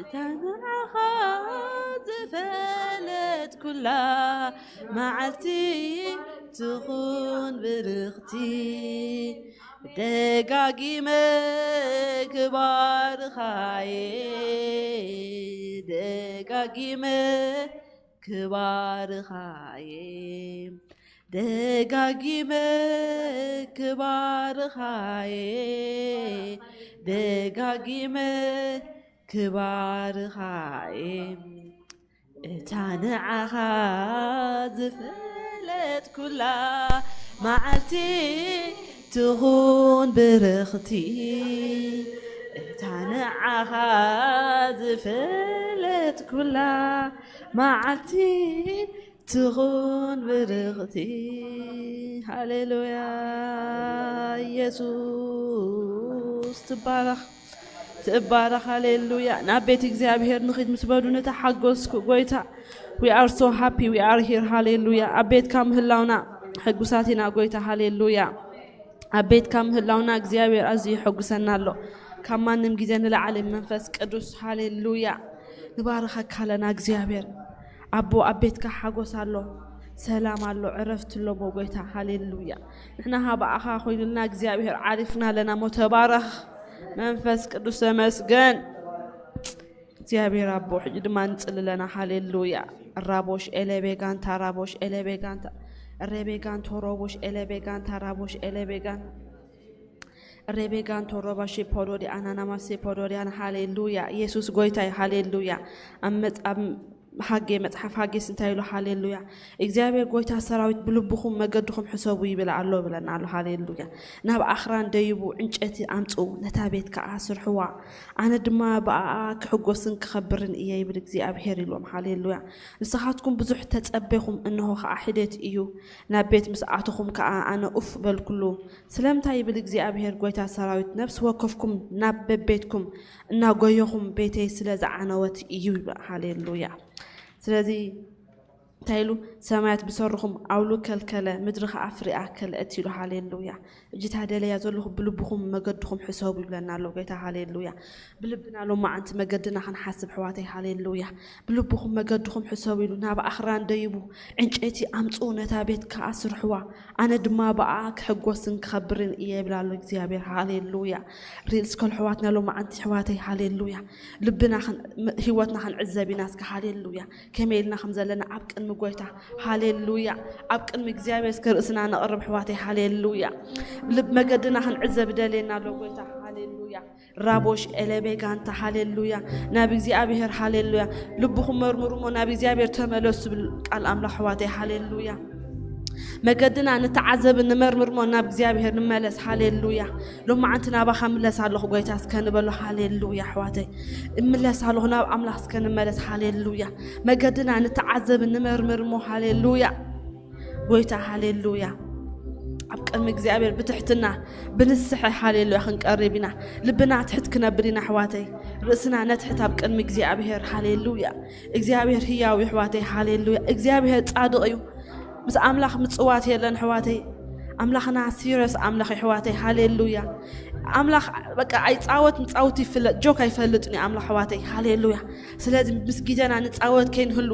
እታ ንዓኻ ዝፈለጥኩላ መዓልቲ ትኹን ብርኽቲ፣ ደጋጊመ ክባርኻየ፣ ደጋጊመ ክባርኻየ፣ ደጋጊመ ክባርኻየ፣ ደጋጊመ ክባርኻየ። እታ ንዓኻ ዝፈለጥኩላ መዓልቲ ትኹን ብርኽቲ፣ እታ ንዓኻ ዝፈለጥኩላ መዓልቲ ትኹን ብርኽቲ። ሃሌሉያ። ኢየሱስ ትባረኽ፣ ትባረኽ። ሃሌሉያ። ናብ ቤት እግዚኣብሔር ንኺድ ምስ በሉ ነታ ሓጎስኩ ጎይታ። We are so happy we are here። ሃሌሉያ። ኣብ ቤትካ ምህላውና ሕጉሳት ኢና ጎይታ። ሃሌሉያ። ኣብ ቤትካ ምህላውና እግዚኣብሔር ኣዝዩ የሐጉሰና ኣሎ። ካብ ማንም ግዜ ንላዕሊ መንፈስ ቅዱስ። ሃሌሉያ። ንባርኸካ ኣለና እግዚኣብሔር። ኣቦ ኣብ ቤትካ ሓጎስ ኣሎ፣ ሰላም ኣሎ፣ ዕረፍቲ ኣሎ ሞ ጎይታ። ሃሌሉያ። ንሕና ሃ ብኣኻ ኮይኑልና እግዚኣብሔር ዓሪፍና ኣለና ሞ ተባረኽ መንፈስ ቅዱስ ተመስገን። እግዚኣብሔር ኣቦ ሕጂ ድማ ንጽሊ ኣለና። ሃሌሉያ። ራቦሽ ኤሌቤጋንታ ራቦሽ ኤሌቤጋንታ ሬቤጋንቶ ሮቦሽ ኤሌቤጋንታ ራቦሽ ኤሌቤጋን ሬቤጋንቶ ሮባሺ ፖዶዲ ኣናናማሴ ፖዶዲያን። ሃሌሉያ። ኢየሱስ ጎይታ እዩ። ሃሌሉያ። ኣብ መጽ- ኣብ ሃጌ መጽሓፍ ሃጌስ እንታይ ኢሉ? ሃሌሉያ። እግዚኣብሔር ጎይታ ሰራዊት ብልብኹም መገድኹም ሕሰቡ ይብል ኣሎ ብለና ኣሎ። ሃሌሉያ። ናብ ኣኽራን ደይቡ ዕንጨይቲ ኣምጽኡ፣ ነታ ቤት ከኣ ስርሕዋ፣ ኣነ ድማ ብኣኣ ክሕጎስን ክኸብርን እየ ይብል እግዚኣብሔር ኢልዎም። ሃሌሉያ። ንስኻትኩም ብዙሕ ተጸቤኹም፣ እንሆ ከኣ ሒደት እዩ። ናብ ቤት ምስ ኣተኹም ከኣ ኣነ ኡፍ በልኩሉ። ስለምንታይ ይብል እግዚኣብሔር ጎይታ ሰራዊት፣ ነፍሲ ወከፍኩም ናብ በቤትኩም እናጎየኹም ቤተይ ስለ ዝዓነወት እዩ። ሃሌሉያ። ስለዚ እንታይ ኢሉ? ሰማያት ብሰርኹም ኣውሉ ከልከለ፣ ምድሪ ኸዓ ፍሬኣ ከልእት ኢሉ። ሃሌሉያ። እጅታ ደለያ ዘለኹም ብልብኹም መገድኹም ሕሰቡ ይብለና ኣሎ ጎይታ። ሃሌሉያ። ብልብና ሎማዓንቲ መገድና ክንሓስብ ኣሕዋተይ። ሃሌሉያ። ብልብኹም መገድኹም ሕሰቡ ኢሉ ናብ ኣኽራን ደይቡ ዕንጨይቲ ኣምጽኡ፣ ነታ ቤት ከኣ ስርሕዋ፣ ኣነ ድማ ብኣ ክሕጎስን ክኸብርን እየ ይብል ኣሎ እግዚኣብሔር። ሃሌሉያ። ሪል ስኮል ኣሕዋትና ሎማዓንቲ ኣሕዋተይ። ሃሌሉያ። ልብና ክን- ም- ህይወትና ክንዕዘብ ኢና እስከ። ሃሌሉያ። ከመይ ኢልና ከም ዘለና ኣብ ቅድሚ ጎይታ። ሃሌሉያ። ኣብ ቅድሚ እግዚኣብሔር እስከ ርእስና ነቕርብ ኣሕዋተይ። ሃሌሉያ። ልብ መገድና ክንዕዘብ ደልየና ኣሎ ጎይታ። ሃሌሉያ። ራቦሽ ኤሌቤጋንታ። ሃሌሉያ። ናብ እግዚኣብሔር። ሃሌሉያ። ልብኹም መርምሩ እሞ ናብ እግዚኣብሔር ተመለሱ ዝብል ቃል ኣምላኽ ኣሕዋተይ። ሃሌሉያ። መገድና ንተዓዘብ ንመርምር እሞ ናብ እግዚኣብሔር ንመለስ። ሃሌሉያ። ሎማዓንቲ ናባኻ ምለስ ኣለኹ ጎይታ እስከ ንበሎ። ሃሌሉያ ኣሕዋተይ። እምለስ ኣለኹ ናብ ኣምላኽ እስከ ንመለስ። ሃሌሉያ። መገድና ንተዓዘብ ንመርምር እሞ። ሃሌሉያ። ጎይታ። ሃሌሉያ። ኣብ ቅድሚ እግዚኣብሔር ብትሕትና ብንስሐ። ሃሌሉያ። ክንቀርብ ኢና። ልብና ትሕት ክነብር ኢና ኣሕዋተይ። ርእስና ነትሕት ኣብ ቅድሚ እግዚኣብሔር። ሃሌሉያ። እግዚኣብሔር ህያው እዩ ኣሕዋተይ። ሃሌሉያ። እግዚኣብሔር ጻድቕ እዩ። ምስ ኣምላኽ ምጽዋት የለን ኣሕዋተይ። ኣምላኽና ሲረስ ኣምላኽ እዩ ኣሕዋተይ። ሃሌሉያ። ኣምላኽ በቃ ኣይጻወት ምጻውት ይፍለጥ፣ ጆክ ኣይፈልጥን እዩ ኣምላኽ ኣሕዋተይ። ሃሌሉያ። ስለዚ ምስ ግዜና ንጻወት ከይንህሉ፣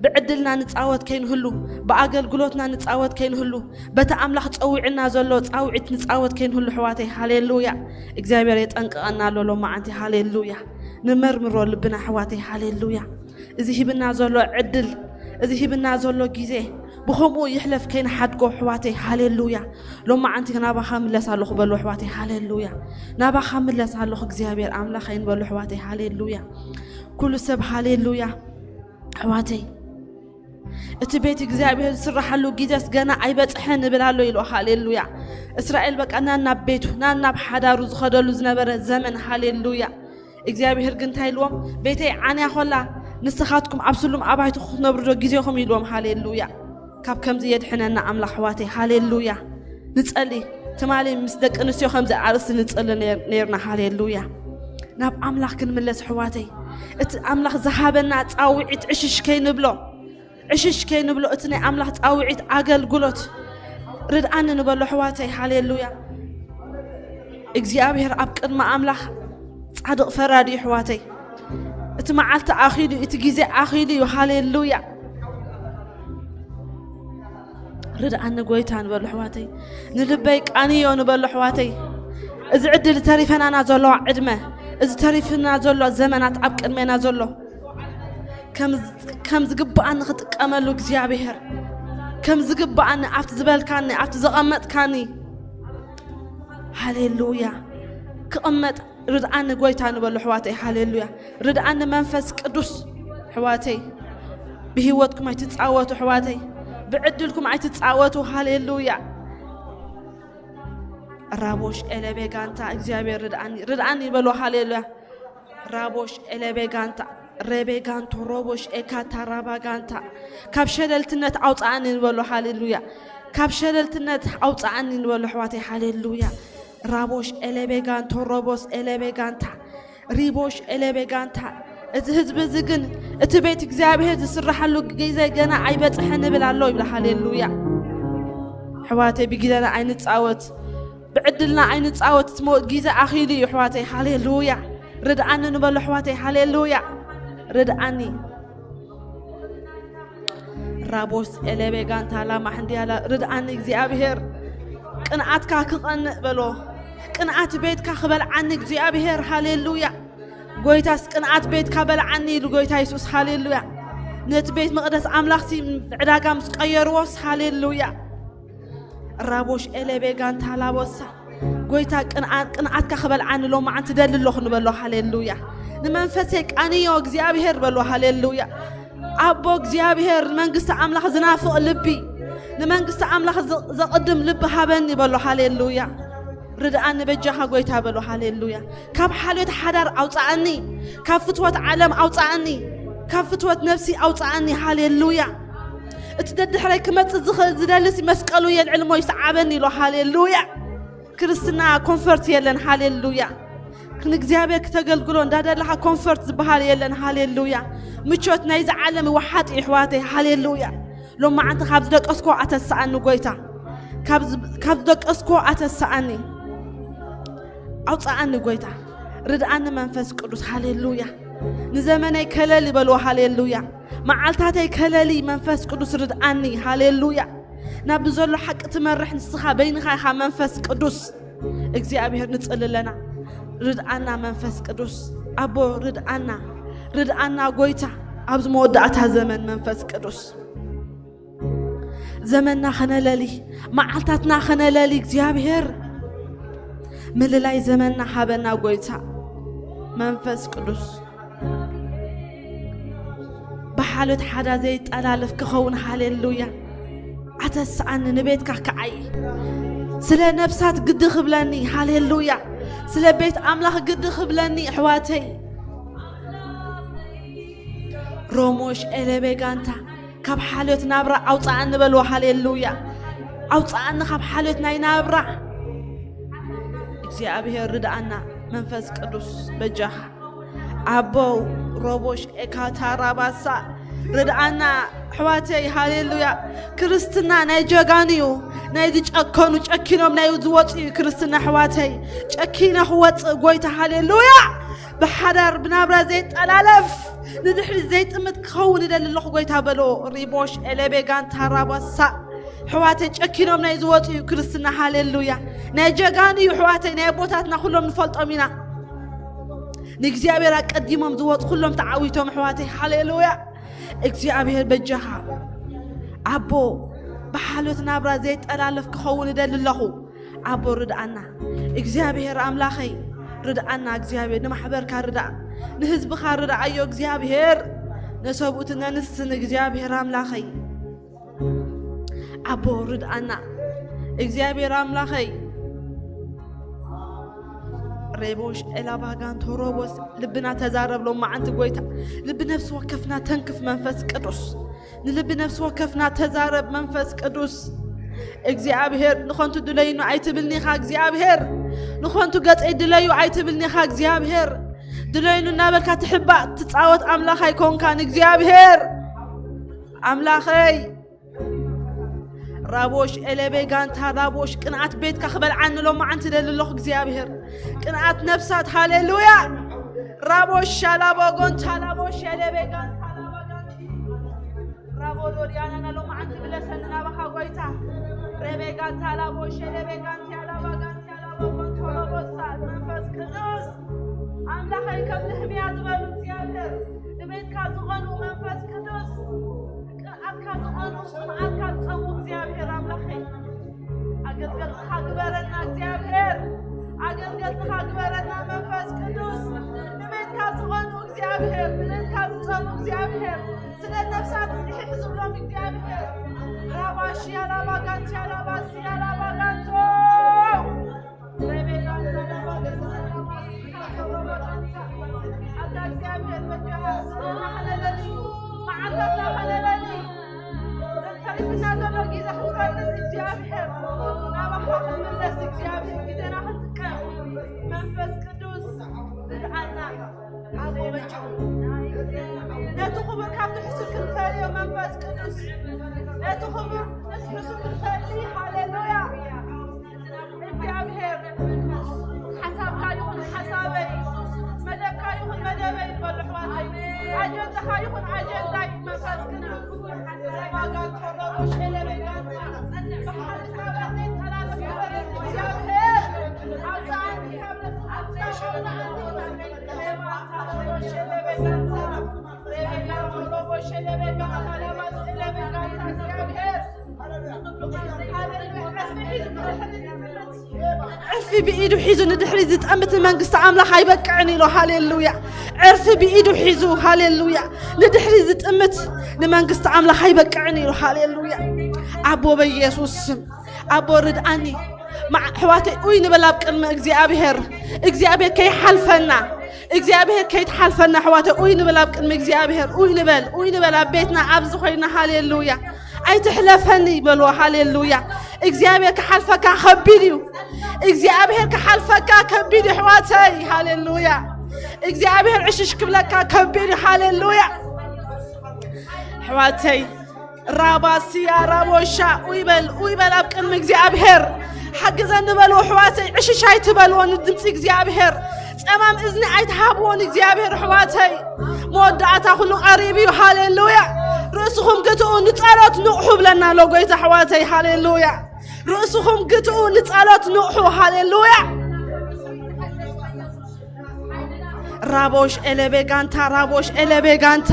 ብዕድልና ንጻወት ከይንህሉ፣ ብኣገልግሎትና ንጻወት ከይንህሉ፣ በቲ ኣምላኽ ጸዊዕና ዘሎ ጻውዒት ንጻወት ከይንህሉ ኣሕዋተይ። ሃሌሉያ። እግዚኣብሔር የጠንቅቐና ኣሎ ሎማዓንቲ። ሃሌሉያ። ንመርምሮ ልብና ኣሕዋተይ። ሃሌሉያ። እዚ ሂብና ዘሎ ዕድል፣ እዚ ሂብና ዘሎ ግዜ ብኸምኡ ይሕለፍ ከይንሓድጎ ኣሕዋተይ። ሃሌሉያ። ሎማዓንቲ ናባኻ ምለስ ኣለኹ በሉ ኣሕዋተይ። ሃሌሉያ። ናባኻ ምለስ ኣለኹ እግዚኣብሔር ኣምላኸይ ንበሉ ኣሕዋተይ። ሃሌሉያ። ኩሉ ሰብ ሃሌሉያ። ኣሕዋተይ፣ እቲ ቤት እግዚኣብሔር ዝስራሓሉ ግዜስ ገና ኣይበጽሐን እብል ኣሎ ኢሉ። ሃሌሉያ። እስራኤል በቃ ናናብ ቤቱ፣ ናናብ ሓዳሩ ዝኸደሉ ዝነበረ ዘመን። ሃሌሉያ። እግዚኣብሔር ግን እንታይ ኢልዎም? ቤተይ ዓንያ ኾላ ንስኻትኩም ኣብ ስሉም ኣባይቱ ክትነብሩ ዶ ግዜኹም ኢልዎም። ሃሌሉያ። ካብ ከምዚ የድሕነና ኣምላኽ ኣሕዋተይ። ሃሌሉያ። ንጸሊ። ትማሊ ምስ ደቂ ኣንስትዮ ከምዚ ኣርእስቲ ንጸሊ ነር- ነርና። ሃሌሉያ። ናብ ኣምላኽ ክንምለስ ኣሕዋተይ። እቲ ኣምላኽ ዝሃበና ጻውዒት ዕሽሽ ከይንብሎ፣ ዕሽሽ ከይንብሎ፣ እቲ ናይ ኣምላኽ ጻውዒት ኣገልግሎት ርድኣኒ ንበሎ ኣሕዋተይ። ሃሌሉያ። እግዚኣብሔር ኣብ ቅድሚ ኣምላኽ ጻድቕ ፈራዲ እዩ ኣሕዋተይ። እቲ መዓልቲ ኣኺሉ እዩ፣ እቲ ግዜ ኣኺሉ እዩ። ሃሌሉያ። ርድኣኒ ጎይታ ንበሉ ኣሕዋተይ። ንልበይ ቃንዮ ንበሉ ኣሕዋተይ። እዚ ዕድል ተሪፈናና ዘለዋ ዕድመ፣ እዚ ተሪፍና ዘሎ ዘመናት ኣብ ቅድሜና ዘሎ ከም ዝግብኣኒ ክጥቀመሉ እግዚኣብሔር፣ ከም ዝግብኣኒ ኣብቲ ዝበልካኒ ኣብቲ ዘቐመጥካኒ፣ ሃሌሉያ፣ ክቕመጥ ርድኣኒ ጎይታ ንበሉ ኣሕዋተይ። ሃሌሉያ። ርድኣኒ መንፈስ ቅዱስ ኣሕዋተይ። ብህይወትኩም ኣይትጻወቱ ኣሕዋተይ፣ ብዕድልኩም ኣይትጻወቱ። ሃሌሉያ። ራቦሽ ኤለቤ ጋንታ፣ እግዚኣብሔር ርድኣኒ፣ ርድኣኒ በሉ። ሃሌሉያ። ራቦሽ ኤለቤ ጋንታ፣ ሬቤ ጋንቶ ሮቦሽ ኤካታ ራባ ጋንታ፣ ካብ ሸለልትነት ኣውፅኣኒ ንበሎ። ሃሌሉያ። ካብ ሸለልትነት ኣውፅኣኒ ንበሎ ኣሕዋተይ። ሃሌሉያ። ራቦሽ ኤለቤ ጋንቶ ሮቦስ ኤለቤ ጋንታ፣ ሪቦሽ ኤለቤ ጋንታ። እዚ ህዝቢ እዚ ግን እቲ ቤት እግዚኣብሔር ዝስራሓሉ ግዜ ገና ኣይበፅሐን ይብል ኣሎ ይብል። ሃሌሉያ። ኣሕዋተይ፣ ብግዜና ኣይንፃወት፣ ብዕድልና ኣይንፃወት። እቲ ሞ-፣ ግዜ ኣኺሉ እዩ ኣሕዋተይ። ሃሌሉያ። ርድኣኒ ንበሎ ኣሕዋተይ። ሃሌሉያ። ርድኣኒ። ራቦስ ኤለቤ ጋንታ ላማ ሕንዲያላ። ርድኣኒ እግዚኣብሔር። ቅንኣትካ ክቐንእ በሎ። ቅንኣት ቤትካ ክበልዓኒ እግዚኣብሔር። ሃሌሉያ። ጎይታስ ቅንኣት ቤትካ በልዓኒ ኢሉ ጎይታ የሱስ። ሃሌሉያ። ነቲ ቤት መቕደስ ኣምላኽሲ ዕዳጋ ምስ ቀየርዎስ። ሃሌሉያ። ራቦሽ ኤለቤ ጋንታ ላቦሳ። ጎይታ ቅንኣ-፣ ቅንኣትካ ክበልዓኒ ሎማዓንቲ ደሊ ኣለኹ ንበሎ። ሃሌሉያ። ንመንፈሰይ ቃንዮ እግዚኣብሔር በሎ። ሃሌሉያ። ኣቦ እግዚኣብሔር፣ ንመንግስቲ ኣምላኽ ዝናፍቕ ልቢ፣ ንመንግስቲ ኣምላኽ ዘ-፣ ዘቕድም ልቢ ሃበኒ በሎ። ሃሌሉያ። ርድኣኒ በጃኻ ጎይታ በሎ። ሃሌሉያ። ካብ ሓልዮት ሓዳር ኣውፅኣኒ፣ ካብ ፍትወት ዓለም ኣውፅኣኒ፣ ካብ ፍትወት ነፍሲ ኣውፅኣኒ። ሃሌሉያ። እቲ ደድሕረይ ክመጽእ ዝኽእል ዝደልሲ መስቀሉ የልዕል እሞ ይስዓበኒ ኢሎ። ሃሌሉያ። ክርስትና ኮንፈርት የለን። ሃሌሉያ። ንእግዚኣብሔር ክተገልግሎ እንዳደለኻ ኮንፈርት ዝበሃል የለን። ሃሌሉያ። ምቾት ናይዚ ዓለም ወሓጥ እዩ ኣሕዋተይ። ሃሌሉያ። ሎማዓንቲ ካብ ዝደቀስኮ ኣተስኣኒ ጎይታ። ካብ ዝ-፣ ካብ ዝደቀስኮ ኣተስኣኒ። ኣውፅኣኒ ጎይታ። ርድኣኒ መንፈስ ቅዱስ። ሃሌሉያ። ንዘመነይ ከለል ይበልዎ። ሃሌሉያ። መዓልታተይ ከለሊ መንፈስ ቅዱስ ርድኣኒ። ሃሌሉያ። ናብ ዘሎ ሓቂ ትመርሕ ንስኻ በይንኻ ኢኻ መንፈስ ቅዱስ። እግዚኣብሔር ንጽሊ ኣለና። ርድኣና መንፈስ ቅዱስ። ኣቦ ርድኣና። ርድኣና ጎይታ። ኣብዚ መወዳእታ ዘመን መንፈስ ቅዱስ። ዘመንና ኸነለሊ፣ መዓልታትና ኸነለሊ እግዚኣብሔር ምልላይ ዘመንና ሃበና ጎይታ መንፈስ ቅዱስ። ብሓልዮት ሓዳ ዘይጠላለፍ ክኸውን። ሃሌሉያ። ኣተስኣኒ ንቤትካ ክዓይ። ስለ ነፍሳት ግዲ ክብለኒ። ሃሌሉያ። ስለ ቤት ኣምላኽ ግዲ ክብለኒ ኣሕዋተይ። ሮሞሽ ኤለቤ ጋንታ ካብ ሓልዮት ናብራ ኣውፅኣኒ በልዎ። ሃሌሉያ። ኣውፅኣኒ ካብ ሓልዮት ናይ ናብራ። እግዚኣብሔር ርድኣና መንፈስ ቅዱስ በጃኻ። ኣቦ ሮቦሽ ኤካታ ራባሳ ርድኣና ኣሕዋተይ። ሃሌሉያ። ክርስትና ናይ ጀጋኑ እዩ። ናይ ዝጨከኑ ጨኪኖም ናይ ዝወፁ እዩ ክርስትና ኣሕዋተይ። ጨኪነ ክወፅእ ጎይታ። ሃሌሉያ። ብሓዳር ብናብራ ዘይጠላለፍ ንድሕሪ ዘይጥምት ክኸውን ይደሊ ኣለኹ ጎይታ በሎ። ሪቦሽ ኤለቤ ጋንታ ራባሳ ኣሕዋተይ ጨኪኖም ናይ ዝወፁ እዩ ክርስትና። ሃሌሉያ። ናይ ጀጋኑ እዩ ኣሕዋተይ። ናይ ኣቦታትና ኩሎም ንፈልጦም ኢና። ንእግዚኣብሔር ኣቀዲሞም ዝወፁ ኩሎም ተዓዊቶም ኣሕዋተይ። ሃሌሉያ። እግዚኣብሔር በጃኻ ኣቦ ብሓልዮት ናብራ ዘይጠላለፍ ክኸውን እደሊ ኣለኹ። ኣቦ ርድኣና እግዚኣብሔር ኣምላኸይ። ርድኣና እግዚኣብሔር። ንማሕበርካ ርድኣ። ንህዝብኻ ርድኣዮ እግዚኣብሔር። ነሰብኡትን ነንስትን እግዚኣብሔር ኣምላኸይ። ኣቦ ርድኣና እግዚኣብሔር ኣምላኸይ። ሬቦሽ ኤላባጋን ቶሮቦስ ልብና ተዛረብ ሎማዓንቲ ጎይታ። ልቢ ነፍሲ ወከፍና ተንክፍ መንፈስ ቅዱስ። ንልቢ ነፍሲ ወከፍና ተዛረብ መንፈስ ቅዱስ። እግዚኣብሔር ንኸንቱ ድለዩኑ ኣይትብልኒ ኢኻ እግዚኣብሔር። ንኸንቱ ገጸይ ድለዩ ኣይትብልኒ ኢኻ እግዚኣብሔር። ድለዩኑ እናበልካ ትሕባእ ትጻወት ኣምላኽ ኣይኮንካን እግዚኣብሔር። ኣምላኸይ። ራቦሽ ኤለቤ ጋንታ ራቦሽ ቅንኣት ቤትካ ክበልዓኒ ሎማዓንቲ ደሊ ኣለኹ እግዚኣብሔር። ቅንኣት ነፍሳት ሃሌሉያ። ራቦ ሻላቦ ጎንታ ላቦ ሸለቤ ጋንታ ላባ ጋንቲ። ራቦ ዶዲያና ናሎ መዓንቲ ብለሰኒ ናባኻ ጎይታ። ሬቤ ጋንታ ላቦ ሸለቤ ጋንቲ ላባ ጋንቲ ላቦ ጎንታ ላቦ ሳል መንፈስ ቅዱስ ኣምላኸይ ከም ንህምያ ዝበሉ እግዚኣብሔር ንቤትካ ዝኾኑ መንፈስ ቅዱስ ቅንኣትካ ዝኾኑ ቅንኣትካ ዝጸሙ እግዚኣብሔር ኣምላኸይ ኣገልገልትኻ ግበረና እግዚኣብሔር ኣገልገልትኻ ግበረና መንፈስ ቅዱስ ንቤትካ ዝኾኑ እግዚኣብሔር ንቤትካ ዝጸሙ እግዚኣብሔር ስለ ነፍሳት ንሕሕ ዝብሎም እግዚኣብሔር ራባሽያ ራባጋንትያ ራባስያ ራባጋንቶ ነቲ ክቡር ካብቲ ሕሱር ክንፈልዮ መንፈስ ቅዱስ ነቲ ክቡር ነቲ ሕሱር ክንፈሊ ሃሌሉያ እግዚኣብሔር ሓሳብካ ይኹን ሓሳበይ መደብካ ይኹን መደበይ ዝበሉ ኣሕዋተይ ኣጀንዳኻ ይኹን ኣጀንዳይ መንፈስ ቅዱስ ዕርፊ ብኢዱ ሒዙ ንድሕሪ ዝጠምት ንመንግስቲ ኣምላኽ ኣይበቅዕን ኢሉ ሃሌሉያ። ዕርፊ ብኢዱ ሒዙ ሃሌሉያ ንድሕሪ ዝጥምት ንመንግስቲ ኣምላኽ ኣይበቅዕን ኢሉ ሃሌሉያ። ኣቦ በኢየሱስ ስም ኣቦ ርድኣኒ ኣሕዋተይ ኡይ ንበል ኣብ ቅድሚ እግዚኣብሔር እግዚኣብሔር ከይሓልፈና እግዚኣብሔር ከይትሓልፈና ኣሕዋተይ ኡይ ንበል ኣብ ቅድሚ እግዚኣብሔር ኡይ ንበል ኡይ ንበል ኣብ ቤትና ኣብዚ ኮይና ሃሌሉያ ኣይትሕለፈኒ በልዎ ሃሌሉያ እግዚኣብሔር ክሓልፈካ ከቢድ እዩ እግዚኣብሔር ክሓልፈካ ከቢድ እዩ ኣሕዋተይ ሃሌሉያ እግዚኣብሔር ዕሽሽ ክብለካ ከቢድ እዩ ሃሌሉያ ኣሕዋተይ ራባስያ ራቦሻ ኡይበል ኡይበል ኣብ ቅድሚ እግዚኣብሔር ሓግዘኒ በልዎ ኣሕዋተይ ዕሽሽ ኣይትበልዎ ንድምፂ እግዚኣብሔር ፀማም እዝኒ ኣይትሃብዎ ንእግዚኣብሔር ኣሕዋተይ መወዳእታ ኩሉ ቀሪብ እዩ ሃሌሉያ ርእስኹም ግትኡ ንፀሎት ንቑሑ ብለና ኣሎ ጎይታ ኣሕዋተይ ሃሌሉያ ርእስኹም ግትኡ ንፀሎት ንቑሑ ሃሌሉያ ራቦሽ ኤለቤ ጋንታ ራቦሽ ኤለቤ ጋንታ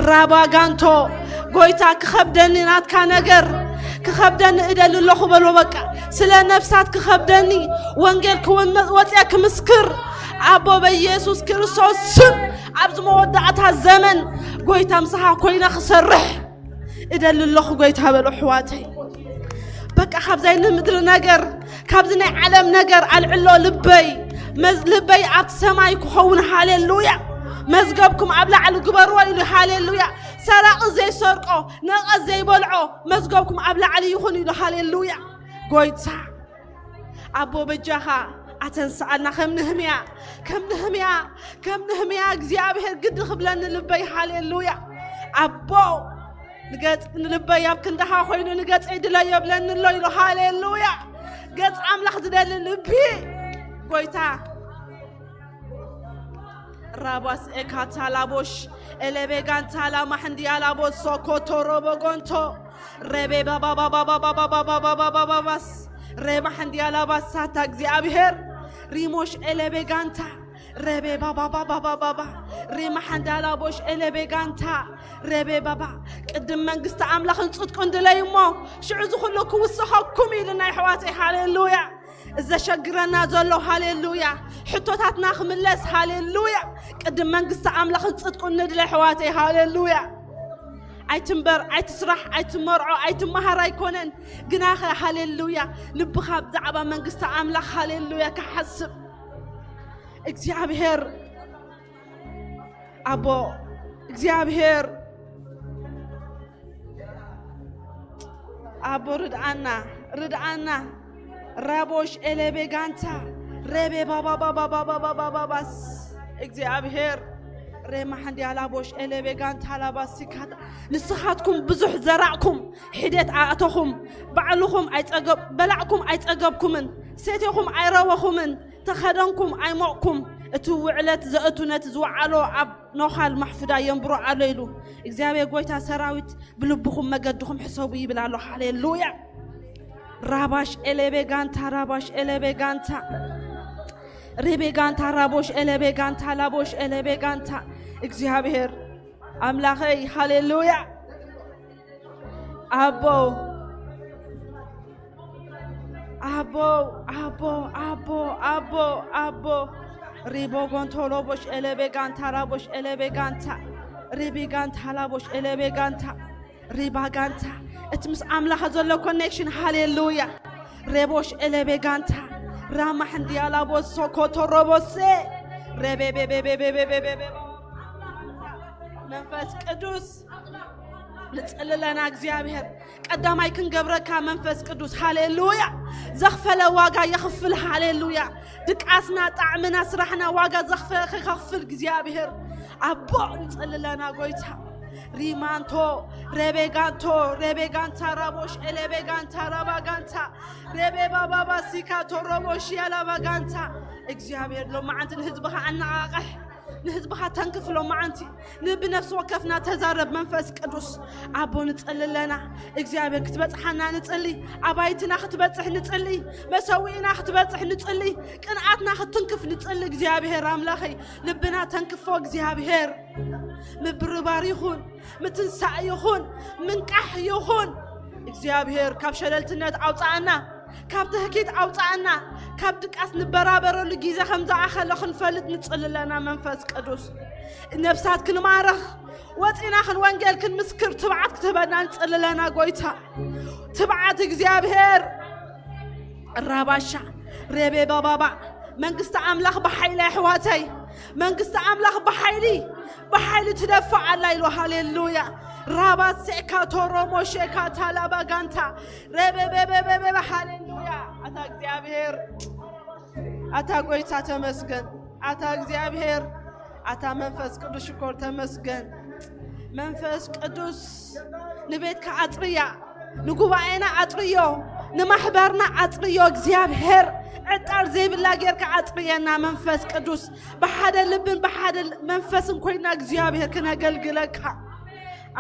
ራባ ጋንቶ ጎይታ ክኸብደኒ ናትካ ነገር ክኸብደኒ እደሊ ኣለኹ በሎ በቃ ስለ ነፍሳት ክኸብደኒ ወንጌል ክወጽያ ክምስክር ኣቦ በኢየሱስ ክርስቶስ ስም ኣብዚ መወዳእታ ዘመን ጎይታ ምሳኻ ኮይነ ክሰርሕ እደሊ ኣለኹ ጎይታ በሎ ኣሕዋተይ በቃ ካብዛይ ንምድሪ ነገር ካብዚ ናይ ዓለም ነገር ኣልዕሎ ልበይ ልበይ ኣብቲ ሰማይ ክኸውን ሃሌሉያ መዝገብኩም ኣብ ላዕሊ ግበርዎ ኢሉ ሃሌሉያ ሰራቂ ዘይሰርቆ ነቐዝ ዘይበልዖ መዝገብኩም ኣብ ላዕሊ ይኹን ኢሉ ሃሌሉያ ጎይታ ኣቦ በጃኻ ኣተንስኣልና ከም ንህምያ ከም ንህምያ ከም ንህምያ እግዚኣብሔር ግዲ ክብለኒ ልበይ ሃሌሉያ ኣቦ ንገጽ ንልበይ ኣብ ክንድኻ ኮይኑ ንገጸይ ድለዮ ብለኒ ኣሎ ኢሉ ሃሌሉያ ገጽ ኣምላኽ ዝደሊ ልቢ ጎይታ ራባስ ኤካታ ላቦሽ ኤለቤጋንታ ላማሕንድያ ላቦስ ሶኮቶ ሮቦጎንቶ ረቤ ባባባባባባባባባባባባባስ ሬማሕንድያ ላባሳታ እግዚኣብሔር ሪሞሽ ኤለቤጋንታ ረቤ ባባባባባባባ ሬማሓንዳ ላቦሽ ኤለቤጋንታ ረቤ ባባ ቅድም መንግስቲ ኣምላኽን ጽድቁን ድለይ እሞ ሽዑ ዝኹሉ ክውሰኸኩም ኢልና ይሕዋተይ ሃሌሉያ እዘሸግረና ዘሎ ሃሌሉያ ሕቶታትና ክምለስ ሃሌሉያ ቅድም መንግስቲ ኣምላኽን ጽድቁን ንድለ ኣሕዋተይ ሃሌሉያ ኣይትንበር ኣይትስራሕ ኣይትመርዖ ኣይትመሃር ኣይኮነን ግናኸ ሃሌሉያ ልብኻ ብዛዕባ መንግስቲ ኣምላኽ ሃሌሉያ ክሓስብ እግዚኣብሔር ኣቦ እግዚኣብሔር ኣቦ ርድኣና ርድኣና ራቦሽ ኤሌቤ ጋንታ ሬቤ ባባባባባባባባባስ እግዚኣብሔር ሬማ ሓንዲያ ላቦሽ ኤሌቤ ጋንታ ላባሲካታ ንስኻትኩም ብዙሕ ዘራእኩም ሒደት ኣእተኹም ባዕልኹም ኣይጸገብ በላዕኩም ኣይጸገብኩምን ሴቴኹም ኣይረወኹምን ተኸደንኩም ኣይሞቕኩም እቲ ውዕለት ዘእቱ ነቲ ዝወዓሎ ኣብ ኖኻል ማሕፉዳ የንብሮ ኣሎ ኢሉ እግዚኣብሔር ጎይታ ሰራዊት፣ ብልብኹም መገድኹም ሕሰቡ ይብል ኣሎ። ሃሌሉያ። ራባሽ ኤሌቤ ጋንታ፣ ራባሽ ኤሌቤ ጋንታ፣ ሬቤ ጋንታ፣ ራቦሽ ኤሌቤ ጋንታ፣ ላቦሽ ኤሌቤ ጋንታ። እግዚኣብሔር ኣምላኸይ፣ ሃሌሉያ። ኣቦ ኣቦ ኣቦ ኣቦ ኣቦ ኣቦ ሪቦ ጎንቶሎቦሽ ኤሌቤ ጋንታ፣ ራቦሽ ኤሌቤ ጋንታ፣ ሪቢ ጋንታ፣ ላቦሽ ኤሌቤ ጋንታ፣ ሪባ ጋንታ። እቲ ምስ ኣምላኽ ዘሎ ኮኔክሽን፣ ሃሌሉያ። ሬቦሽ ኤሌቤ ጋንታ፣ ራማ ሕንድያ ላቦሶ ኮቶሮቦሴ፣ ሬቤቤቤቤቤቤቤቤ። መንፈስ ቅዱስ ንጽልለና እግዚኣብሔር። ቀዳማይ ክንገብረካ መንፈስ ቅዱስ፣ ሃሌሉያ። ዘኽፈለ ዋጋ የኽፍል፣ ሃሌሉያ። ድቃስና፣ ጣዕምና፣ ስራሕና ዋጋ ዘኽፈ-፣ ክኸፍል እግዚኣብሔር ኣቦ ንጽልለና ጎይታ። ሪማንቶ፣ ሬቤጋንቶ፣ ሬቤጋንታ፣ ራቦሽ ኤሌቤጋንታ፣ ራባጋንታ፣ ሬቤባባባሲካ፣ ቶሮቦሽ ያላባጋንታ። እግዚኣብሔር ሎማዓንቲ ንህዝብኻ ኣነቓቕሕ። ንህዝብኻ ተንክፍ ሎማዓንቲ። ንብነፍሲ ወከፍና ተዛረብ መንፈስ ቅዱስ። ኣቦ ንጽሊ ኣለና። እግዚኣብሔር ክትበጽሓና ንጽሊ። ኣባይትና ክትበጽሕ ንጽሊ። መሰዊእና ክትበጽሕ ንጽሊ። ቅንኣትና ክትንክፍ ንጽሊ። እግዚኣብሔር ኣምላኸይ ልብና ተንክፎ እግዚኣብሔር። ምብርባር ይኹን፣ ምትንሳእ ይኹን፣ ምንቃሕ ይኹን። እግዚኣብሔር ካብ ሸለልትነት ኣውጻኣና። ካብ ትህኪት ኣውጻኣና። ካብ ድቃስ ንበራበረሉ ግዜ ከም ዝኣኸለ ክንፈልጥ ንጽሊ ኣለና። መንፈስ ቅዱስ ነፍሳት ክንማርኽ ወጺና ክንወንጌል ክንምስክር ትብዓት ክትህበና ንጽሊ ኣለና ጎይታ። ትብዓት እግዚኣብሔር ራባሻ ሬቤ ባባባ መንግስቲ ኣምላኽ ብሓይሊ ኣሕዋተይ መንግስቲ ኣምላኽ ብሓይሊ ብሓይሊ ትደፍእ ኣላ ኢሉ። ሃሌሉያ። ራባ ሴካ ቶሮሞ ሼካ ታላባ ጋንታ ሬቤቤቤቤቤ። ሃሌሉያ። ኣታ እግዚኣብሔር ኣታ ጎይታ ተመስገን። ኣታ እግዚኣብሔር ኣታ መንፈስ ቅዱስ ሽኮር ተመስገን። መንፈስ ቅዱስ ንቤትካ ኣጽርያ፣ ንጉባኤና ኣጽርዮ፣ ንማሕበርና ኣጽርዮ። እግዚኣብሔር ዕጣር ዘይብላ ጌርካ ኣጽርየና መንፈስ ቅዱስ። ብሓደ ልብን ብሓደ መንፈስን ኮይና እግዚኣብሔር ክነገልግለካ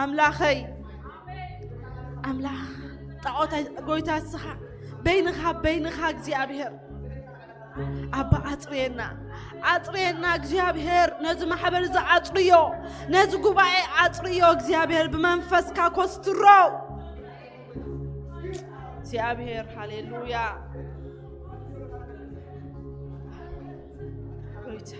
ኣምላኸይ ኣምላኽ ጣዖት ጎይታ እስኻ በይንኻ በይንኻ እግዚኣብሔር ኣባ ኣጽርየና ኣጽርየና እግዚኣብሔር ነዚ ማሕበር እዚ ኣጽርዮ ነዚ ጉባኤ ኣጽርዮ እግዚኣብሔር ብመንፈስካ ኮስትሮ እግዚኣብሔር ሃሌሉያ ጎይታ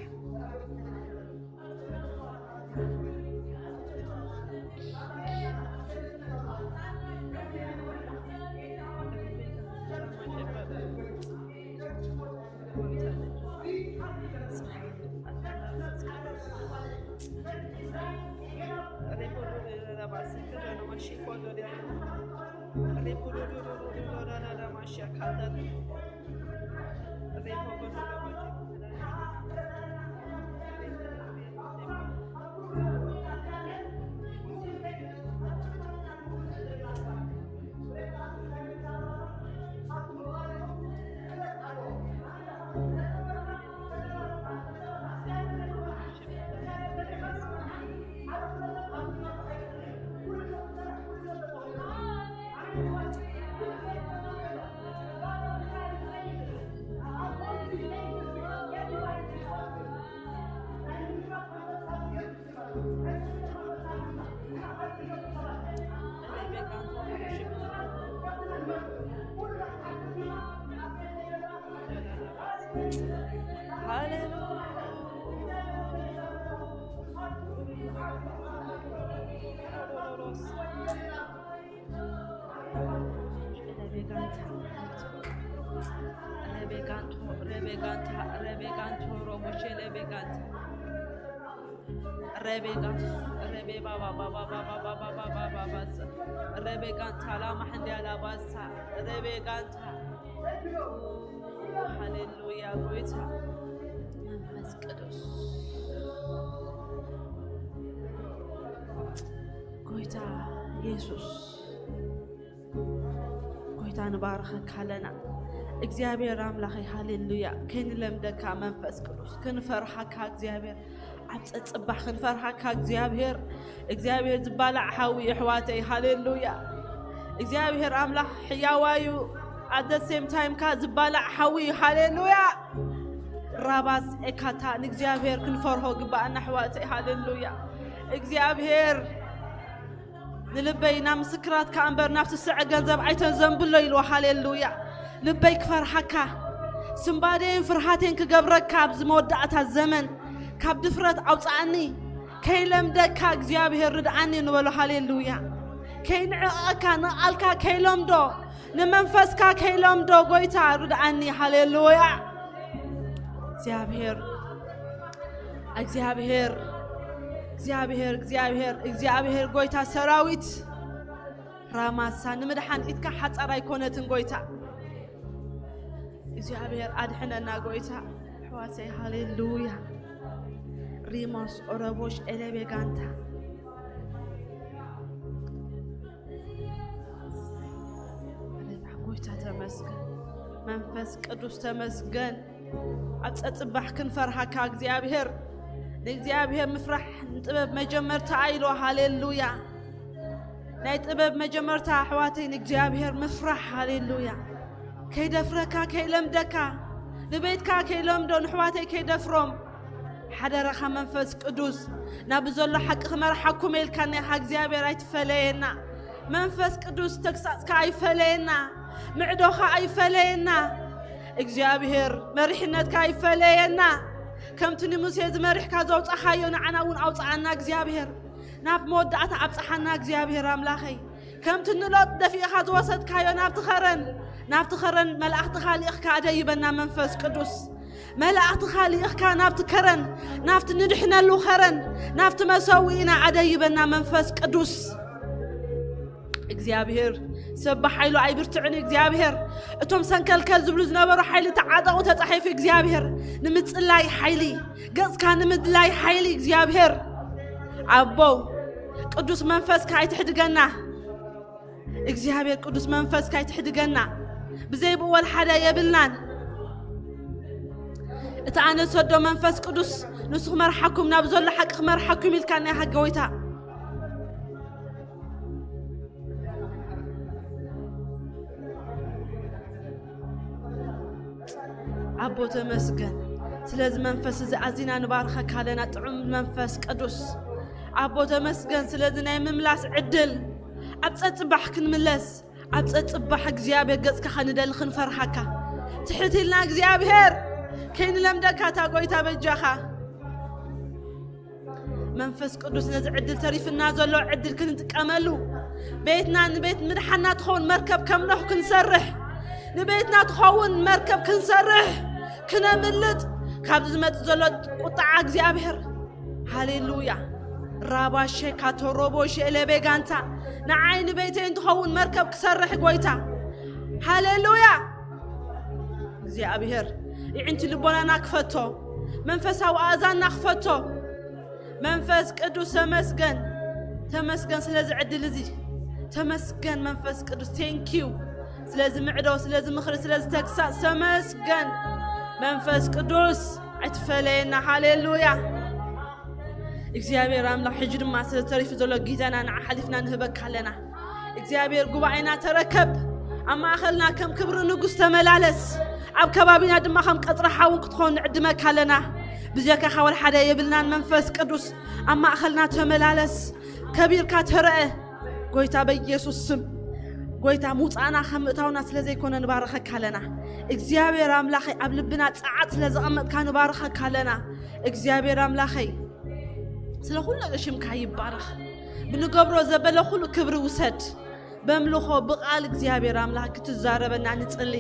ሬቤጋንቶ ሮቦቼ ሬቤጋንታ ሬቤ ጋንታ ላማሕንዲያ ላባሳ ሬቤ ጋንታ ሃሌሉያ ጎይታ መንፈስ ቅዱስ ጎይታ ኢየሱስ ጎይታ ንባርኸካ ኣለና። እግዚኣብሔር ኣምላኸይ፣ ሃሌሉያ። ከይንለምደካ መንፈስ ቅዱስ፣ ክንፈርሃካ እግዚኣብሔር፣ ኣብ ጸጽባሕ ክንፈርሃካ እግዚኣብሔር። እግዚኣብሔር ዝባላዕ ሓዊ እዩ፣ ኣሕዋተይ፣ ሃሌሉያ። እግዚኣብሔር ኣምላኽ ሕያዋዩ፣ ኣደ ሴም ታይምካ ዝባላዕ ሓዊ እዩ፣ ሃሌሉያ። ራባስ ኤካታ፣ ንእግዚኣብሔር ክንፈርሆ ግባኣና፣ ኣሕዋተይ፣ ሃሌሉያ። እግዚኣብሔር ንልበይ ናብ ምስክራትካ እምበር ናብቲ ስዐ ገንዘብ ኣይተዘንብሎ ኢልዎ። ሃሌሉያ። ልበይ ክፈርሃካ፣ ስምባደይን ፍርሃተይን ክገብረካ ኣብዚ መወዳእታ ዘመን ካብ ድፍረት ኣውፅኣኒ፣ ከይለምደካ እግዚኣብሔር ርድኣኒ ንበሎ። ሃሌሉያ። ከይንዕቐካ፣ ንቓልካ ከይለምዶ፣ ንመንፈስካ ከይለምዶ ጎይታ ርድኣኒ። ሃሌሉያ። እግዚኣብሔር፣ እግዚኣብሔር፣ እግዚኣብሔር፣ እግዚኣብሔር፣ እግዚኣብሔር ጎይታ ሰራዊት፣ ራማሳ ንምድሓን ኢድካ ሓጻር ኣይኮነትን ጎይታ። እግዚኣብሔር ኣድሕነና ጎይታ። ኣሕዋተይ፣ ሃሌሉያ። ሪሞስ ኦረቦሽ ኤሌቤጋንታ። ጎይታ ተመስገን። መንፈስ ቅዱስ ተመስገን። ኣብ ጸጽባሕ ክንፈርሃካ እግዚኣብሔር። ንእግዚኣብሔር ምፍራሕ ንጥበብ መጀመርታ ኢሎ። ሃሌሉያ። ናይ ጥበብ መጀመርታ ኣሕዋተይ ንእግዚኣብሔር ምፍራሕ። ሃሌሉያ። ከይደፍረካ፣ ከይለምደካ፣ ንቤትካ ከይለምዶ፣ ንኣሕዋተይ ከይደፍሮም። ሓደራኻ መንፈስ ቅዱስ ናብ ዘሎ ሓቂ ክመርሓኩም ኢልካ፣ ናይ እግዚኣብሔር ኣይትፈለየና። መንፈስ ቅዱስ ተግሳጽካ ኣይፈለየና፣ ምዕዶኻ ኣይፈለየና። እግዚኣብሔር መሪሕነትካ ኣይፈለየና። ከምቲ ንሙሴ ዝመሪሕካ ዘውጻኻዮ ንዓና እውን ኣውጽኣና እግዚኣብሔር። ናብ መወዳእታ ኣብጽሓና እግዚኣብሔር ኣምላኸይ። ከምቲ ንሎጥ ደፊእኻ ዝወሰድካዮ ናብቲ ኸረን፣ ናብቲ ኸረን መላእኽትኻ ልኢኽካ ኣደይበና መንፈስ ቅዱስ። መላእኽትኻ ልኢኽካ ናብቲ ከረን፣ ናብቲ ንድሕነሉ ኸረን፣ ናብቲ መሰውኢና ኣደይበና መንፈስ ቅዱስ። እግዚኣብሔር ሰብ ብሓይሉ ኣይብርትዕን እዩ። እግዚኣብሔር እቶም ሰንከልከል ዝብሉ ዝነበሩ ሓይሊ ተዓጠቑ ተጻሒፉ። እግዚኣብሔር ንምጽላይ ሓይሊ፣ ገጽካ ንምድላይ ሓይሊ እግዚኣብሔር ኣቦ ቅዱስ መንፈስካ ኣይትሕድገና። እግዚኣብሔር ቅዱስ መንፈስካ ኣይትሕድገና። ብዘይ ብኡ ወላ ሓደ የብልናን። እቲ ኣነ ዝሰዶ መንፈስ ቅዱስ ንሱ ክመርሓኩም፣ ናብ ዘሎ ሓቂ ክመርሓኩም ኢልካ ናይ ጎይታ። ኣቦ ተመስገን ስለዚ መንፈስ እዚ ኣዚና ንባርኸካ ኣለና። ጥዑም መንፈስ ቅዱስ ኣቦ ተመስገን ስለዚ ናይ ምምላስ ዕድል፣ ኣብ ጸጽባሕ ክንምለስ፣ ኣብ ጸጽባሕ እግዚኣብሔር ገጽካ ኸንደሊ ክንፈርሃካ። ትሕት ኢልና እግዚኣብሔር ከይንለምደካ እታ ጎይታ በጃኻ። መንፈስ ቅዱስ ነዚ ዕድል ተሪፍና ዘሎ ዕድል ክንጥቀመሉ፣ ቤትና ንቤት ምድሓና ትኸውን መርከብ ከም ኖህ ክንሰርሕ፣ ንቤትና ትኸውን መርከብ ክንሰርሕ፣ ክነምልጥ ካብዚ ዝመጽእ ዘሎ ቁጣዓ እግዚኣብሔር። ሃሌሉያ። ራባሼ ካቶሮቦ ሼሌቤ ጋንታ ንዓይ ንቤተይን ትኸውን መርከብ ክሰርሕ ጎይታ። ሃሌሉያ። እግዚኣብሔር ይዕንቲ ልቦናና ክፈቶ፣ መንፈሳዊ ኣእዛንና ክፈቶ። መንፈስ ቅዱስ ተመስገን፣ ተመስገን ስለዚ ዕድል እዚ። ተመስገን መንፈስ ቅዱስ፣ ቴንኪዩ ስለዚ ምዕዶ፣ ስለዚ ምኽሪ፣ ስለዚ ተግሳጽ ተመስገን። መንፈስ ቅዱስ ኣይትፈለየና። ሃሌሉያ። እግዚኣብሔር ኣምላኽ ሕጂ ድማ ስለ ተሪፉ ዘሎ ግዜና ንዓ ሓሊፍና ንህበካ ኣለና። እግዚኣብሔር ጉባኤና ተረከብ፣ ኣብ ማእኸልና ከም ክብሪ ንጉስ ተመላለስ፣ ኣብ ከባቢና ድማ ከም ቀጽሪ ሓውን ክትኾን ንዕድመካ ኣለና። ብጀካኻ ወላ ሓደ የብልናን። መንፈስ ቅዱስ ኣብ ማእኸልና ተመላለስ፣ ከቢርካ ተረአ። ጎይታ በኢየሱስ ስም ጎይታ ምውፃእና ከም ምእታውና ስለ ዘይኮነ ንባረኸካ ኣለና። እግዚኣብሔር ኣምላኸይ ኣብ ልብና ጸዓት ስለ ዘቐመጥካ ንባረኸካ ኣለና። እግዚኣብሔር ኣምላኸይ ስለ ኩሉ ሽምካ ይባረኽ። ብንገብሮ ዘበለ ኩሉ ክብሪ ውሰድ። በምልኾ ብቓል እግዚኣብሔር ኣምላኽ ክትዛረበና ንጽሊ።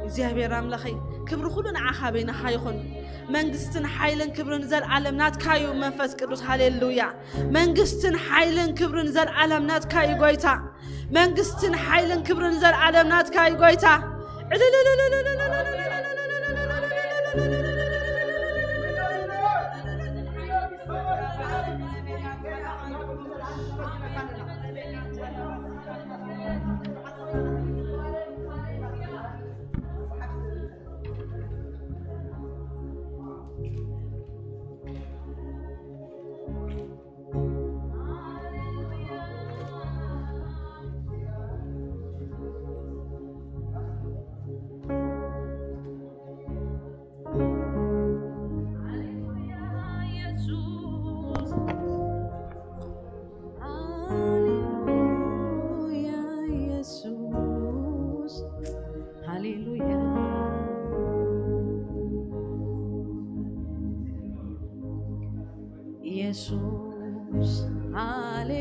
እግዚኣብሔር ኣምላኸይ ክብሪ ኩሉ ንዓኻ በይንኻ ይኹን። መንግስትን ሓይልን ክብርን ዘልዓለም ናትካ እዩ መንፈስ ቅዱስ። ሃሌሉያ። መንግስትን ሓይልን ክብርን ዘልዓለም ናትካ እዩ ጎይታ። መንግስትን ሓይልን ክብርን ዘልዓለም ናትካ እዩ ጎይታ።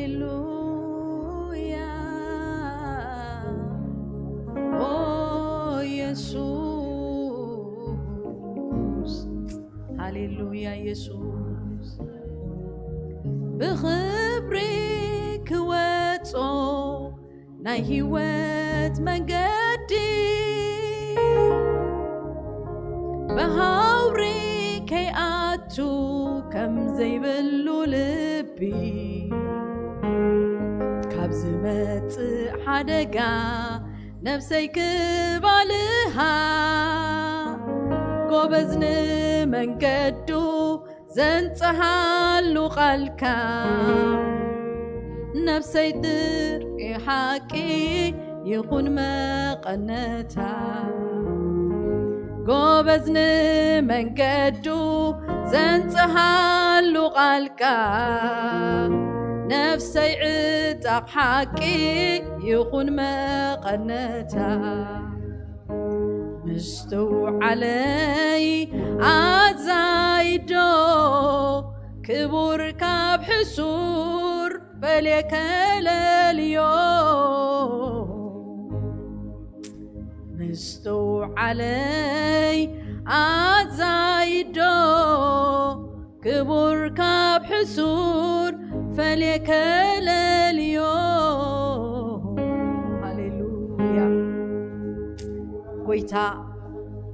ሃሌሉያ ኦ ኢየሱስ፣ ሃሌሉያ ኢየሱስ። ብኽብሪ ክወጾ ናይ ህይወት መንገዲ፣ ብሃውሪ ከይኣቱ ከም ዘይብሉ ልቢ፣ ካብ ዝመጽእ ሓደጋ ነፍሰይ ክባልሃ፣ ጎበዝ ንመንገዱ ዘንጽሃሉ ቃልካ፣ ነፍሰይ ድርዒ ሓቂ ይኹን መቐነታ። ጎበዝ ንመንገዱ ዘንጽሃሉ ቃልካ፣ ነፍሰይ ዕጣቕ ሓቂ ይኹን መቐነታ። ምስትውዓለይ ኣዛይዶ፣ ክቡር ካብ ሕሱር ፈልየ ከለልዮ። ምስትውዓለይ ኣዛይዶ፣ ክቡር ካብ ሕሱር ፈልየ ከለልዮ። ሃሌሉያ። ጎይታ፣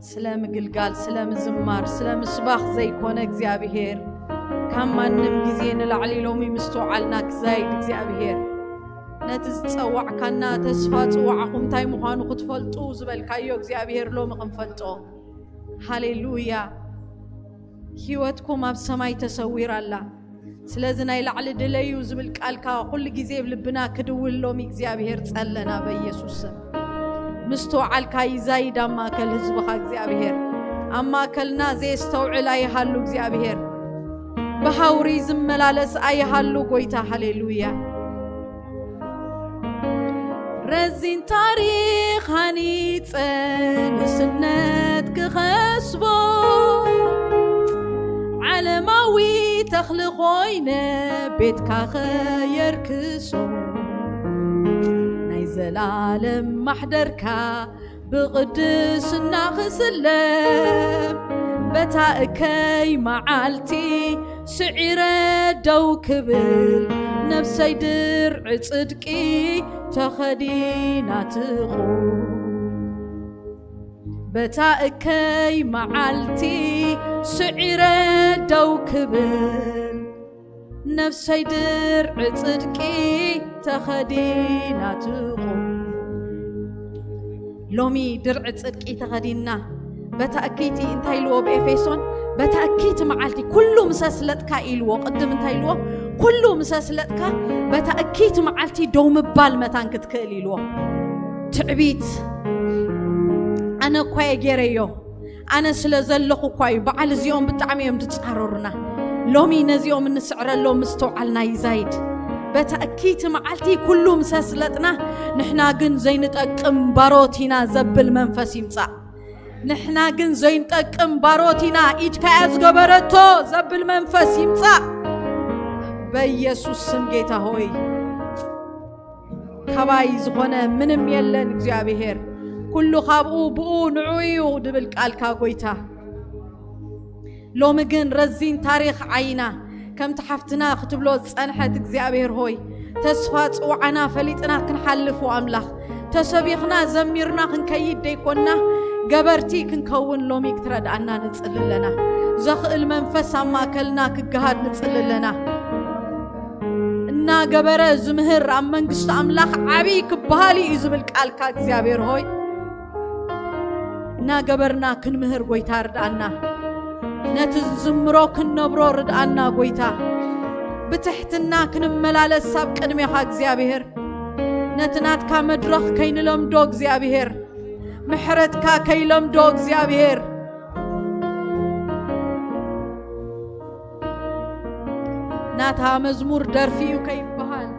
ስለ ምግልጋል፣ ስለ ምዝማር፣ ስለ ምስባኽ ዘይኮነ እግዚኣብሔር፣ ካብ ማንም ግዜ ንላዕሊ ሎሚ ምስትውዓልና ክዛይድ እግዚኣብሔር፣ ነቲ ዝጸዋዕካና ተስፋ ጽዋዕኹም እንታይ ምዃኑ ክትፈልጡ ዝበልካዮ እግዚኣብሔር ሎሚ ክንፈልጦ። ሃሌሉያ። ህይወትኩም ኣብ ሰማይ ተሰዊራ ኣላ። ስለዚ ናይ ላዕሊ ድለዩ ዝብል ቃልካ ኩሉ ግዜ ኣብ ልብና ክድውል ሎሚ እግዚኣብሔር ጸለና በኢየሱስ ስም። ምስትውዓልካ ይዛይድ ኣብ ማእከል ህዝብኻ እግዚኣብሔር። ኣብ ማእከልና ዘየስተውዕል ኣይሃሉ እግዚኣብሔር። ብሃውሪ ዝመላለስ ኣይሃሉ ጎይታ። ሃሌሉያ። ረዚን ታሪኽ ሃኒጸ ንስነት ክኸስቦ፣ ዓለማዊ ተኽሊ ኾይነ ቤትካ ኸየርክሶ፣ ናይ ዘላለም ማሕደርካ ብቕድስና ክስለም፣ በታ እከይ መዓልቲ ስዒረ ደው ክብል፣ ነፍሰይ ድርዒ ጽድቂ ተኸዲና ትቑም። በታ እከይ መዓልቲ ስዒረ ደው ክብል፣ ነፍሰይ ድርዒ ጽድቂ ተኸዲና ትቑም። ሎሚ ድርዒ ጽድቂ ተኸዲና፣ በታ እክይቲ እንታይ ኢልዎ ብኤፌሶን? በታ እክይቲ መዓልቲ ኩሉ ምስ ኣስለጥካ ኢልዎ። ቅድም እንታይ ኢልዎ? ኩሉ ምስ ኣስለጥካ በታ እክይቲ መዓልቲ ደው ምባል መታን ክትክእል ኢልዎ። ትዕቢት፣ ኣነ እኳ እየ ገይረዮ፣ ኣነ ስለ ዘለኹ እኳ እዩ። በዓል እዚኦም ብጣዕሚ እዮም ዝጻረሩና። ሎሚ ነዚኦም እንስዕረሎም ምስትውዓልና ይዛይድ። በታ እክይቲ መዓልቲ ኩሉ ምስ ኣስለጥና፣ ንሕና ግን ዘይንጠቅም ባሮት ኢና ዘብል መንፈስ ይምጻእ። ንሕና ግን ዘይንጠቅም ባሮት ኢና፣ ኢድካ እያ ዝገበረቶ ዘብል መንፈስ ይምጻእ በኢየሱስ ስም። ጌታ ሆይ፣ ካባይ ዝኾነ ምንም የለን እግዚኣብሔር፣ ኩሉ ካብኡ ብኡ ንዑ እዩ ድብል ቃልካ ጎይታ። ሎሚ ግን ረዚን ታሪኽ ዓይና ከምቲ ሓፍትና ክትብሎ ዝጸንሐት እግዚኣብሔር ሆይ፣ ተስፋ ጽውዓና ፈሊጥና ክንሓልፍ ኣምላኽ፣ ተሰቢኽና ዘሚርና ክንከይድ ደይኮንና፣ ገበርቲ ክንከውን ሎሚ ክትረድኣና ንጽሊ ኣለና። ዘኽእል መንፈስ ኣብ ማእከልና ክገሃድ ንጽሊ ኣለና። እናገበረ ዝምህር ኣብ መንግስቲ ኣምላኽ ዓብዪ ክበሃል እዩ ዝብል ቃልካ እግዚኣብሔር ሆይ፣ እናገበርና ክንምህር ጎይታ ርድኣና። ነቲ ዝዝምሮ ክንነብሮ ርድኣና ጎይታ። ብትሕትና ክንመላለስ ኣብ ቅድሜኻ እግዚኣብሔር። ነቲ ናትካ መድረኽ ከይንለምዶ እግዚኣብሔር። ምሕረትካ ከይለምዶ እግዚኣብሔር። ናታ መዝሙር ደርፊ እዩ ከይበሃል፣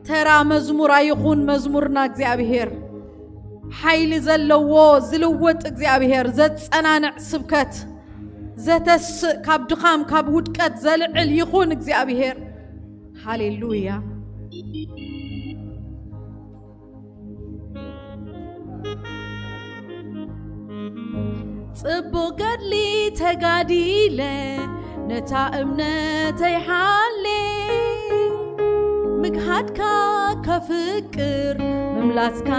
ተራ መዝሙር ኣይኹን መዝሙርና እግዚኣብሔር። ሓይሊ ዘለዎ ዝልውጥ እግዚኣብሔር፣ ዘጸናንዕ ስብከት፣ ዘተስእ፣ ካብ ድኻም፣ ካብ ውድቀት ዘልዕል ይኹን እግዚኣብሔር። ሃሌሉያ። ጽቡቕ ገድሊ ተጋዲለ፣ ነታ እምነተይ ሓሌ፣ ምግሃድካ ከፍቅር፣ ምምላስካ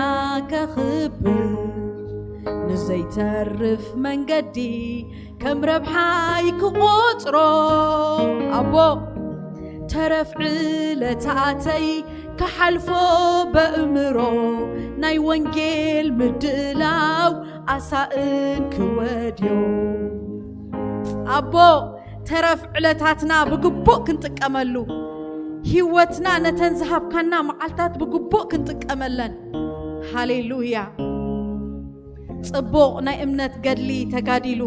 ከኽብር፣ ንዘይተርፍ መንገዲ ከም ረብሓይ ክቖጽሮ። ኣቦ፣ ተረፍ ዕለታተይ ክሓልፎ በእምሮ፣ ናይ ወንጌል ምድላው ኣሳእን ክወድዮ። ኣቦ፣ ተረፍ ዕለታትና ብግቡእ ክንጥቀመሉ፣ ህይወትና ነተን ዝሃብካና መዓልታት ብግቡእ ክንጥቀመለን። ሃሌሉያ። ጽቡቕ ናይ እምነት ገድሊ ተጋዲሉ፣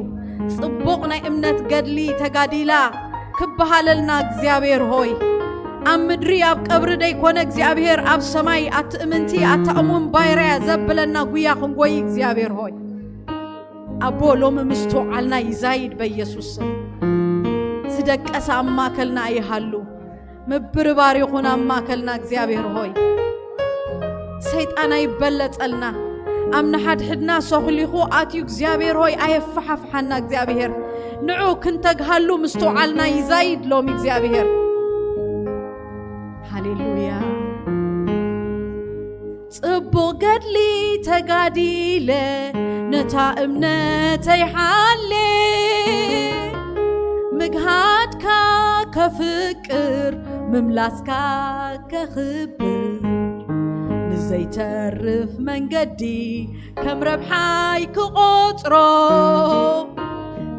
ጽቡቕ ናይ እምነት ገድሊ ተጋዲላ ክበሃለልና እግዚኣብሔር ሆይ፣ ኣብ ምድሪ ኣብ ቀብሪ ደይኮነ እግዚኣብሔር ኣብ ሰማይ ኣትእምንቲ ኣታእሙን ባይራያ ዘብለና ጉያ ክንጎይ እግዚኣብሔር ሆይ፣ ኣቦ ሎሚ ምስትውዓልና ይዛይድ በኢየሱስ ስም። ዝደቀሰ ኣብ ማእከልና ኣይሃሉ። ምብርባር ይኹን ኣብ ማእከልና እግዚኣብሔር ሆይ። ሰይጣን ኣይበለጸልና። ኣብ ንሓድሕድና ሰኹሊኹ ኣትዩ እግዚኣብሔር ሆይ ኣየፈሓፍሓና እግዚኣብሔር። ንዑ ክንተግሃሉ ምስትውዓልና ይዛይድ ሎሚ እግዚኣብሔር። ሃሌሉያ። ጽቡቕ ገድሊ ተጋዲለ ነታ እምነተይ ሓሌ፣ ምግሃድካ ከፍቅር ምምላስካ ከኽብር፣ ንዘይተርፍ መንገዲ ከም ረብሓይ ክቖጽሮ፣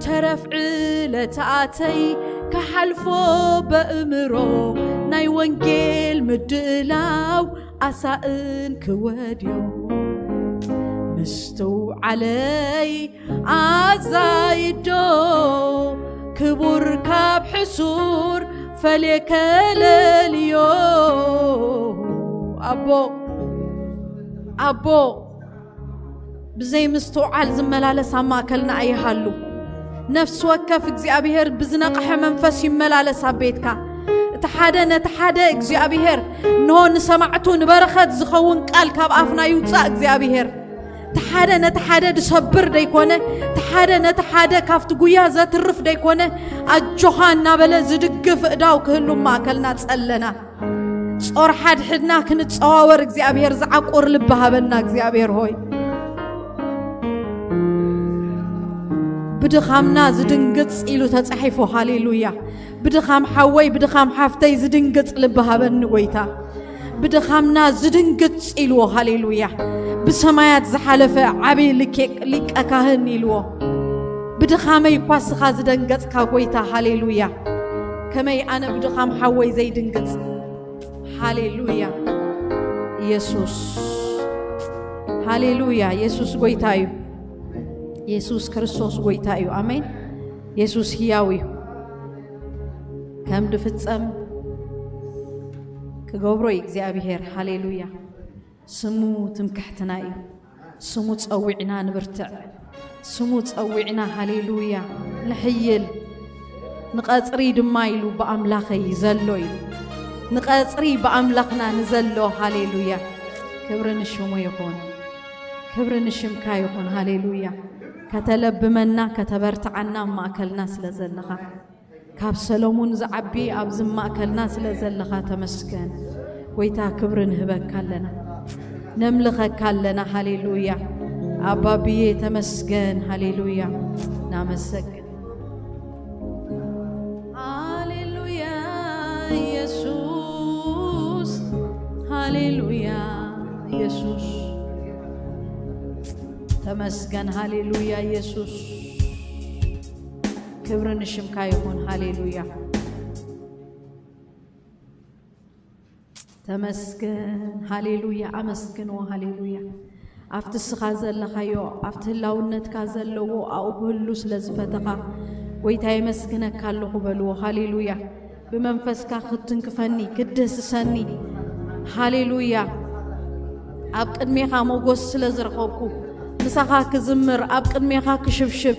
ተረፍ ዕለታተይ ክሓልፎ በእምሮ፣ ናይ ወንጌል ምድላው ኣሳእን ክወድዮ፣ ምስትውዓለይ ኣዛይዶ፣ ክቡር ካብ ሕሱር ፈልየ ከለልዮ። ኣቦ፣ ኣቦ፣ ብዘይ ምስትውዓል ዝመላለስ ኣብ ማእከልና ኣይሃሉ። ነፍሲ ወከፍ እግዚኣብሔር ብዝነቕሐ መንፈስ ይመላለስ ኣብ ቤትካ። እቲ ሓደ ነቲ ሓደ እግዚኣብሔር፣ እንሆ ንሰማዕቱ ንበረኸት ዝኸውን ቃል ካብ ኣፍና ይውጻእ እግዚኣብሔር። እቲ ሓደ ነቲ ሓደ ዝሰብር ደይኮነ፣ እቲ ሓደ ነቲ ሓደ ካብቲ ጉያ ዘትርፍ ደይኮነ፣ ኣጆኻ እናበለ ዝድግፍ እዳው ክህሉ ማእከልና ጸለና። ጾር ሓድሕድና ክንጸዋወር እግዚኣብሔር ዝዓቁር ልቢ ሃበና እግዚኣብሔር ሆይ። ብድኻምና ዝድንግጽ ኢሉ ተጻሒፉ። ሃሌሉያ። ብድኻም ሓወይ፣ ብድኻም ሓፍተይ ዝድንግጽ ልቢ ሃበኒ ጎይታ። ብድኻምና ዝድንግጽ ኢልዎ። ሃሌሉያ። ብሰማያት ዝሓለፈ ዓቢ ልኬ-፣ ሊቀ ካህን ኢልዎ። ብድኻመይ እኳ እስኻ ዝደንገጽካ ጎይታ። ሃሌሉያ። ከመይ ኣነ ብድኻም ሓወይ ዘይድንግጽ? ሃሌሉያ። ኢየሱስ፣ ሃሌሉያ። ኢየሱስ ጎይታ እዩ። ኢየሱስ ክርስቶስ ጎይታ እዩ። ኣሜን። ኢየሱስ ህያው እዩ። ከም ድፍጸም ክገብሮ እዩ እግዚኣብሔር። ሃሌሉያ። ስሙ ትምክሕትና እዩ። ስሙ ጸዊዕና ንብርትዕ። ስሙ ጸዊዕና፣ ሃሌሉያ፣ ንሕይል። ንቐጽሪ ድማ ኢሉ ብኣምላኸይ ዘሎ ኢሉ። ንቐጽሪ ብኣምላኽና ንዘሎ፣ ሃሌሉያ። ክብሪ ንሽሙ ይኹን። ክብሪ ንሽምካ ይኹን። ሃሌሉያ። ከተለብመና፣ ከተበርትዓና ኣብ ማእከልና ስለ ዘለኻ፣ ካብ ሰሎሙን ዝዓቢ ኣብዚ ማእከልና ስለ ዘለኻ ተመስገን። ጎይታ ክብሪ ንህበካ ኣለና፣ ነምልኸካ ኣለና። ሃሌሉያ። ኣባብዬ ተመስገን። ሃሌሉያ። ናመሰግን። ሃሌሉያ ኢየሱስ፣ ሃሌሉያ ኢየሱስ፣ ተመስገን። ሃሌሉያ ኢየሱስ፣ ክብሪ ንሽምካ ይኹን። ሃሌሉያ። ተመስገን። ሃሌሉያ። ኣመስግንዎ። ሃሌሉያ። ኣብቲ እስኻ ዘለኻዮ፣ ኣብቲ ህላውነትካ ዘለዎ ኣብኡ ክህሉ ስለ ዝፈተኻ፣ ጎይታ የመስግነካ ኣለኹ በልዎ። ሃሌሉያ። ብመንፈስካ ክትንክፈኒ፣ ክትድህስሰኒ። ሃሌሉያ። ኣብ ቅድሜኻ ሞጎስ ስለ ዝረኸብኩ፣ ምሳኻ ክዝምር፣ ኣብ ቅድሜኻ ክሽብሽብ፣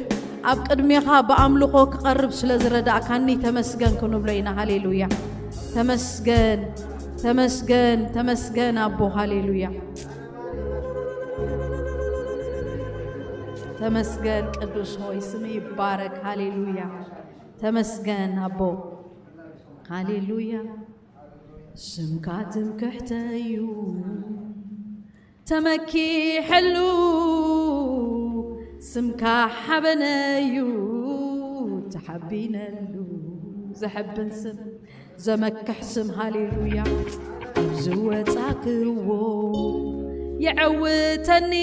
ኣብ ቅድሜኻ ብኣምልኾ ክቐርብ ስለ ዝረዳእካኒ ተመስገን ክንብሎ ኢና። ሃሌሉያ። ተመስገን፣ ተመስገን፣ ተመስገን ኣቦ። ሃሌሉያ። ተመስገን ቅዱስ ሆይ፣ ስም ይባረክ። ሃሌሉያ። ተመስገን ኣቦ። ሃሌሉያ። ስምካ ትምክሕተዩ ተመኪሐሉ፣ ስምካ ሓበነዩ ተሓቢነሉ። ዘሐብን ስም፣ ዘመክሕ ስም። ሃሌሉያ። ኣብ ዝወጻክዎ የዐውተኒ፣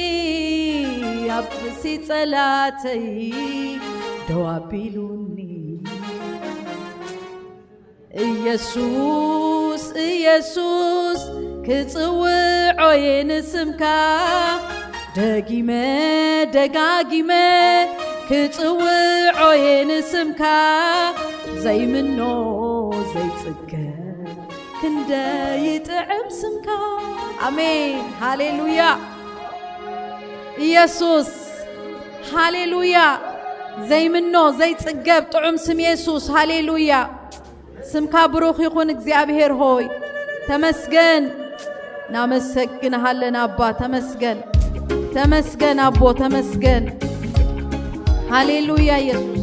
ኣብ ርእሲ ጸላተይ ደው ኣቢሉኒ። ኢየሱስ፣ ኢየሱስ፣ ክጽውዖ እየ ንስምካ፣ ደጊመ ደጋጊመ ክጽውዖ እየ ንስምካ፣ ዘይምኖ ዘይጽገብ ክንደይ ይጥዕም ስምካ። ኣሜን። ሃሌሉያ። ኢየሱስ፣ ሃሌሉያ። ዘይምኖ ዘይጽገብ ጥዑም ስም የሱስ። ሃሌሉያ። ስምካ ብሩኽ ይኹን እግዚኣብሔር ሆይ። ተመስገን። እናመሰግንሃለን ኣባ። ተመስገን። ተመስገን ኣቦ። ተመስገን። ሃሌሉያ ኢየሱስ።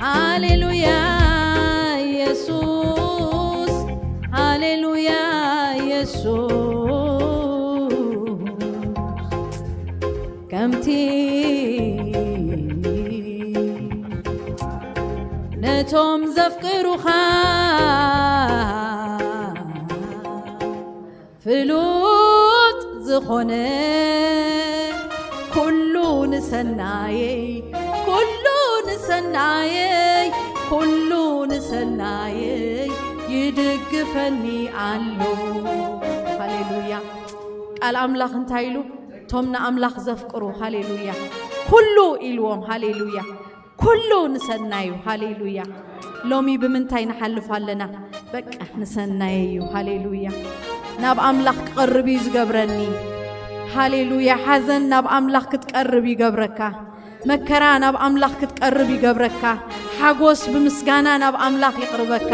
ሃሌሉያ ኢየሱስ። ሃሌሉያ ኢየሱስ። ከምቲ ነቶም ዘፍቅሩኻ ፍሉጥ ዝኾነ፣ ኩሉ ንሰናየይ፣ ኩሉ ንሰናየይ፣ ኩሉ ንሰናየይ ይድግፈኒ ኣሎ። ሃሌሉያ። ቃል ኣምላኽ እንታይ ኢሉ? እቶም ንኣምላኽ ዘፍቅሩ፣ ሃሌሉያ፣ ኩሉ ኢልዎም። ሃሌሉያ። ኩሉ ንሰናዩ። ሃሌሉያ። ሎሚ ብምንታይ ንሓልፍ ኣለና? በቃ ንሰናየ እዩ። ሃሌሉያ። ናብ ኣምላኽ ክቐርብ እዩ ዝገብረኒ። ሃሌሉያ። ሓዘን ናብ ኣምላኽ ክትቀርብ ይገብረካ። መከራ ናብ ኣምላኽ ክትቀርብ ይገብረካ። ሓጎስ ብምስጋና ናብ ኣምላኽ ይቕርበካ።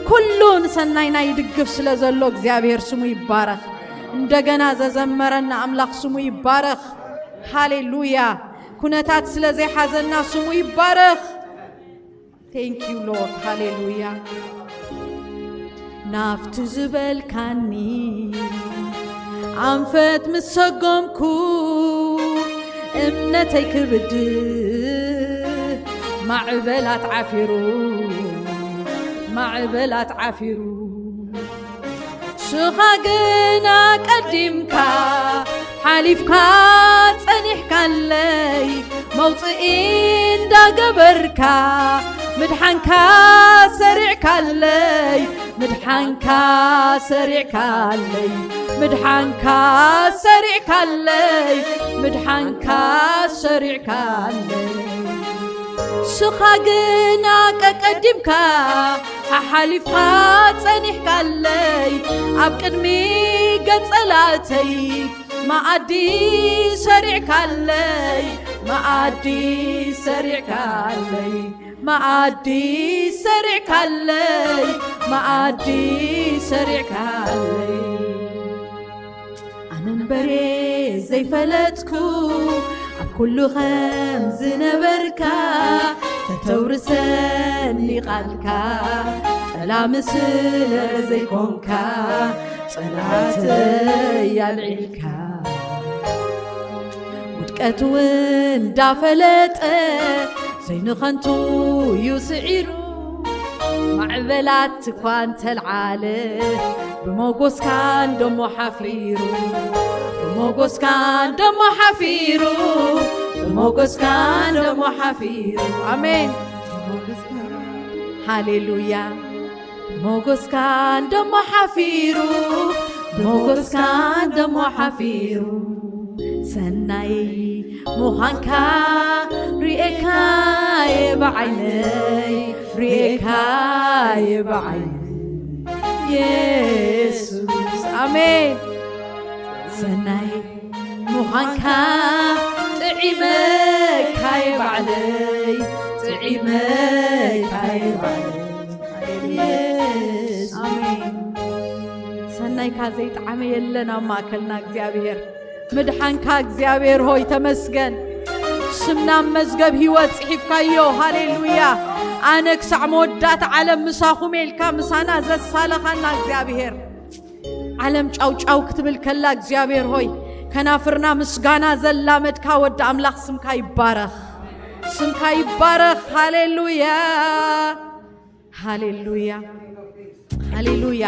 ኩሉ ንሰናይና ይድግፍ ስለ ዘሎ እግዚኣብሔር ስሙ ይባረኽ። እንደገና ዘዘመረና ኣምላኽ ስሙ ይባረኽ። ሃሌሉያ። ኩነታት ስለ ዘይሓዘና ስሙ ይባረኽ። Thank you Lord። ሃሌሉያ። ናብቲ ዝበልካኒ ኣንፈት ምስ ሰጎምኩ፣ እምነተይ ክብድህ ማዕበላት ዓፊሩ፣ ማዕበላት ዓፊሩ። ንስኻ ግን ኣቀዲምካ ሓሊፍካ ጸኒሕካለይ፣ መውጽኢ እንዳገበርካ ምድሓንካ ሰሪዕካለይ፣ ምድሓንካ ሰሪዕካለይ፣ ምድሓንካ ሰሪዕካለይ፣ ምድሓንካ ሰሪዕካለይ። ንስኻ ግና ቀቀዲምካ ሓሓሊፍካ ጸኒሕካለይ፣ ኣብ ቅድሚ ገጸላተይ መኣዲ ሰሪዕካለይ፣ መኣዲ ሰሪዕካለይ፣ መኣዲ ሰሪዕካለይ፣ መኣዲ ሰሪዕካለይ። ኣነ እምበሬ ዘይፈለጥኩ ኣብ ኩሉ ከም ዝነበርካ፣ ተተውርሰኒ ቃልካ፣ ጠላሚ ስለ ዘይኮንካ፣ ጸላእተይ ኣልዒልካ። ውድቀት እውን እንዳፈለጠ ዘይንኸንቱ እዩ ስዒሩ፣ ማዕበላት እኳ እንተልዓለ ብሞጎስካ እንደሞ ሓፊሩ፣ ብሞጎስካ እንደሞ ሓፊሩ፣ ብሞጎስካ እንደሞ ሓፊሩ። ኣሜን። ሃሌሉያ። ብሞጎስካ እንደሞ ሓፊሩ፣ ብሞጎስካ እንደሞ ሓፊሩ። ሰናይ ምዃንካ ርኤካየ ብዓይነይ፣ ርኤካየ ብዓይነይ የሱስ። ኣሜን። ሰናይ ምዃንካ ጥዕ ጥዒመካየ ባዕለይ፣ ጥዒመካየ ባዕለይ። የሱስ። ኣሜን። ሰናይካ ዘይጠዓመ የለን ኣብ ማእከልና እግዚኣብሔር። ምድሓንካ እግዚኣብሔር ሆይ ተመስገን። ስምና ኣብ መዝገብ ህይወት ጽሒፍካዮ። ሃሌሉያ። ኣነ ክሳዕ መወዳእታ ዓለም ምሳኹም ኢልካ ምሳና ዘሳለኻና እግዚኣብሔር። ዓለም ጫው ጫው ክትብል ከላ እግዚኣብሔር ሆይ ከናፍርና ምስጋና ዘላመድካ ወዲ ኣምላኽ ስምካ ይባረኽ። ስምካ ይባረኽ። ሃሌሉያ። ሃሌሉያ። ሃሌሉያ።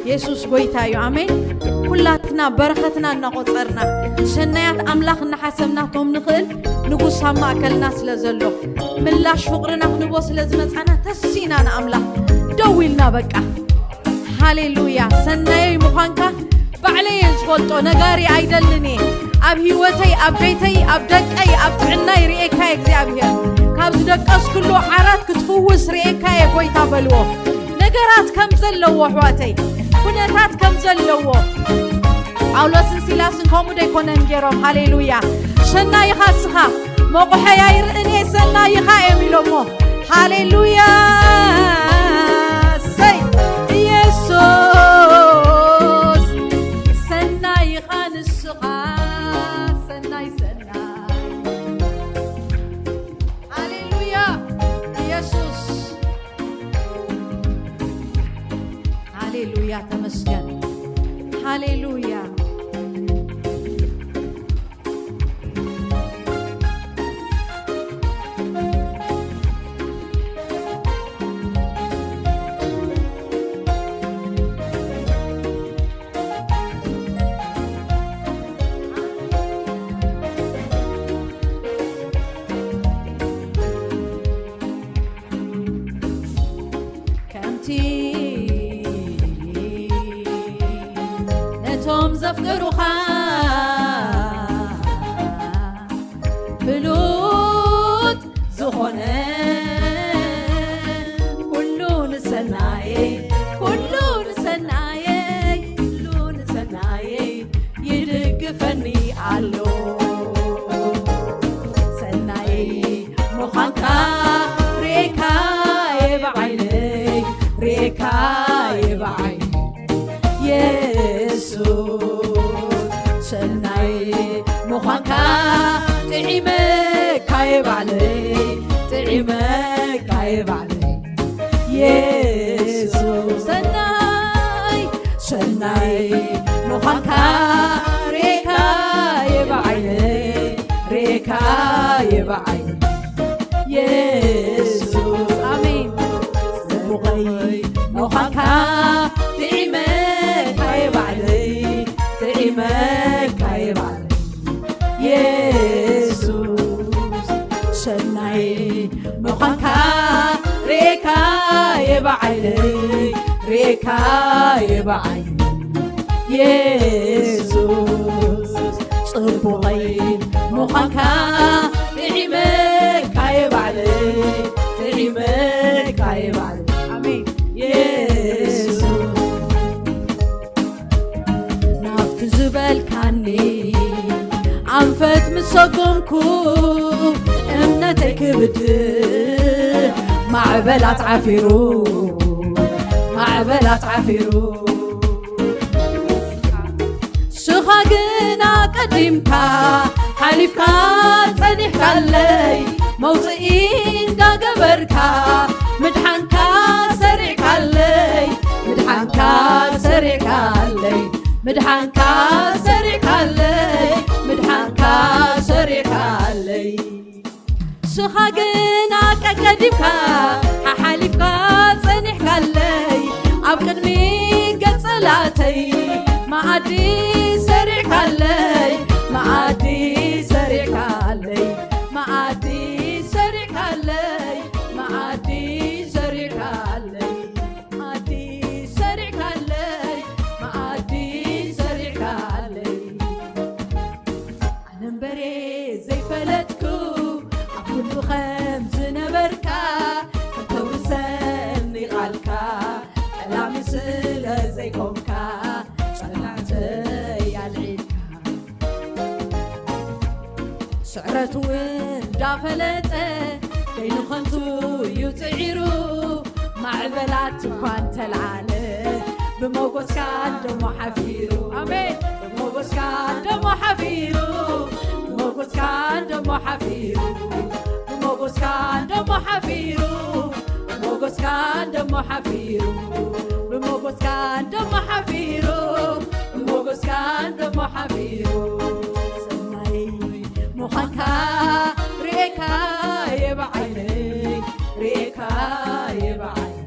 የሱስ ጎይታ እዩ። ኣሜን። ኩላትና በረኸትና እናቖጸርና ሰናያት ኣምላኽ እናሓሰብና ቶም ንኽእል ንጉስ ኣብ ማእከልና ስለ ዘሎ ምላሽ ፍቕርና ክንቦ ስለ ዝመጻና ተሲና ንኣምላኽ ደው ኢልና በቃ። ሃሌሉያ። ሰናየይ ምዃንካ ባዕለይ እየ ዝፈልጦ፣ ነጋሪ ኣይደልን እየ። ኣብ ህይወተይ፣ ኣብ ቤተይ፣ ኣብ ደቀይ፣ ኣብ ጥዕናይ ርእየካ እየ እግዚኣብሔር። ካብ ዝደቀስክሉ ዓራት ክትፍውስ ርእየካ እየ ጎይታ በልዎ። ነገራት ከም ዘለዎ ኣሕዋተይ፣ ኩነታት ከም ዘለዎ። ጳውሎስን ሲላስን ከምኡ ዶ ኣይኮነን ገይሮም? ሃሌሉያ። ሰናይኻ እስኻ፣ መቑሐይ ኣይርእን እየ ሰናይኻ እዮም ኢሎሞ። ሃሌሉያ። እሰይ። ኢየሱስ ሰናይኻ ንስኻ፣ ሰናይ ሰናይ። ሃሌሉያ። ኢየሱስ። ሃሌሉያ። ተመስገን። ሃሌሉያ። ከምቲ ነቶም ዘፍቅሩኻ ፍሉጥ ዝኾነ ኩሉ ንሰናየይ፣ ኩሉ ንሰናየይ፣ ኩሉ ንሰናየይ ይድግፈኒ ኣሎ። ሰናይ ምዃንካ ርኤካየ ብዓይነይ፣ ርኤካየ ብዓይነይ። የሱስ ሰናይ ምዃንካ ጥዒመካየ ባዕለይ፣ ጥዒመካየ ባዕለይ። የሱስ ሰናይ፣ ሰናይ ምዃንካ ርኤካየ ብዓይነይ፣ ርኤካየ ብዓይነይ። የሱስ ኣሜን። ጽቡቐይ ምዃንካ ጥዒመካየ ባዕለይ፣ ጥዒመካየ ባዕለይ። የሱስ ሰናይ ምዃንካ ርኤካየ ብዓይነይ፣ ርኤካየ ብዓይነይ። የሱስ ጽቡቐይ ምዃንካ ጥዒመካየ ባዕለይ፣ ጥዒመካየ ባዕለይ። ኣሜን። የሱስ ናብቲ ዝበልካኒ ኣንፈት ምስ ሰጎምኩ እምነተይ ክብድ ማዕበላት ዓፊሩ፣ ማዕበላት ዓፊሩ። ስኻ ግና ቀዲምካ ሓሊፍካ ጸኒሕካለይ፣ መውጽኢ እንዳገበርካ ምድሓንካ ሰሪዕካለይ፣ ምድሓንካ ሰሪዕካለይ፣ ምድሓንካ ሰሪዕካለይ፣ ምድሓንካ ሰሪዕካለይ። ስኻ ግና ቀቀዲምካ ሓሓሊፍካ ጸኒሕካለይ፣ ኣብ ቅድሚ ገጽ ጸላእተይ መኣዲ ሰሪዕካለይ፣ መኣዲ ሰሪዕካለይ፣ መኣዲ ሰሪዕካለይ፣ መኣዲ ሰሪዕካለይ፣ መኣዲ ሰሪዕካለይ፣ መኣዲ ሰሪዕካለይ። ኣነ እምበሬ ዘይፈለጥኩ ኣብ ኩሉ ከም ዝነበርካ፣ ከም ተውርሰኒ ቃልካ፣ ጠላሚ ስለ ዘይኮንካ፣ ጸላእተይ ኣልዒልካ። ስዕረ እንዳፈለጠ ከይኑ ከንቱ እዩ ጽዒሩ። ማዕበላት እኳ እንተልዓለ ብሞጎስካ እንደሞ ሓፊሩ። ኣሜን። ብሞጎስካ እንደሞ ሓፊሩ። ብሞጎስካ እንደሞ ሓፊሩ። ብሞጎስካ እንደሞ ሓፊሩ። ብሞጎስካ እንደሞ ሓፊሩ። ብሞጎስካ እንደሞ ሓፊሩ። ብሞጎስካ እንደሞ ሓፊሩ። ሰናይ ምዃንካ ርኤካ የብዓይነይ፣ ርኤካ የብዓይነይ።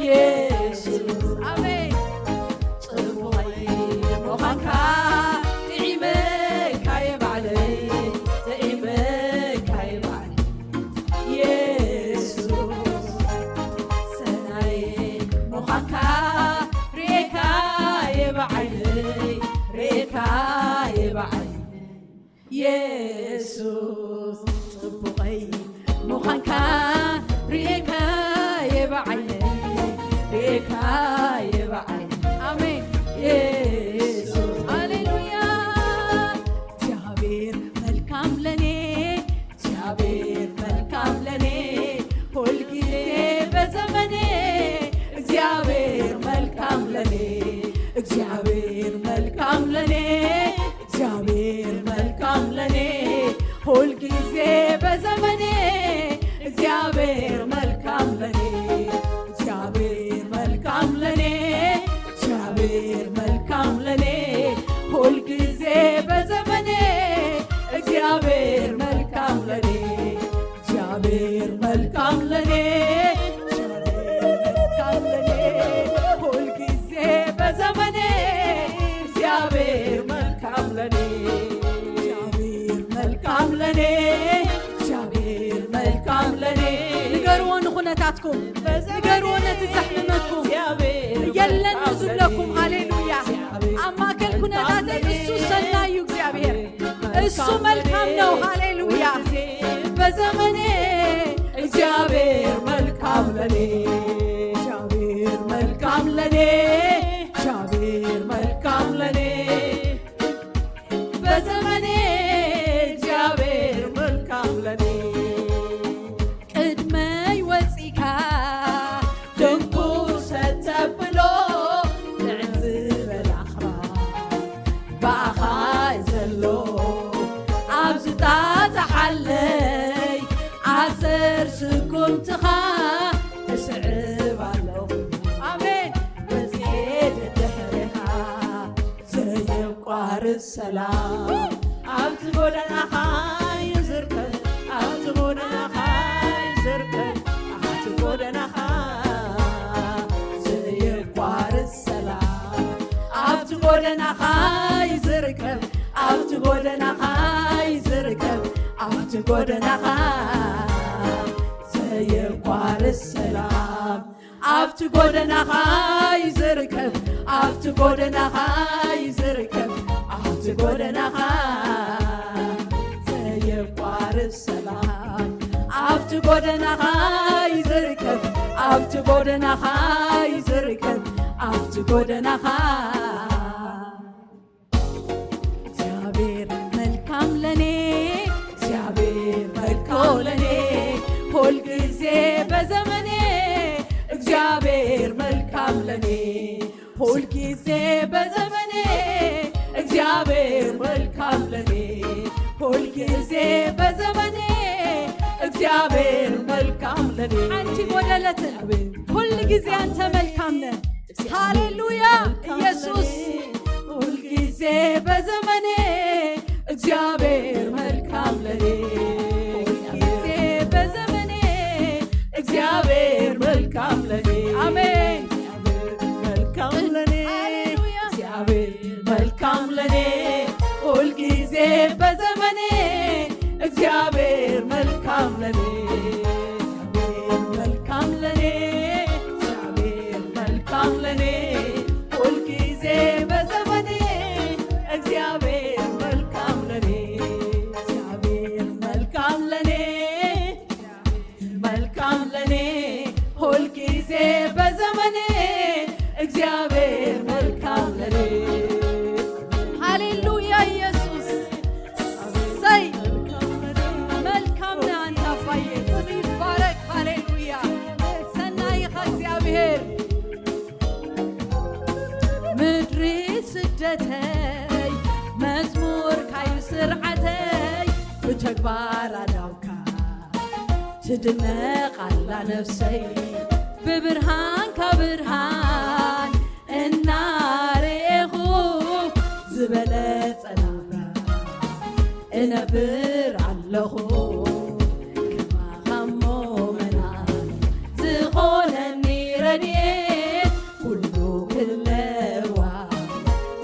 የሱስ ኣሜን። ጽቡቐይ ምዃንካ ጥዒመካ የባዕለይ፣ ጥዒመካ የባዕለይ። የሱስ ሰናይ ምዃንካ ርኤካ የባዕለይ፣ ርኤካ የባዕለይ። የሱስ ጽቡቐይ ምዃንካ ርኤካ የባዕለይ፣ ርኤካ የባዕለይ። ኣሜን። የሱስ ሃሌሉያ። እግዚአብሔር መልካም ለኔ፣ እግዚአብሔር መልካም ለኔ፣ ሁልጊዜ በዘመኔ። እግዚአብሔር መልካም ለኔ፣ እግዚአብሔር መልካም ለኔ፣ እግዚአብሔር መልካም ለኔ፣ ሁልጊዜ በዘመኔ። እግዚአብሔር መልካም ለኔ፣ እግዚአብሔር መልካም ለኔ፣ እግዚአብሔር መልካም ለኔ፣ ሁልጊዜ በዘመኔ። እግዚአብሔር መልካም ለኔ፣ እግዚአብሔር መልካም ለኔ፣ እግዚአብሔር መልካም ለኔ፣ ሁልጊዜ በዘመኔ። እግዚአብሔር መልካም ለኔ፣ እግዚአብሔር መልካም ለኔ፣ እግዚአብሔር መልካም ለኔ። ንገርዎ ንኹነታትኩም፣ ንገርዎ ነቲ ዘሕምመኩም። የለን ዝብለኩም። ሃሌሉያ። ኣብ ማእከል ኩነታተይ እሱ ሰናይ እዩ። እግዚአብሔር እሱ መልካም ነው። ሃሌሉያ። በዘመኔ እግዚአብሔር መልካም ለኔ፣ እግዚአብሔር መልካም ለኔ፣ እግዚአብሔር መልካም ለኔ። በዘመኔ እግዚአብሔር መልካም ለኔ። ቅድመይ ወጺካ ድንቁ ሰተብሎ ልዕል ዝበላ ኣኽራን ብኣኻ እዩ ዘሎ። ኣብ ዝጣጣሓለይ ኣሰር ስጉምትኻ እስዕብ ኣለኹ። ኣሜን። መጽሔ ድሕሬኻ ዘየቋርጽ ሰላም ኣብቲ ጎደናኻ እዩ ዝርከብ፣ ኣብቲ ጎደናኻ እዩ ዝርከብ፣ ኣብቲ ጎደናኻ ዘየቋርጽ ሰላም ኣብቲ ጎደናኻ እዩ ዝርከብ፣ ኣብቲ ጎደናኻ እዩ ዝርከብ፣ ኣብቲ ጎደናኻ ዘየቋርጽ ሰላም ኣብቲ ጎደናኻ እዩ ዝርከብ፣ ኣብቲ ጎደናኻ እዩ ዝርከብ፣ ኣብቲ ጎደናኻ ዘየቋርጽ ሰላም ኣብቲ ጎደናኻ እዩ ዝርከብ፣ ኣብቲ ጎደናኻ እዩ ዝርከብ፣ ኣብቲ ጎደናኻ። እግዚአብሔር መልካም ለኔ፣ እግዚአብሔር መልካም ለኔ፣ ሁልጊዜ በዘመኔ። እግዚአብሔር መልካም ለኔ፣ ሁልጊዜ በዘመኔ። እግዚአብሔር መልካም ለኔ፣ ሁልጊዜ በዘመኔ። እግዚአብሔር መልካም ለኔ። ሓንቲ ጎደለትን። ሁል ጊዜ አንተ መልካም ነህ። ሃሌሉያ ኢየሱስ። ሁልጊዜ በዘመኔ እግዚአብሔር መልካም ለኔ፣ ሁልጊዜ በዘመኔ እግዚአብሔር መልካም ለኔ። አሜን። እግዚአብሔር መልካም ለኔ፣ ሃሌሉያ። እግዚአብሔር መልካም ለኔ፣ ሁልጊዜ በዘመኔ እግዚአብሔር መልካም ለኔ፣ እግዚአብሔር መልካም ለኔ፣ እግዚአብሔር መልካም ለኔ፣ ሁልጊዜ በዘመኔ እግዚአብሔር መልካም ለኔ፣ እግዚአብሔር መልካም ለኔ፣ መልካም ለኔ፣ ሁልጊዜ በዘመኔ እግዚአብሔር መልካም ለኔ። ሃሌሉያ ኢየሱስ። ሰይ ተይ መዝሙርካዩ ስርዓተይ ብተግባር ኣዳውካ ትድነቕ ኣላ ነፍሰይ ብብርሃንካ ብርሃን እናረኤኹ ዝበለጸ ናብራ እነብር ኣለኹ። ከማኻ እሞ መናን ዝኾነኒ ረድኤት ኩሉ ክለዋ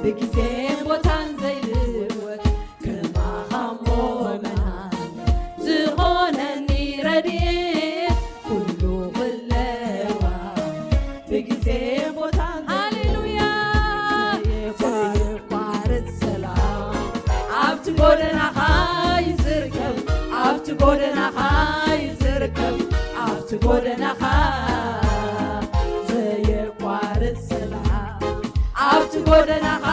ብግዜን ቦታን ዘይልወጥ ከማኻ እሞ መናን ዝኾነኒ ረድኤት ኩሉ ክለዋ ብግዜን ቦታን ሃሌሉያ። ዘየቋርጽ ሰላም ኣብቲ ጎደናኻ ይዝርከብ ኣብቲ ጎደናኻ ይዝርከብ ኣብቲ ጎደናኻ ዘየቋርጽ ሰላም ኣብቲ ጎደናኻ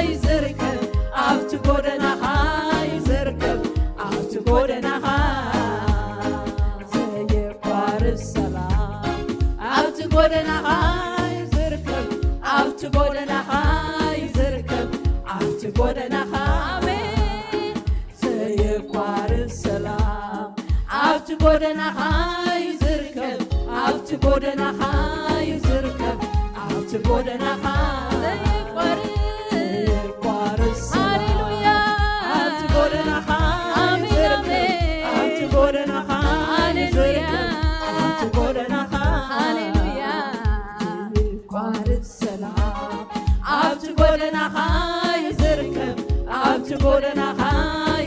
ይዝርከብ ኣብቲ ጎደናኻ ይዝርከብ ኣብቲ ጎደናኻ ዘየቋርጽ ሰላም ኣብቲ ጎደናኻ ይዝርከብ ኣብቲ ጎደናኻ ይዝርከብ ኣብቲ ጎደናኻ ኣሜን ዘየቋርጽ ሰላም ኣብቲ ጎደናኻ ይዝርከብ ኣብቲ ጎደናኻ ይዝርከብ ኣብቲ ጎደናኻ ዘየቋርጽ ዘየቋርጽ ሰላም ሃሌሉያ ኣብቲ ጎደናኻ ኣሜን ይዝርከብ ኣሜን ኣብቲ ጎደናኻ ሃሌሉያ ይዝርከብ ኣብቲ ጎደናኻ ሃሌሉያ ዘየቋርጽ ሰላም ኣብቲ ጎደናኻ ይዝርከብ ኣብቲ ጎደናኻ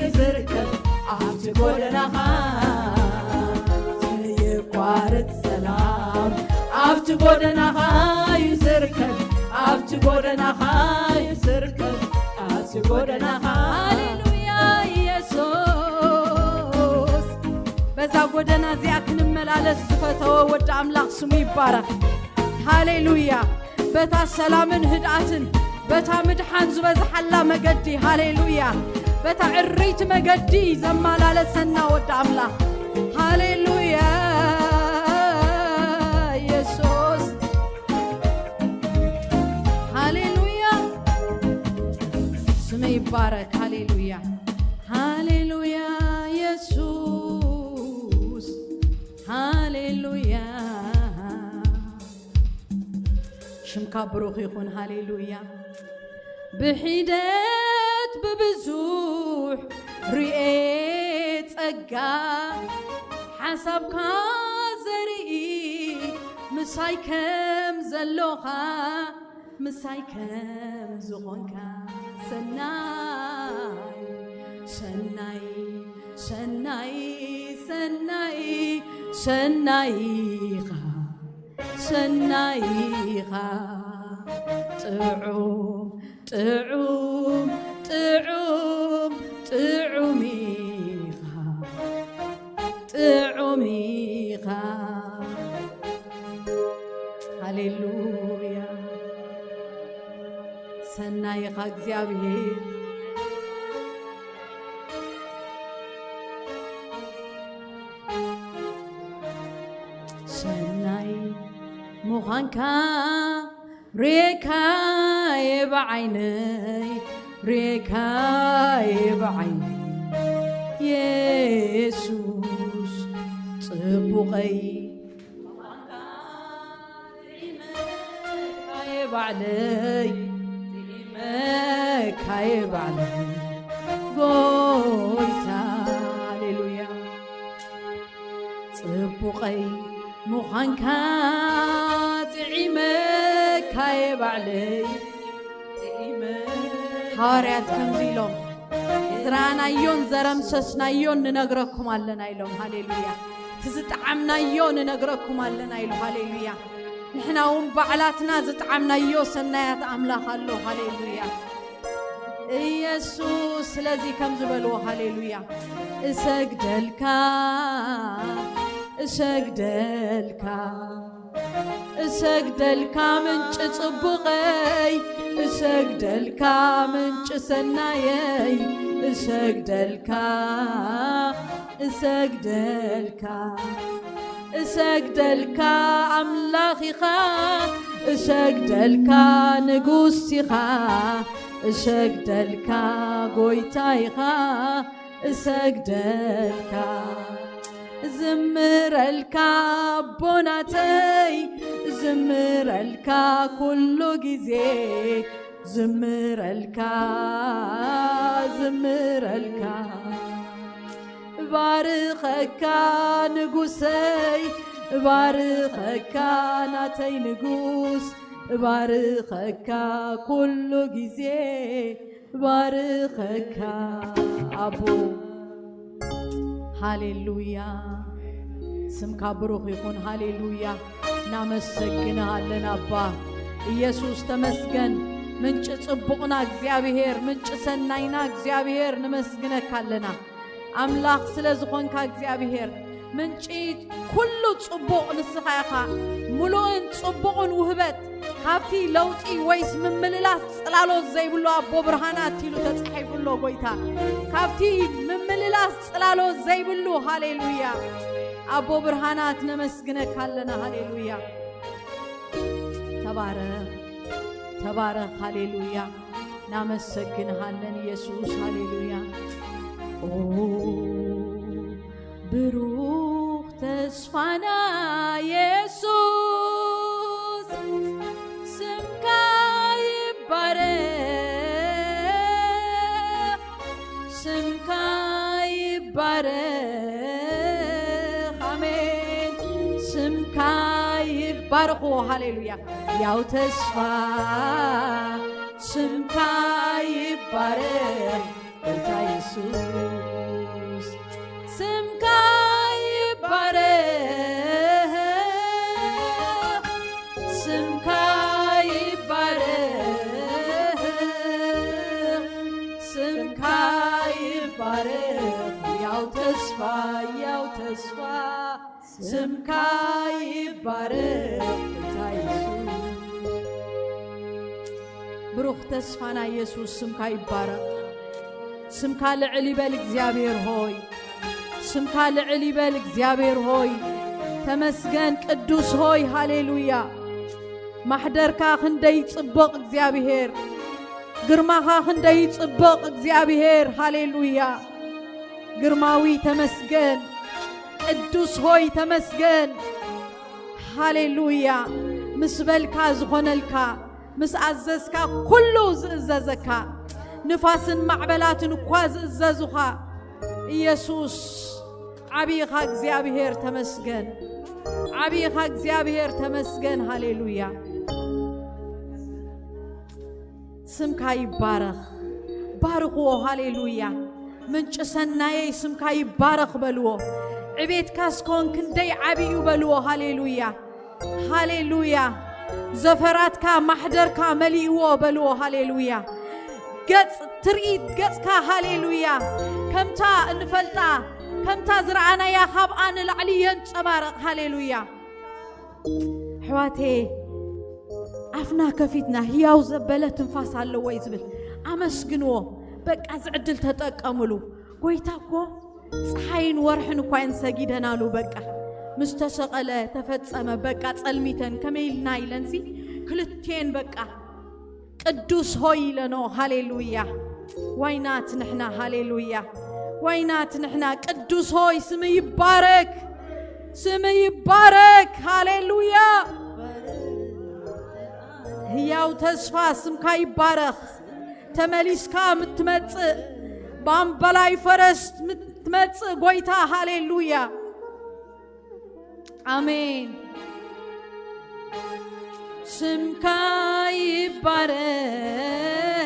ይዝርከብ ኣብቲ ጎደናኻ ዘየቋርጽ ሰላም ኣብቲ ጎደናኻ ይዝርከብ ኣብቲ ጎደናኻ ይዝርከብ ኣብቲ ጎደናኻ ሃሌሉያ ኢየሱስ በዛ ጎደና እዚኣ ክንመላለስ ዝፈተወ ወዲ ኣምላኽ ስሙ ይባረኽ ሃሌሉያ በታ ሰላምን ህድኣትን በታ ምድሓን ዝበዝሓላ መገዲ ሃሌሉያ በታ ዕርይቲ መገዲ ዘመላለሰና ወዲ ኣምላኽ ሃሌሉያ ኢየሱስ ሃሌሉያ ስመ ይባረክ ሃሌሉያ ሃሌሉያ ኢየሱስ ሃሌሉያ ሽምካ ብሩኽ ይኹን ሃሌሉያ ብሒደት ብብዙሕ ርኤ ጸጋ ሓሳብካ ዘርኢ ምሳይ ከም ዘሎኻ ምሳይ ከም ዝኾንካ ሰናይ ሰናይ ሰናይ ሰናይ ሰናይ ኢኻ ሰናይ ኢኻ ጥዑም ጥዑም ጥዑም ጥዑም ኢኻ ጥዑም ኢኻ ሃሌሉያ ሰናይ ኢኻ እግዚኣብሔር ሰናይ ምዃንካ ሬካየ ብዓይነይ ሬካየ ብዓይነይ የሱስ ጽቡቐይ ጥዒመካየ ባዕለይ ጥዒመካየ ባዕለይ ጎይታ ሃሌሉያ ጽቡቐይ ምዃንካ ጥዒመካየ ባዕለይ ጥዒመ ሃዋርያት ከምዚ ኢሎም ዝረኣናዮን ዘረምሰስናዮን ንነግረኩም ኣለና ኢሎም ሃሌሉያ እቲ ዝጠዓምናዮ ንነግረኩም ኣለና ኢሉ ሃሌሉያ ንሕና እውን ባዕላትና ዝጠዓምናዮ ሰናያት ኣምላኽ ኣሎ ሃሌሉያ ኢየሱስ ስለዚ ከም ዝበልዎ ሃሌሉያ እሰግደልካ እሰግደልካ እሰግደልካ ምንጭ ጽቡቐይ እሰግደልካ ምንጭ ሰናየይ እሰግደልካ እሰግደልካ እሰግደልካ ኣምላኽ ኢኻ እሰግደልካ ንጉስ ኢኻ እሰግደልካ ጎይታይኻ፣ እሰግደልካ። ዝምረልካ ኣቦናተይ፣ ዝምረልካ ኩሉ ግዜ፣ ዝምረልካ፣ ዝምረልካ። እባርኸካ ንጉሰይ፣ እባርኸካ ናተይ ንጉስ፣ እባርኸካ ኩሉ ግዜ፣ እባርኸካ ኣቦ። ሃሌሉያ፣ ስምካ ብሩኽ ይኹን። ሃሌሉያ፣ እናመሰግንሃለን ኣባ። ኢየሱስ ተመስገን፣ ምንጪ ጽቡቕና እግዚኣብሔር፣ ምንጪ ሰናይና እግዚኣብሔር፣ ንመስግነካ ኣለና። ኣምላኽ ስለ ዝኾንካ እግዚኣብሔር፣ ምንጪ ኩሉ ጽቡቕ ንስኻ ኢኻ። ምሉእን ጽቡቕን ውህበት ካብቲ ለውጢ ወይስ ምምልላስ ጽላሎት ዘይብሉ ኣቦ ብርሃናት ኢሉ ተጻሒፉ ኣሎ ጎይታ። ካብቲ ምምልላስ ጽላሎት ዘይብሉ፣ ሃሌሉያ፣ ኣቦ ብርሃናት ነመስግነካ ኣለና። ሃሌሉያ። ተባረኽ፣ ተባረኽ። ሃሌሉያ። ናመሰግንሃለን ኢየሱስ። ሃሌሉያ። ኦ ብሩኽ ተስፋና ኢየሱስ፣ ስምካ ይባረኽ፣ ስምካ ይባረኽ። ኣሜን። ስምካ ይባረኽ። ሃሌሉያ። ያው ተስፋ ስምካ ይባረኽ፣ ጎይታ ኢየሱስ። ስምካ ይባረኽ፣ ስምካ ይባረኽ፣ ስምካ ይባረኽ። ያው ተስፋ፣ ያው ተስፋ፣ ስምካ ይባረኽ፣ ጎይታ ኢየሱስ። ብሩኽ ተስፋና ኢየሱስ፣ ስምካ ይባረኽ። ስምካ ልዕል ይበል እግዚኣብሔር ሆይ፣ ስምካ ልዕል ይበል እግዚኣብሔር ሆይ። ተመስገን ቅዱስ ሆይ፣ ሃሌሉያ። ማሕደርካ ክንደይ ጽቡቕ እግዚኣብሔር፣ ግርማኻ ክንደይ ጽቡቕ እግዚኣብሔር፣ ሃሌሉያ። ግርማዊ ተመስገን፣ ቅዱስ ሆይ ተመስገን። ሃሌሉያ። ምስ በልካ ዝኾነልካ፣ ምስ ኣዘዝካ ኩሉ ዝእዘዘካ፣ ንፋስን ማዕበላትን እኳ ዝእዘዙኻ፣ ኢየሱስ ዓብይኻ እግዚኣብሔር ተመስገን። ዓብይኻ እግዚኣብሔር ተመስገን። ሃሌሉያ። ስምካ ይባረኽ። ባርኽዎ። ሃሌሉያ። ምንጪ ሰናየይ ስምካ ይባረኽ በልዎ። ዕቤትካ እስኮን ክንደይ ዓብይ እዩ በልዎ። ሃሌሉያ። ሃሌሉያ። ዘፈራትካ ማሕደርካ መሊእዎ በልዎ። ሃሌሉያ። ገጽ ትርኢት ገጽካ፣ ሃሌሉያ፣ ከምታ እንፈልጣ፣ ከምታ ዝረኣናያ ካብኣ ንላዕሊ የንጸባርቕ። ሃሌሉያ። ኣሕዋተየ፣ ኣፍና ከፊትና ህያው ዘበለ ትንፋስ ኣለዎ እዩ ዝብል። ኣመስግንዎ። በቃ፣ እዚ ዕድል ተጠቀምሉ። ጎይታ እኮ ፀሓይን ወርሕን እኳ እየን ሰጊደናሉ። በቃ፣ ምስ ተሰቐለ ተፈጸመ። በቃ፣ ጸልሚተን ከመይ ኢልና ኢለንሲ፣ ክልቴን በቃ ቅዱስ ሆይ ኢለኖ። ሃሌሉያ። ዋይናት ንሕና። ሃሌሉያ። ዋይናት ንሕና። ቅዱስ ሆይ ስም ይባረክ፣ ስም ይባረክ። ሃሌሉያ። ህያው ተስፋ ስምካ ይባረኽ። ተመሊስካ ምትመጽእ፣ ብኣምባላይ ፈረስ ምትመጽእ ጎይታ። ሃሌሉያ። ኣሜን። ስምካ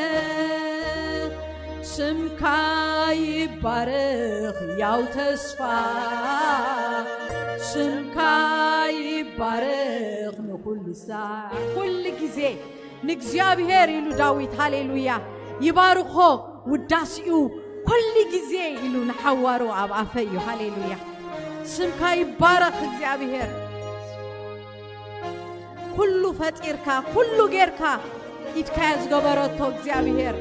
ይባረኽ፣ ስምካ ይባረኽ፣ ያው ተስፋ። ስምካ ይባረኽ ንኹሉ ሳዕ፣ ኩሉ ግዜ ንእግዚኣብሔር ኢሉ ዳዊት፣ ሃሌሉያ፣ ይባርኾ፣ ውዳሴኡ ኩሉ ግዜ ኢሉ ንሓዋሩ ኣብ ኣፈ እዩ። ሃሌሉያ። ስምካ ይባረኽ እግዚኣብሔር። ኩሉ ፈጢርካ፣ ኩሉ ጌርካ፣ ኢድካያ ዝገበረቶ እግዚኣብሔር።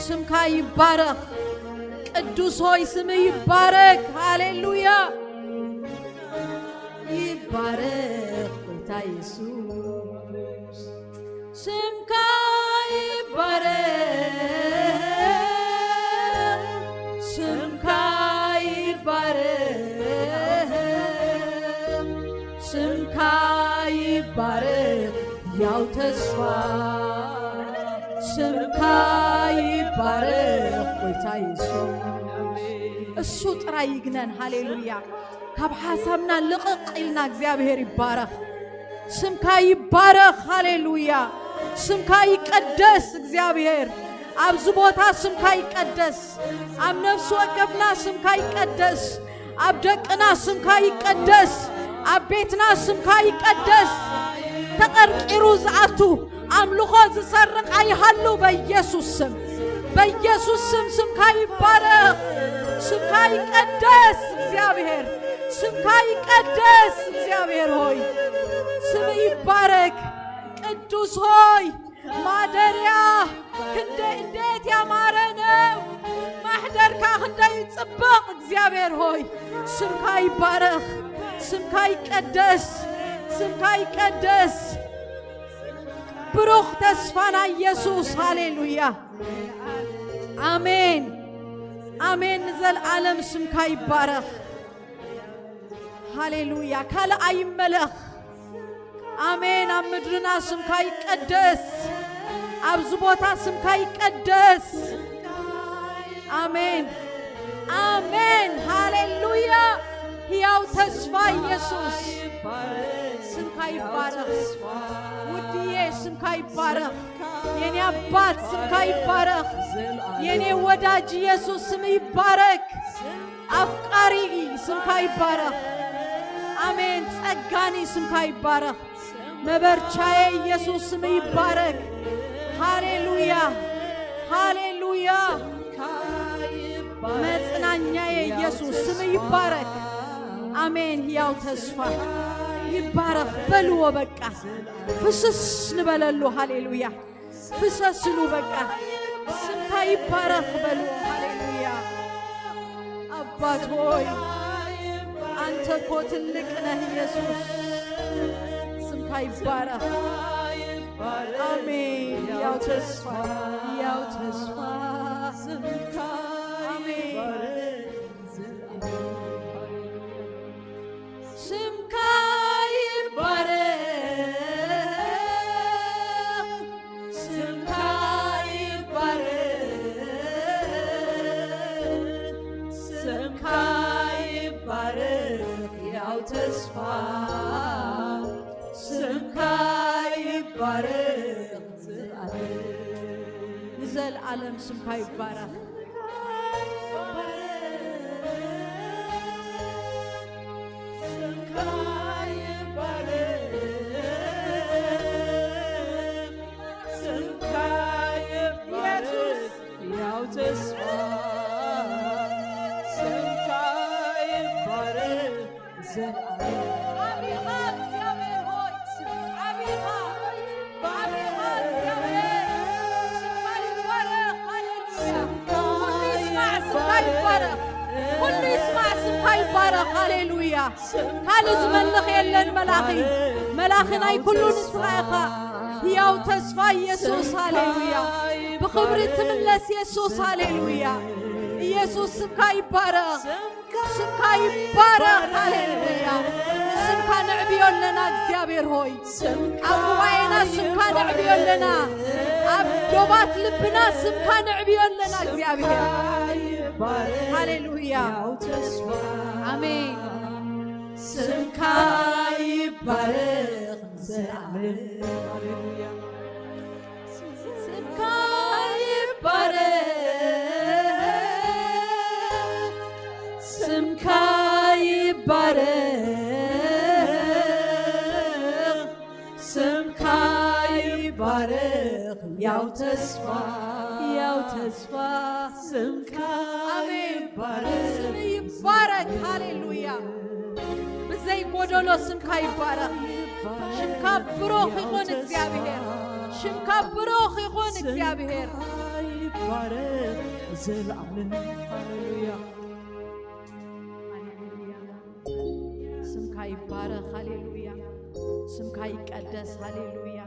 ስምካ ይባረኽ። ቅዱስ ሆይ ስም ይባረክ። ሃሌሉያ። ይባረኽ ጎይታ የሱስ። ስምካ ስምካ ይባረክ ያው ተስፋ፣ ስምካ ይባረክ ጎይታ የሱስ። እሱ ጥራይ ይግነን። ሃሌሉያ። ካብ ሓሳብና ልቕቕ ኢልና እግዚኣብሔር ይባረኽ። ስምካ ይባረኽ። ሃሌሉያ። ስምካ ይቀደስ እግዚኣብሔር። ኣብዚ ቦታ ስምካ ይቀደስ። ኣብ ነፍሲ ወከፍና ስምካ ይቀደስ። ኣብ ደቅና ስምካ ይቀደስ። ኣብ ቤትና ስምካ ይቀደስ። ተቐርቂሩ ዝኣቱ ኣምልኾ ዝሰርቕ ኣይሃሉ በኢየሱስ ስም። በኢየሱስ ስም ስምካ ይባረኽ። ስምካ ይቀደስ እግዚኣብሔር። ስምካ ይቀደስ እግዚኣብሔር ሆይ። ስም ይባረክ ቅዱስ ሆይ። ማደሪያ ክንደይ እንዴት ያማረ ነው። ማሕደርካ ክንደይ ጽብቕ እግዚኣብሔር ሆይ። ስምካ ይባረኽ። ስምካ ይቀደስ። ስምካ ይቀደስ። ብሩኽ ተስፋና ኢየሱስ። ሃሌሉያ። ኣሜን። ኣሜን። ንዘለዓለም ስምካ ይባረኽ። ሃሌሉያ። ካልእ ኣይመለኽ። ኣሜን። ኣብ ምድርና ስምካ ይቀደስ። ኣብዚ ቦታ ስምካ ይቀደስ። ኣሜን። ኣሜን። ሃሌሉያ። ሕያው ተስፋ ኢየሱስ ስምካ ይባረኽ። ውድዬ ስምካ ይባረኽ። የኔ ኣባት ስምካ ይባረኽ። የኔ ወዳጅ ኢየሱስ ስም ይባረክ። ኣፍቃሪ ስምካ ይባረኽ። ኣሜን። ጸጋኒ ስምካ ይባረኽ። መበርቻዬ ኢየሱስ ስም ይባረክ። ሃሌሉያ። ሃሌሉያ። መጽናኛዬ ኢየሱስ ስም ይባረክ። ኣሜን። ሕያው ተስፋ ይባረኽ በልዎ። በቃ ፍስስ ንበለሉ። ሃሌሉያ። ፍሰስሉ በቃ። ስምካ ይባረኽ በልዎ። ሃሌሉያ። ኣባት ሆይ፣ ኣንተ እኮ ትልቅ ነህ ኢየሱስ። ስምካ ይባረኽ። ኣሜን። ያው ተስፋ፣ ያው ተስፋ። ኣሜን። ስምካ ይባረኽ፣ ስምካ ይባረኽ፣ ስምካ ይባረኽ፣ ያው ተስፋ ስምካ ይባረኽ ንዘለዓለም። ንዘለዓለም ስምካ ይባረኽ። ስምካ ይባረኽ፣ ስምካ ይባረኽ፣ ያው ተስፋ ስምካ ይባረኽ። ዘልኣለም። ዓቢኻ እግዚኣብሔር ሆይ፣ ዓቢኻ፣ ዓቢኻ እግዚኣብሔር። ስምካ ይባረኽ። ሃሌሉያ። ኩሉ ይስማዕ፣ ስምካ ይባረኽ። ኩሉ ይስማዕ፣ ስምካ ይባረኽ። ሃሌሉያ። ካልእ ዝመልኽ የለን መላኺ። መላኺ ናይ ኩሉ ንስኻ ኢኻ። ህያው ተስፋ ኢየሱስ፣ ሃሌሉያ። ብኽብሪ ትምለስ ኢየሱስ፣ ሃሌሉያ። ኢየሱስ ስምካ ይባረኽ። ስምካ ይባረኽ። ሃሌሉያ። ስምካ ነዕብዮ ኣለና እግዚኣብሔር ሆይ። ኣብ ጉባኤና ስምካ ነዕብዮ ኣለና። ኣብ ዶባት ልብና ስምካ ነዕብዮ ኣለና እግዚኣብሔር። ሃሌሉያ። ኣሜን። ስምካ ይባረኽ ንዘለዓለም። ሃሌሉያ። ስምካ ይባረኽ፣ ስምካ ይባረኽ፣ ስምካ ይባረኽ፣ ያው ተስፋ፣ ያው ተስፋ፣ ስምካ ኣሜን። ይባረኽ። ስም ይባረክ። ሃሌሉያ። ብዘይ ጎደሎ ስምካ ይባረኽ። ሽምካ ብሩኽ ይኹን እግዚኣብሔር። ሽምካ ብሩኽ ይኹን እግዚኣብሔር። ይባረኽ ዘልዓለም። ሃሌሉያ። ሃሌሉያ። ስምካ ይባረኽ። ሃሌሉያ። ስምካ ይቀደስ። ሃሌሉያ።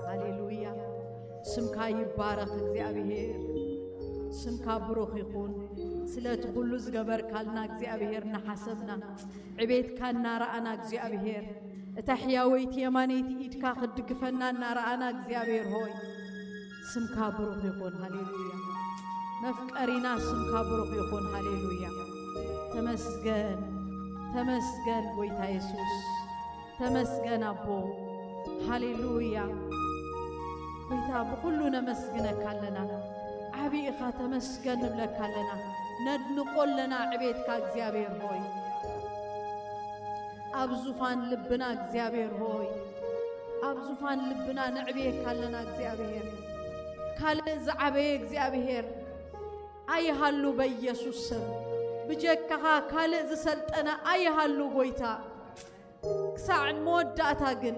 ሃሌሉያ። ስምካ ይባረኽ እግዚኣብሔር። ስምካ ብሩኽ ይኹን። ስለቲ ኩሉ ዝገበርካልና እግዚኣብሔር እናሓሰብና፣ ዕቤትካ እናረኣና እግዚኣብሔር፣ እታ ሕያወይቲ የማነይቲ ኢድካ ክትድግፈና እናረኣና እግዚኣብሔር ሆይ፣ ስምካ ብሩኽ ይኹን። ሃሌሉያ። መፍቀሪና ስምካ ብሩኽ ይኹን። ሃሌሉያ። ተመስገን፣ ተመስገን ጎይታ የሱስ። ተመስገን ኣቦ። ሃሌሉያ። ጎይታ ብኹሉ ነመስግነካ ኣለና። ዓቢ ኢኻ ተመስገን ንብለካ ኣለና። ነድንቆ ኣለና ዕቤትካ እግዚኣብሔር ሆይ። ኣብ ዙፋን ልብና እግዚኣብሔር ሆይ። ኣብ ዙፋን ልብና ነዕብየካ ኣለና እግዚኣብሔር። ካልእ ዝዓበየ እግዚኣብሔር ኣይሃሉ በኢየሱስ ስም። ብጀካኻ ካልእ ዝሰልጠነ ኣይሃሉ ጎይታ። ክሳዕ መወዳእታ ግን፣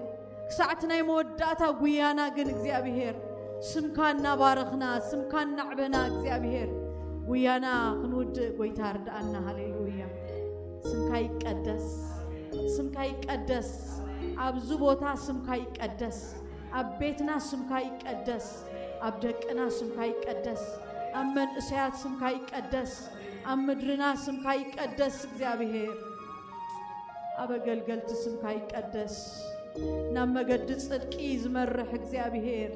ክሳዕ እቲ ናይ መወዳእታ ጉያና ግን እግዚኣብሔር ስምካ እናባረኽና፣ ስምካ እናዕበና እግዚኣብሔር ጉያና ክንውድእ ጎይታ ርድኣና። ሃሌሉያ። ስምካ ይቀደስ፣ ስምካ ይቀደስ። ኣብዚ ቦታ ስምካ ይቀደስ። ኣብ ቤትና ስምካ ይቀደስ። ኣብ ደቅና ስምካ ይቀደስ። ኣብ መንእሰያት ስምካ ይቀደስ። ኣብ ምድርና ስምካ ይቀደስ እግዚኣብሔር። ኣብ ኣገልገልቲ ስምካ ይቀደስ። ናብ መገዲ ጽድቂ ዝመርሕ እግዚኣብሔር፣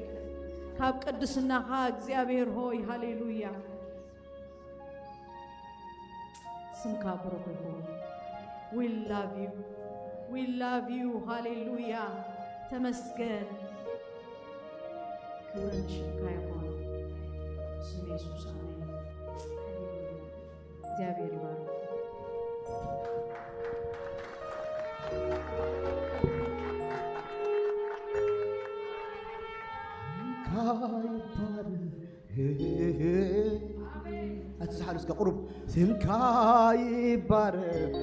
ካብ ቅድስናኻ እግዚኣብሔር ሆይ፣ ሃሌሉያ። ስምካ ብሩኽ ይኹን። We love you. We love you. ሃሌሉያ። ተመስገን። ክብርን ሽምካ ይኹን። ስም የሱስ ኣሜን። ሃሌሉያ። እግዚኣብሔር ይባርክ። ካይባር ኣቲ ዝሓሉ እስከ ቁሩብ ስምካ ይባረክ፣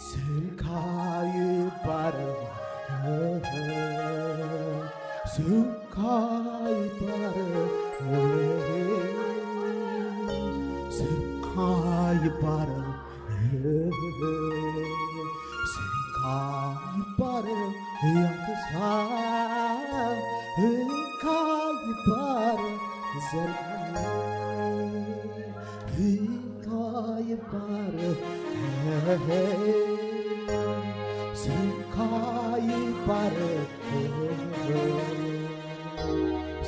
ስምካ ይባረክ፣ ስምካ ይባረክ፣ ስምካ ይባረክ፣ ስምካ ይባረክ፣ ያው ተስፋ ስምካ ይባረክ ዘልዓለም። ስምካ ይባረክ፣ ስምካ ይባረክ፣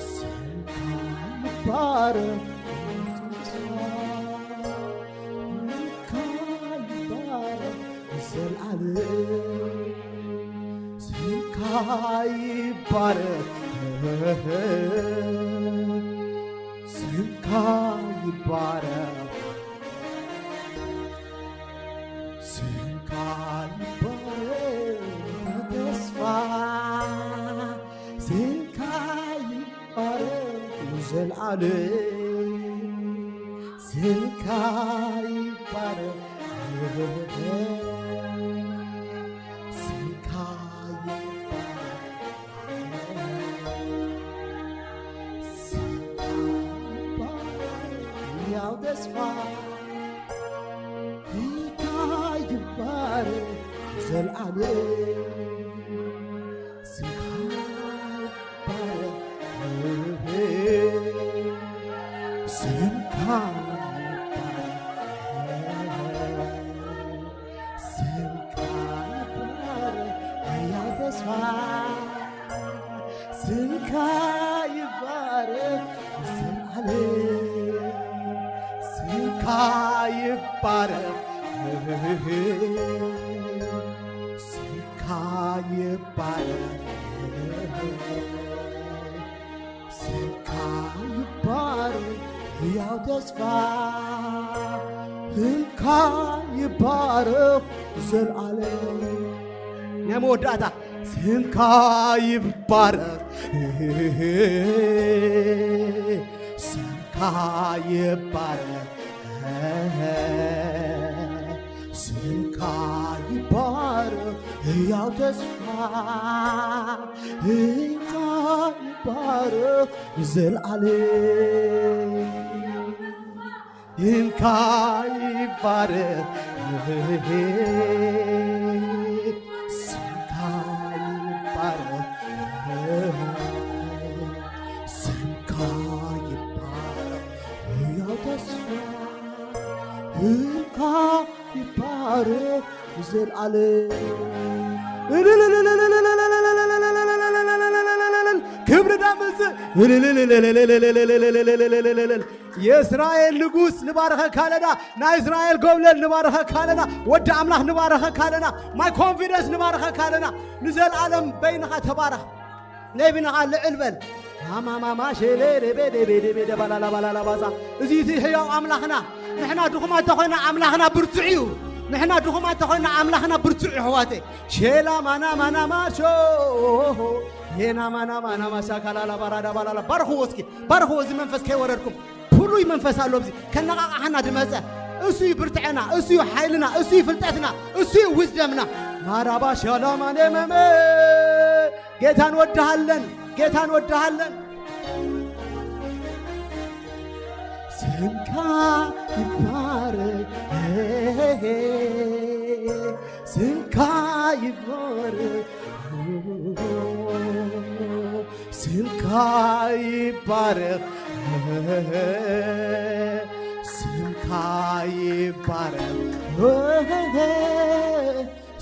ስምካ ይባረክ፣ ስምካ ይባረክ ዘልዓለም። ስምካ ይባረክ፣ ስምካ ይባረክ፣ ስምካ ይባረክ ተስፋ፣ ስምካ ይባረክ ዘልዓለም። ስምካ ይባረክ፣ ስምካ ይባረክ፣ ስምካ ይባረክ ያው ተስፋ፣ ስምካ ይባረክ ዘልዓለም። ስምካ ይባረክ፣ ስምካ ይባረክ፣ ስምካ ይባረክ፣ ሕያው ተስፋ። ስምካ ይባረክ ዘልዓለም፣ ስምካ ይባረክ፣ ስምካ ይባረክ፣ ስምካ ይባረክ ሕያው ተስፋ፣ ስምካ ይባረክ ዘልዓለም። ናይ መወዳእታ ስምካ ይባረክ፣ ስምካ ይባረክ፣ ስምካ ይባረክ ሕያው ተስፋ፣ ስምካ ይባረክ ዘልዓለም። ስምካ ይባረክ፣ ስምካ ይባረክ፣ ስምካ ይባረክ ንዘልኣለም ክብሪ ዳምዝ የእስራኤል ንጉስ ንባረኸካ ኣለና። ናይ እስራኤል ጎብለል ንባረኸካ ኣለና። ወዲ ኣምላኽ ንባረኸካ ኣለና። ማይ ኮንፊደንስ ንባረኸካ ኣለና። ንዘልኣለም በይንኻ ተባረኽ። ነቢንኻ ልዕል በል። ማማማማ ሸሌ ደቤ ደቤ ደቤ ደባላላ ባላላ ባዛ። እዚ እቲ ሕያው ኣምላኽና። ንሕና ድኹማት ተኾይና ኣምላኽና ብርቱዕ እዩ። ንሕና ድኹማት ተኾይና ኣምላኽና ብርቱዕ እዩ ኣሕዋተይ። ሼላ ማና ማና ማሾ ሄና ማና ማና ማሻ ካላላ ባራዳ ባላላ። ባርኽዎ እስኪ፣ ባርኽዎ። እዚ መንፈስ ከይወረድኩም ፍሉይ መንፈስ ኣሎ ኣብዚ ከነቓቕሓና ድመጸ። እሱ እዩ ብርትዐና፣ እሱ እዩ ሓይልና፣ እሱ እዩ ፍልጠትና፣ እሱ እዩ ዊዝደምና። ማራባ ሻላማኔ መመ ጌታ እንወድሃለን፣ ጌታ እንወድሃለን። ስምካ ይባረክ፣ ስምካ ይባረክ፣ ስምካ ይባረክ፣ ስምካ ይባረክ።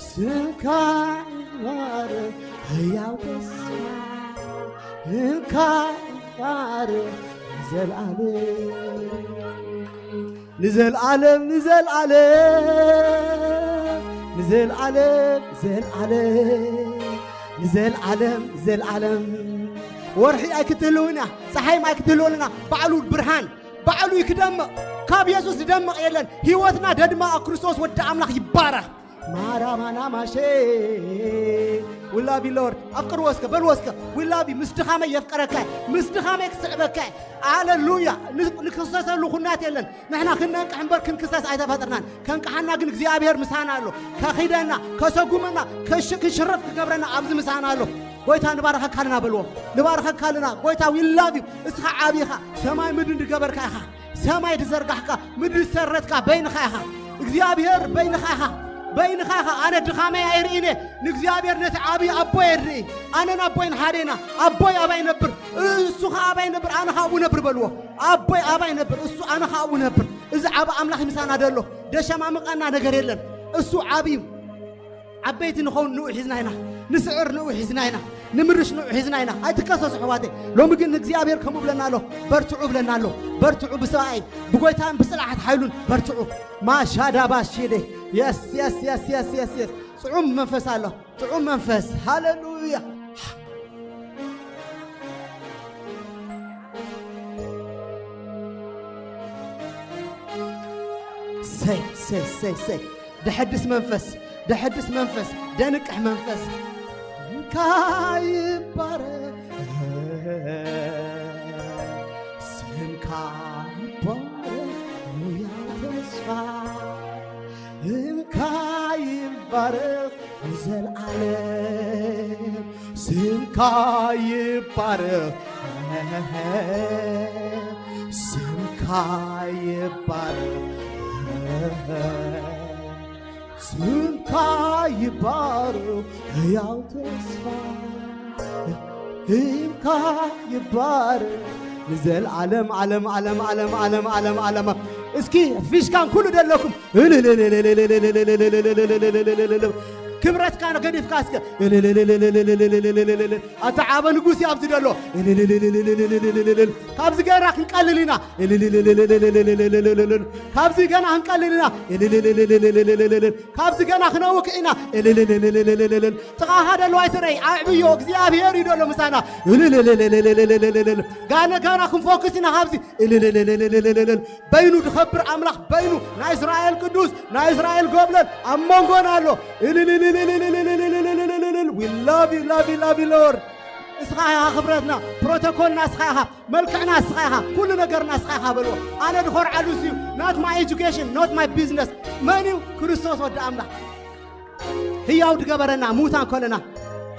ስምካ ይባረክ፣ ህያው ተስፋ። ስምካ ይባረክ፣ ንዘልኣለም፣ ንዘልኣለም፣ ንዘልኣለም፣ ንዘልኣለም፣ ዘልኣለም፣ ንዘልኣለም፣ ዘልኣለም። ወርሒ ኣይክትህልውን እያ፣ ፀሓይም ኣይክትህልወልና። ባዕሉ ብርሃን፣ ባዕሉ እዩ ክደምቕ። ካብ የሱስ ዝደምቕ የለን። ህይወትና ደድማቕ ክርስቶስ ወዲ ኣምላኽ ይባረኽ። ማራማና ማሼ። We love you Lord። ኣፍቅርዎ እስከ፣ በልዎ እስከ። We love you። ምስ ድኻመይ የፍቅረካ፣ ምስ ድኻመይ ክስዕበካ። ኣለሉያ። ን-፣ ንክሰሰሉ ኩናት የለን። ንሕና ክንነቅሕ እምበር ክንክሰስ ኣይተፈጥርናን። ከንቅሓና ግን እግዚኣብሔር ምሳና ኣሎ። ከኺደና፣ ከሰጉመና፣ ከሽ-፣ ክንሽረፍ ክገብረና ኣብዚ ምሳና ኣሎ። ጎይታ ንባረኸካ ኣለና በልዎ። ንባረኸካ ኣለና። ጎይታ we love you። እስኻ ዓቢ ኢኻ። ሰማይ ምድሪ ዝገበርካ ኢኻ። ሰማይ ዝዘርጋሕካ፣ ምድሪ ዝሰረትካ በይንኻ ኢኻ። እግዚኣብሔር በይንኻ ኢኻ። በይንኻ ኢኻ። ኣነ ድኻመይ ኣይርእይን እየ። ንእግዚኣብሔር ነቲ ዓብዪ ኣቦይ የርኢ። ኣነን ኣቦይን ሓደ ኢና። ኣቦይ ኣባይ ነብር፣ እሱ ኸዓ ኣባይ ነብር፣ ኣነ ኸዓ ኣብኡ ነብር በልዎ። ኣቦይ ኣባይ ነብር፣ እሱ ኣነ ኸዓ ኣብኡ ነብር። እዚ ዓቢ ኣምላኽ ምሳና ደሎ። ደሸማምቐና ነገር የለን። እሱ ዓቢ እዩ። ዓበይቲ ንኸውን ንኡ ሒዝና ኢና። ንስዕር ንኡ ሒዝና ኢና። ንምርሽ ንኡ ሒዝና ኢና። ኣይትከሰሱ ኣሕዋተይ። ሎሚ ግን እግዚኣብሔር ከምኡ ብለና ኣሎ። በርትዑ ብለና ኣሎ። በርትዑ ብሰብኣይ፣ ብጎይታን ብጽላሓት ሓይሉን በርትዑ። ማሻዳ ባሽዴ። የስ፣ የስ፣ የስ፣ የስ፣ የስ፣ የስ። ጽዑም መንፈስ ኣሎ። ጥዑም መንፈስ። ሃሌሉያ። ሰይ፣ ሰይ፣ ሰይ፣ ሰይ። ደሐድስ መንፈስ፣ ደሐድስ መንፈስ፣ ደንቅሕ መንፈስ። ስምካ ይባረክ፣ ስምካ ይባረክ፣ ያው ተስፋ። ስምካ ይባረክ፣ ንዘልኣለም ስምካ ይባረክ፣ ስምካ ይባረክ፣ ስምካ ይባረክ፣ ሕያው ተስፋ። ስምካ ይባረክ ንዘልዓለም ዓለም፣ ዓለም፣ ዓለም፣ ዓለም፣ ዓለም፣ ዓለም። እስኪ ፊሽካን ኩሉ ደለኩም ክብረትካ ገዲፍካ እስከ ኣታ ዓበ ንጉስ እዩ ኣብዚ ደሎ። ካብዚ ገና ክንቀልል ኢና። ካብዚ ገና ክንቀልል ኢና። ካብዚ ገና ክነውክ ኢና። ጥቓኻ ደሎ ኣይትረይ፣ ኣዕብዮ፣ እግዚኣብሔር እዩ ደሎ ምሳና። ጋነ ጋና ክንፎክስ ኢና ካብዚ። በይኑ ዝኸብር ኣምላኽ በይኑ፣ ናይ እስራኤል ቅዱስ፣ ናይ እስራኤል ጎብለል ኣብ መንጎና ኣሎ። We love you, love you, love you Lord። እስኻ ኢኻ ክብረትና፣ ፕሮቶኮልና እስኻ ኢኻ፣ መልክዕና እስኻ ኢኻ፣ ኩሉ ነገርና እስኻ ኢኻ በልዎ። ኣነ ዝኾርዓሉ እሱ እዩ። Not my education, not my business። መን እዩ? ክርስቶስ ወዲ ኣምላኽ። ህያው ዝገበረና፣ ምዉታን ከለና፣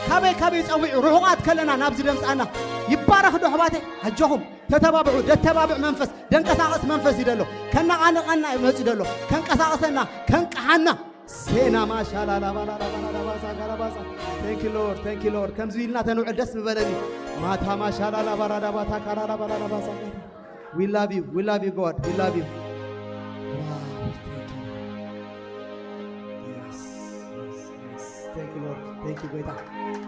ካበይ ካበይ ጸዊዑ፣ ርሑቓት ከለና ናብዚ ደምጽኣና። ይባረኽ ዶ ኣሕዋተይ? ኣጆኹም፣ ተተባብዑ፣ ደተባብዕ መንፈስ፣ ደንቀሳቐስ መንፈስ እዩ ደሎ። ከነቓንቐና እዩ መጺኡ ደሎ። ከንቀሳቐሰና፣ ከንቅሓና። ሴና ማሻላላ ባላላ ባላላ ባሳ ጋላ ባሳ። Thank you Lord, thank you Lord። ከምዚ ኢልና ተንውዕል ደስ ምበለኒ። ማታ ማሻላላ ባራዳ ባታ ካላላ ባላላ ባሳ። We love you, we love you God, we love you። ዋው፣ thank you። Yes። Thank you, Lord. Thank you, ጎይታ።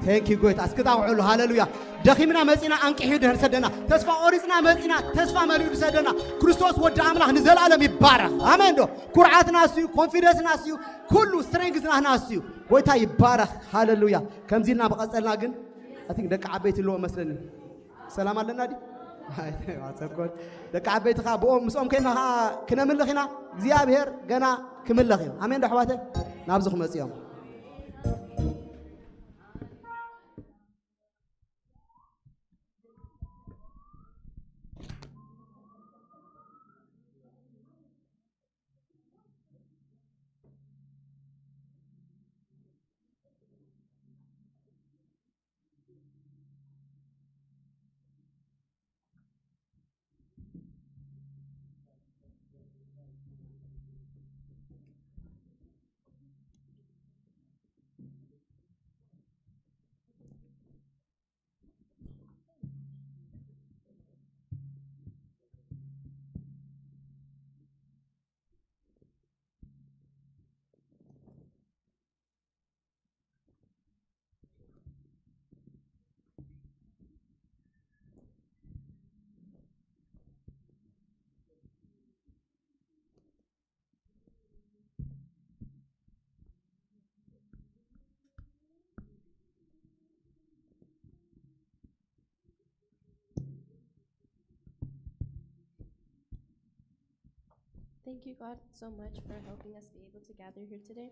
Thank you፣ ጎይታ። እስኪ ጣውዕሉ። ሃሌሉያ። ደኺምና መጺና፣ ኣንቂሑ ድሕር ሰደና። ተስፋ ቆሪጽና መጺና፣ ተስፋ መሊኡ ዝሰደና ክርስቶስ ወዲ ኣምላኽ ንዘለኣለም ይባረኽ። ኣሜን ዶ? ኩርዓትና እሱ እዩ፣ ኮንፊደንስና እሱ እዩ፣ ኩሉ ስትሬንግዝና እሱ እዩ። ጎይታ ይባረኽ። ሃሌሉያ። ከምዚ ኢልና ብቐጸልና ግን፣ I think ደቂ ዓበይቲ ኣለዎ መስለኒ። ሰላም ኣለና ድዩ? ኣይተዋሰኮን። ደቂ ዓበይቲ ኸዓ ብኦም፣ ምስኦም ኮይንና ኸዓ ክነምልኽ ኢና። እግዚኣብሔር ገና ክምለኽ እዩ። ኣሜን ዶ ኣሕዋተይ? ናብዚ ክመጽኡ እዮም። Thank you, God, so much for helping us be able to gather here today.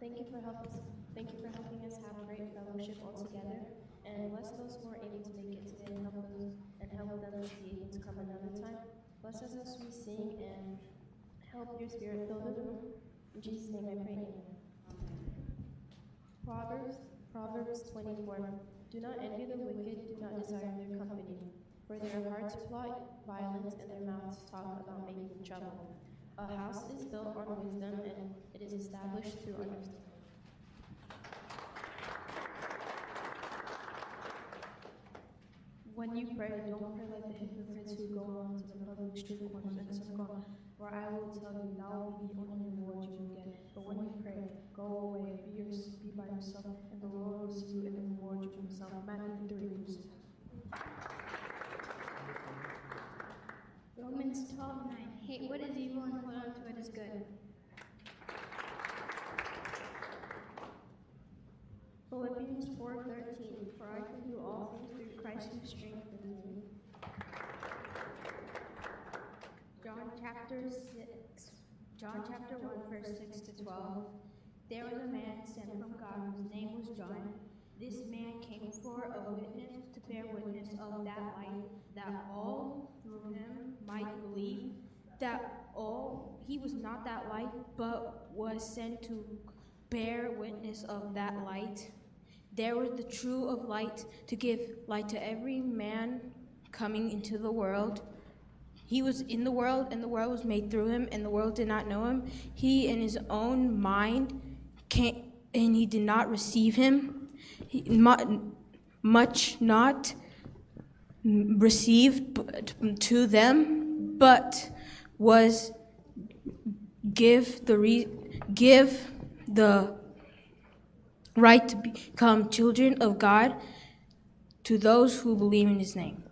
Thank you for help us. Thank you for helping us have great fellowship all together, and bless those who are able to make it today, and help those and help them to be able to come another time. Bless us as we sing, and help your spirit fill the room. In Jesus' name I pray. Amen. Proverbs, Proverbs twenty-four. Do not envy the wicked, do not desire their company, for they are hard to plot violence, and their mouths talk about making trouble. A house is built on wisdom, and it is established through understanding. When you pray, don't pray like the hypocrites who go on to the public street corners and circle, for I will tell you, that will be the only reward you will get. But when you pray, go away, be, your, be by yourself, and the Lord will see you and reward you himself. Matthew three, verse two. Romans twelve nine. Hate what is evil and hold on to what is good. Philippians four thirteen. For I can do all things through Christ who strengthens me. John chapter six. John chapter one, verse six to twelve. There was a man sent from God whose name was John. This man came for a witness, to bear witness of that light, that all through him might believe. That all, he was not that light, but was sent to bear witness of that light. There was the true of light, to give light to every man coming into the world. He was in the world, and the world was made through him, and the world did not know him. He, in his own mind, came, and he did not receive him. He, mu- much not received b- to them, but was give the re- give the right to become children of God to those who believe in his name.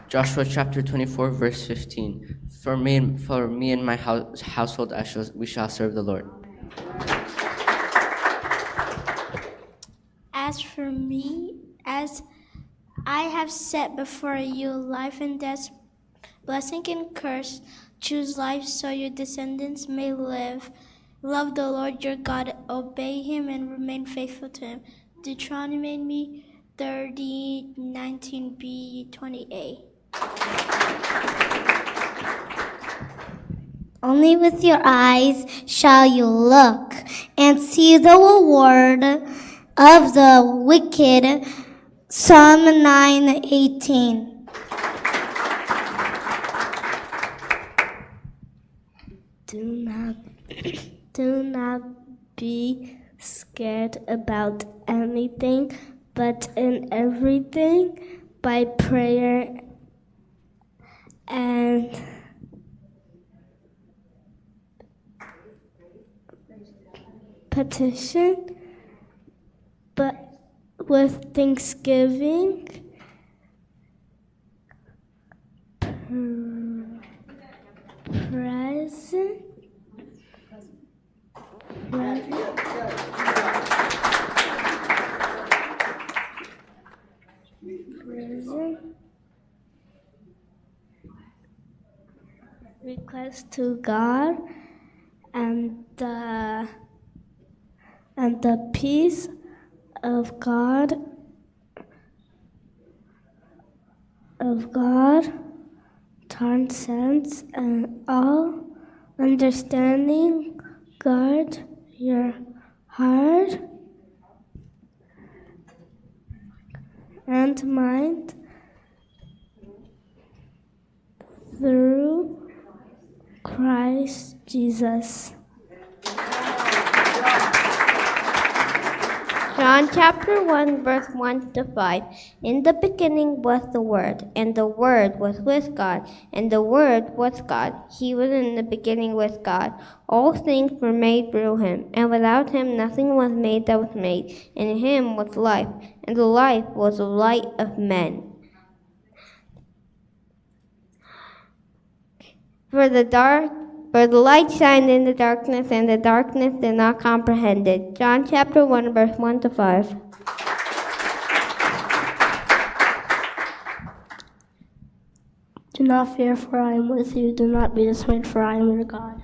Joshua chapter twenty-four, verse fifteen. For me and for me and my house, household, I shall, we shall serve the Lord. As for me, as I have set before you life and death, blessing and curse, choose life so your descendants may live. Love the Lord your God, obey him, and remain faithful to him. Deuteronomy thirty nineteen b twenty-eight. Only with your eyes shall you look and see the reward of the wicked. Psalm nine eighteen. Do not do not be scared about anything, but in everything by prayer and petition, but with thanksgiving, pr- present, present, present. Request to God and the and the peace of God of God transcends and all understanding. Guard your heart and mind through Christ Jesus. John chapter one, verse one to five. In the beginning was the Word, and the Word was with God, and the Word was God. He was in the beginning with God. All things were made through him, and without him nothing was made that was made. In him was life, and the life was the light of men. For the dark, for the light shined in the darkness, and the darkness did not comprehend it. John chapter one, verse one to five. Do not fear, for I am with you. Do not be dismayed, for I am your God.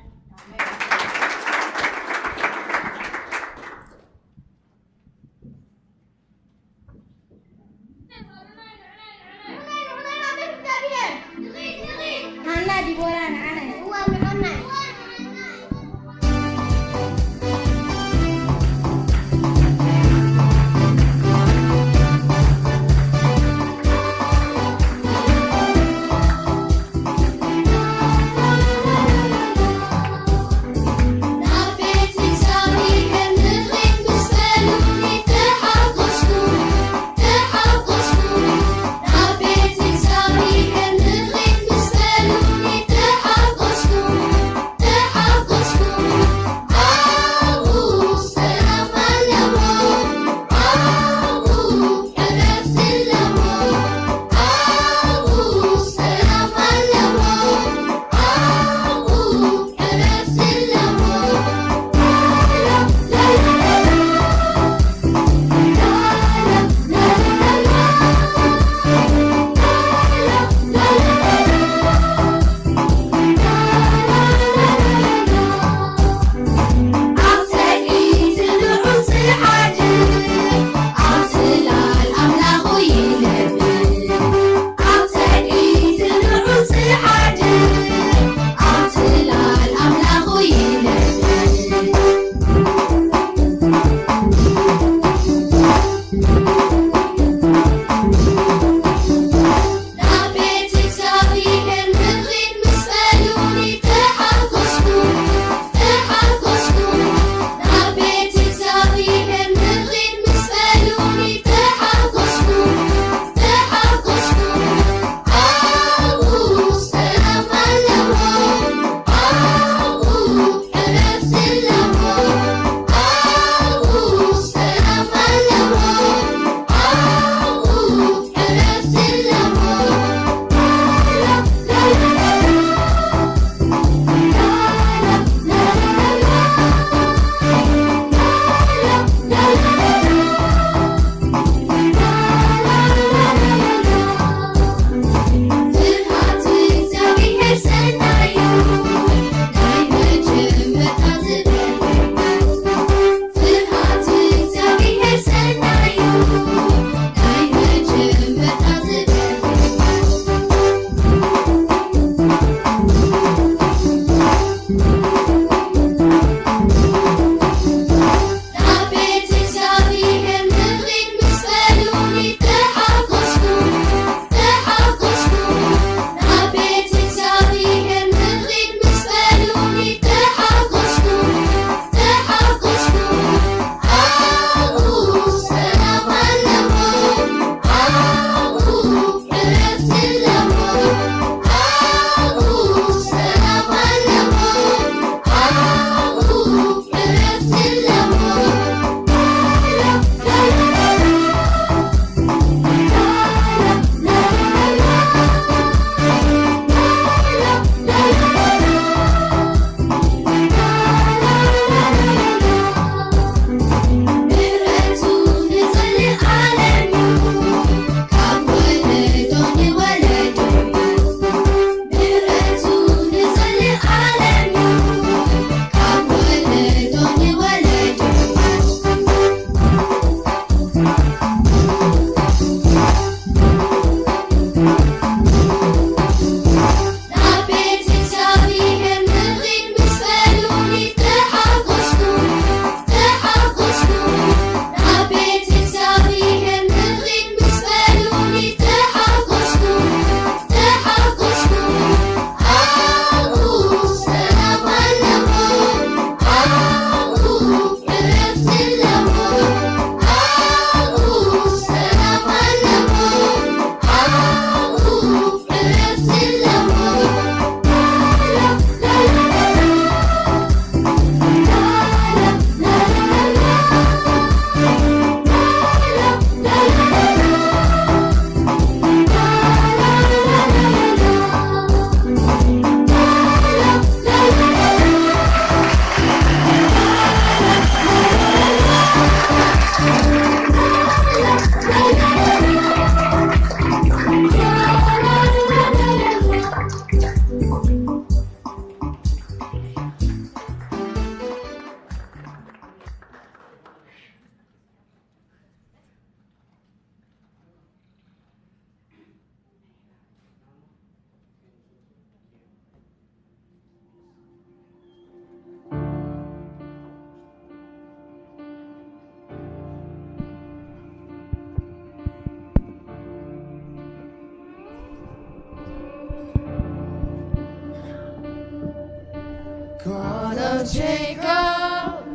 of Jacob,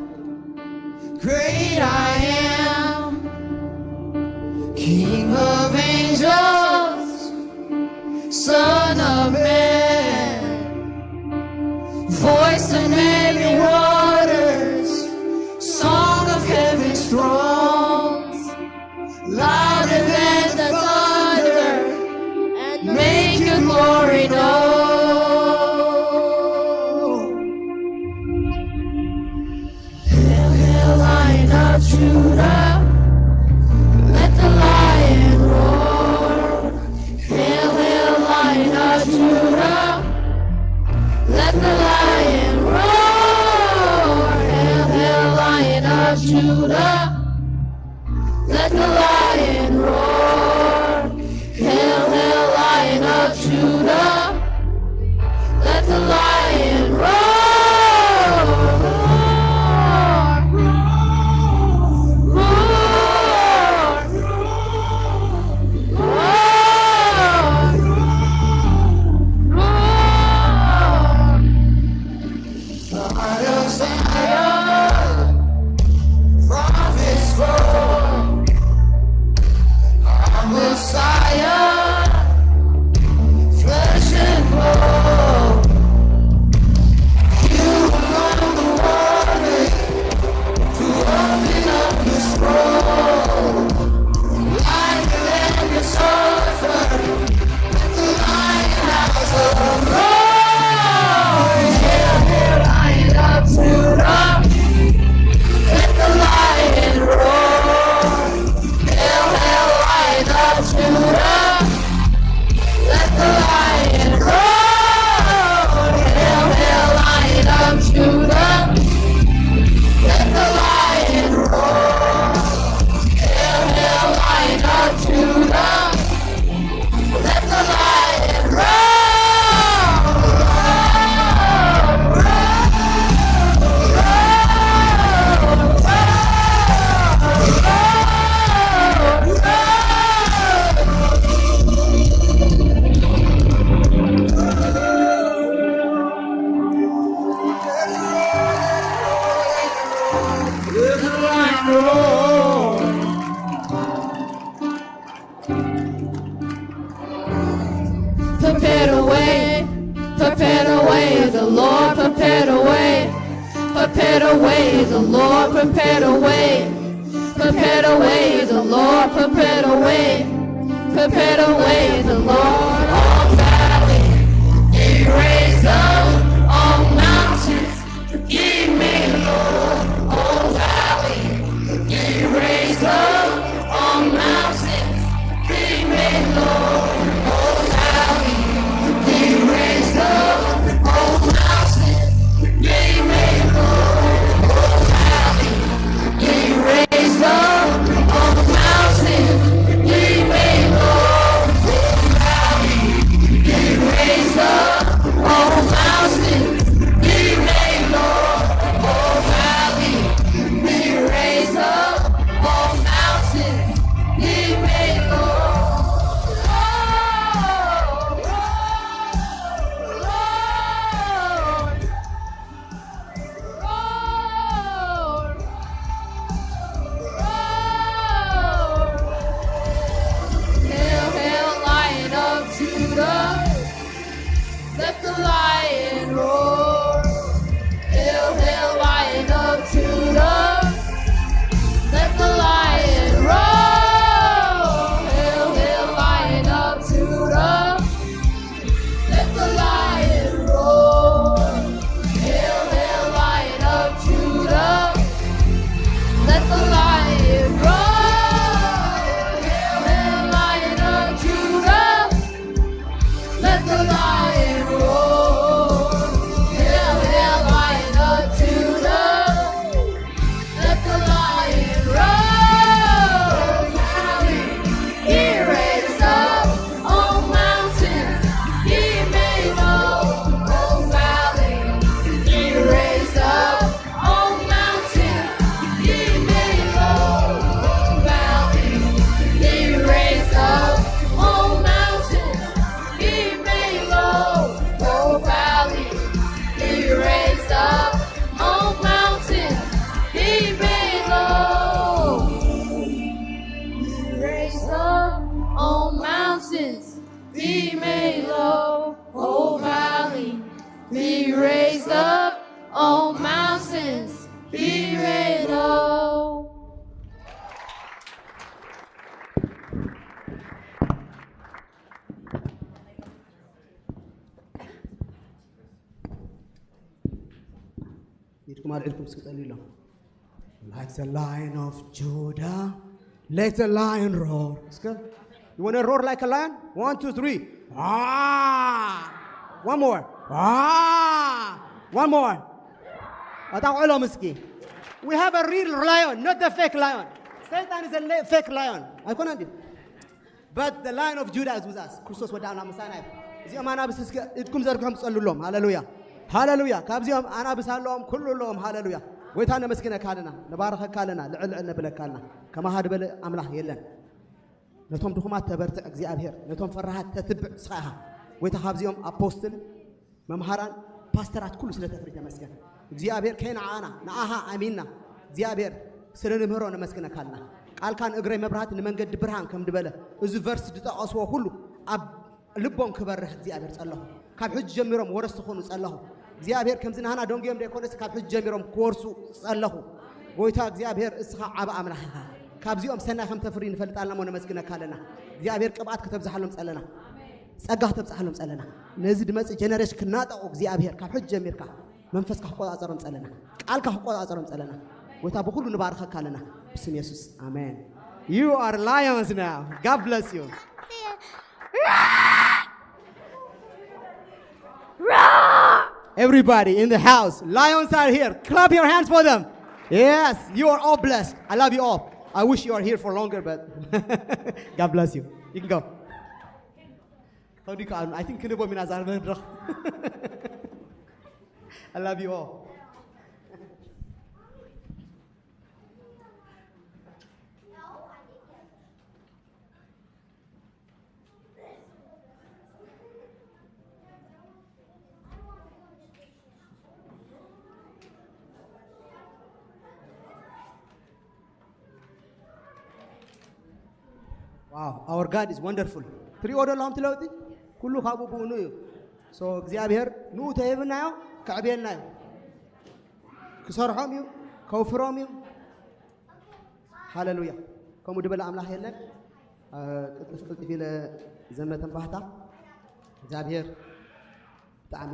great I am, King of angels, Son of man, voice of many waters, song of heaven's thrones, louder than the thunder, and make your glory known. Hail, hail, Lion of Judah, let the lion roar. Hail, hail, Lion of Judah, let the lion roar. Hail, hail, Lion of Judah, let the lion roar. Hail, hail, Lion of Judah, let the lion roar. Roar, roar, roar, roar. Out of Zion, prophets fall. Our Messiah, flesh and bone. You alone are worthy to open up the scroll. Like the Lamb you suffered, let the lion roar. Hail, hail, Lion of Judah, let the lion roar. Hail, hail, Lion of Judah, let the lion roar. Hail, hail, Lion of Judah, let the lion roar. Hail, hail, Lion of Judah, let the lion roar. Prepare the way, prepare the way, the Lord, prepare the way. Prepare the way, the Lord, prepare the way. Prepare the way, the Lord, prepare the way. Prepare the way, the Lord. All valley, be raised up. All mountains, be made low. All valley, be raised up. All mountains, be made low. All valley, be raised up. All mountains, be made low. All valley, be raised up. All mountains, be made low. All valley, be raised up. All mountains, ኣልዒልኩም እስኪ ጸልዩሎም። Like the lion of Judah, let the lion roar. እስከ you wanna roar like a lion? One, two, three. Ah! One more. Ah! One more. ኣጣቕዕሎም እስኪ። We have a real lion, not the fake lion. Satan is a la- fake lion. ኣይኮነን ድዩ? But the lion of Judah is with us. ክርስቶስ ወዲ ኣምላኽ ምሳና እዩ። እዚኦም ኣናብስ እስከ ኢድኩም ዘርግሖም ጸሉሎም። ሃሌሉያ፣ ሃሌሉያ። ካብዚኦም ኣናብስ ኣለዎም፣ ኩሉ ኣለዎም። ሃሌሉያ። ጎይታ ነመስግነካ ኣለና፣ ንባረኸካ ኣለና፣ ልዕል ልዕል ነብለካ ኣለና። ከማኻ ዝበለ ኣምላኽ የለን። ነቶም ድኹማት ተበርትዕ እግዚኣብሔር፣ ነቶም ፈራሃት ተትብዕ ንስኻ ኢኻ። ጎይታ ካብዚኦም ኣፖስትል፣ መምሃራን፣ ፓስተራት ኩሉ ስለ ተፍሪ ተመስገን። እግዚኣብሔር ከይንዓኣና ንኣኻ ኣሚንና እግዚኣብሔር ስለ ንምህሮ ነመስግነካ ኣለና። ቃልካ ንእግረይ መብራህቲ ንመንገዲ ብርሃን ከም ዝበለ እዚ ቨርስ ዝጠቐስዎ ኩሉ ኣብ ልቦም ክበርህ እግዚኣብሔር ጸለኹ። ካብ ሕጂ ጀሚሮም ወረስቲ ክኾኑ ጸለኹ። እግዚኣብሔር ከምዚ ናህና ደንጉዮም ዘይኮነስ ካብ ሕጂ ጀሚሮም ክወርሱ ጸለኹ። ጎይታ እግዚኣብሔር እስኻ ዓቢ ኣምላኽ ኢኻ። ካብዚኦም ሰናይ ከም ተፍሪ ንፈልጥ ኣለና እሞ ነመስግነካ ኣለና። እግዚኣብሔር ቅብኣት ከተብዝሓሎም ጸለና። ጸጋ ከተብዝሓሎም ጸለና። ነዚ ድመጽእ ጀነሬሽን ክናጠቑ እግዚኣብሔር ካብ ሕጂ ጀሚርካ መንፈስካ ክቆጻጸሮም ጸለና። ቃልካ ክቆጻጸሮም ጸለና። ጎይታ ብኹሉ ንባርኸካ ኣለና። ብስም የሱስ ኣሜን። You are lions now. God bless you. Everybody in the house, lions are here. Clap your hands for them. Yes, you are all blessed. I love you all. I wish you are here for longer, but God bless you. You can go. How do you call? I think ክንቦ ሚና ዛር መድረኽ. I love you all. Wow, our God is wonderful. ትሪኦ ዶ ኣለኹም እቲ ለውጢ? ኩሉ ካብኡ ብኡ እዩ። So እግዚኣብሔር ንኡ ተሂብናዮ፣ ከዕብየልና እዩ። ክሰርሖም እዩ፣ ከውፍሮም እዩ። ሃሌሉያ። ከምኡ ድበለ ኣምላኽ የለን። አ፣ ቅልጥፍ ቅልጥፍ ኢለ ዘመተን ባህታ እግዚኣብሔር ብጣዕሚ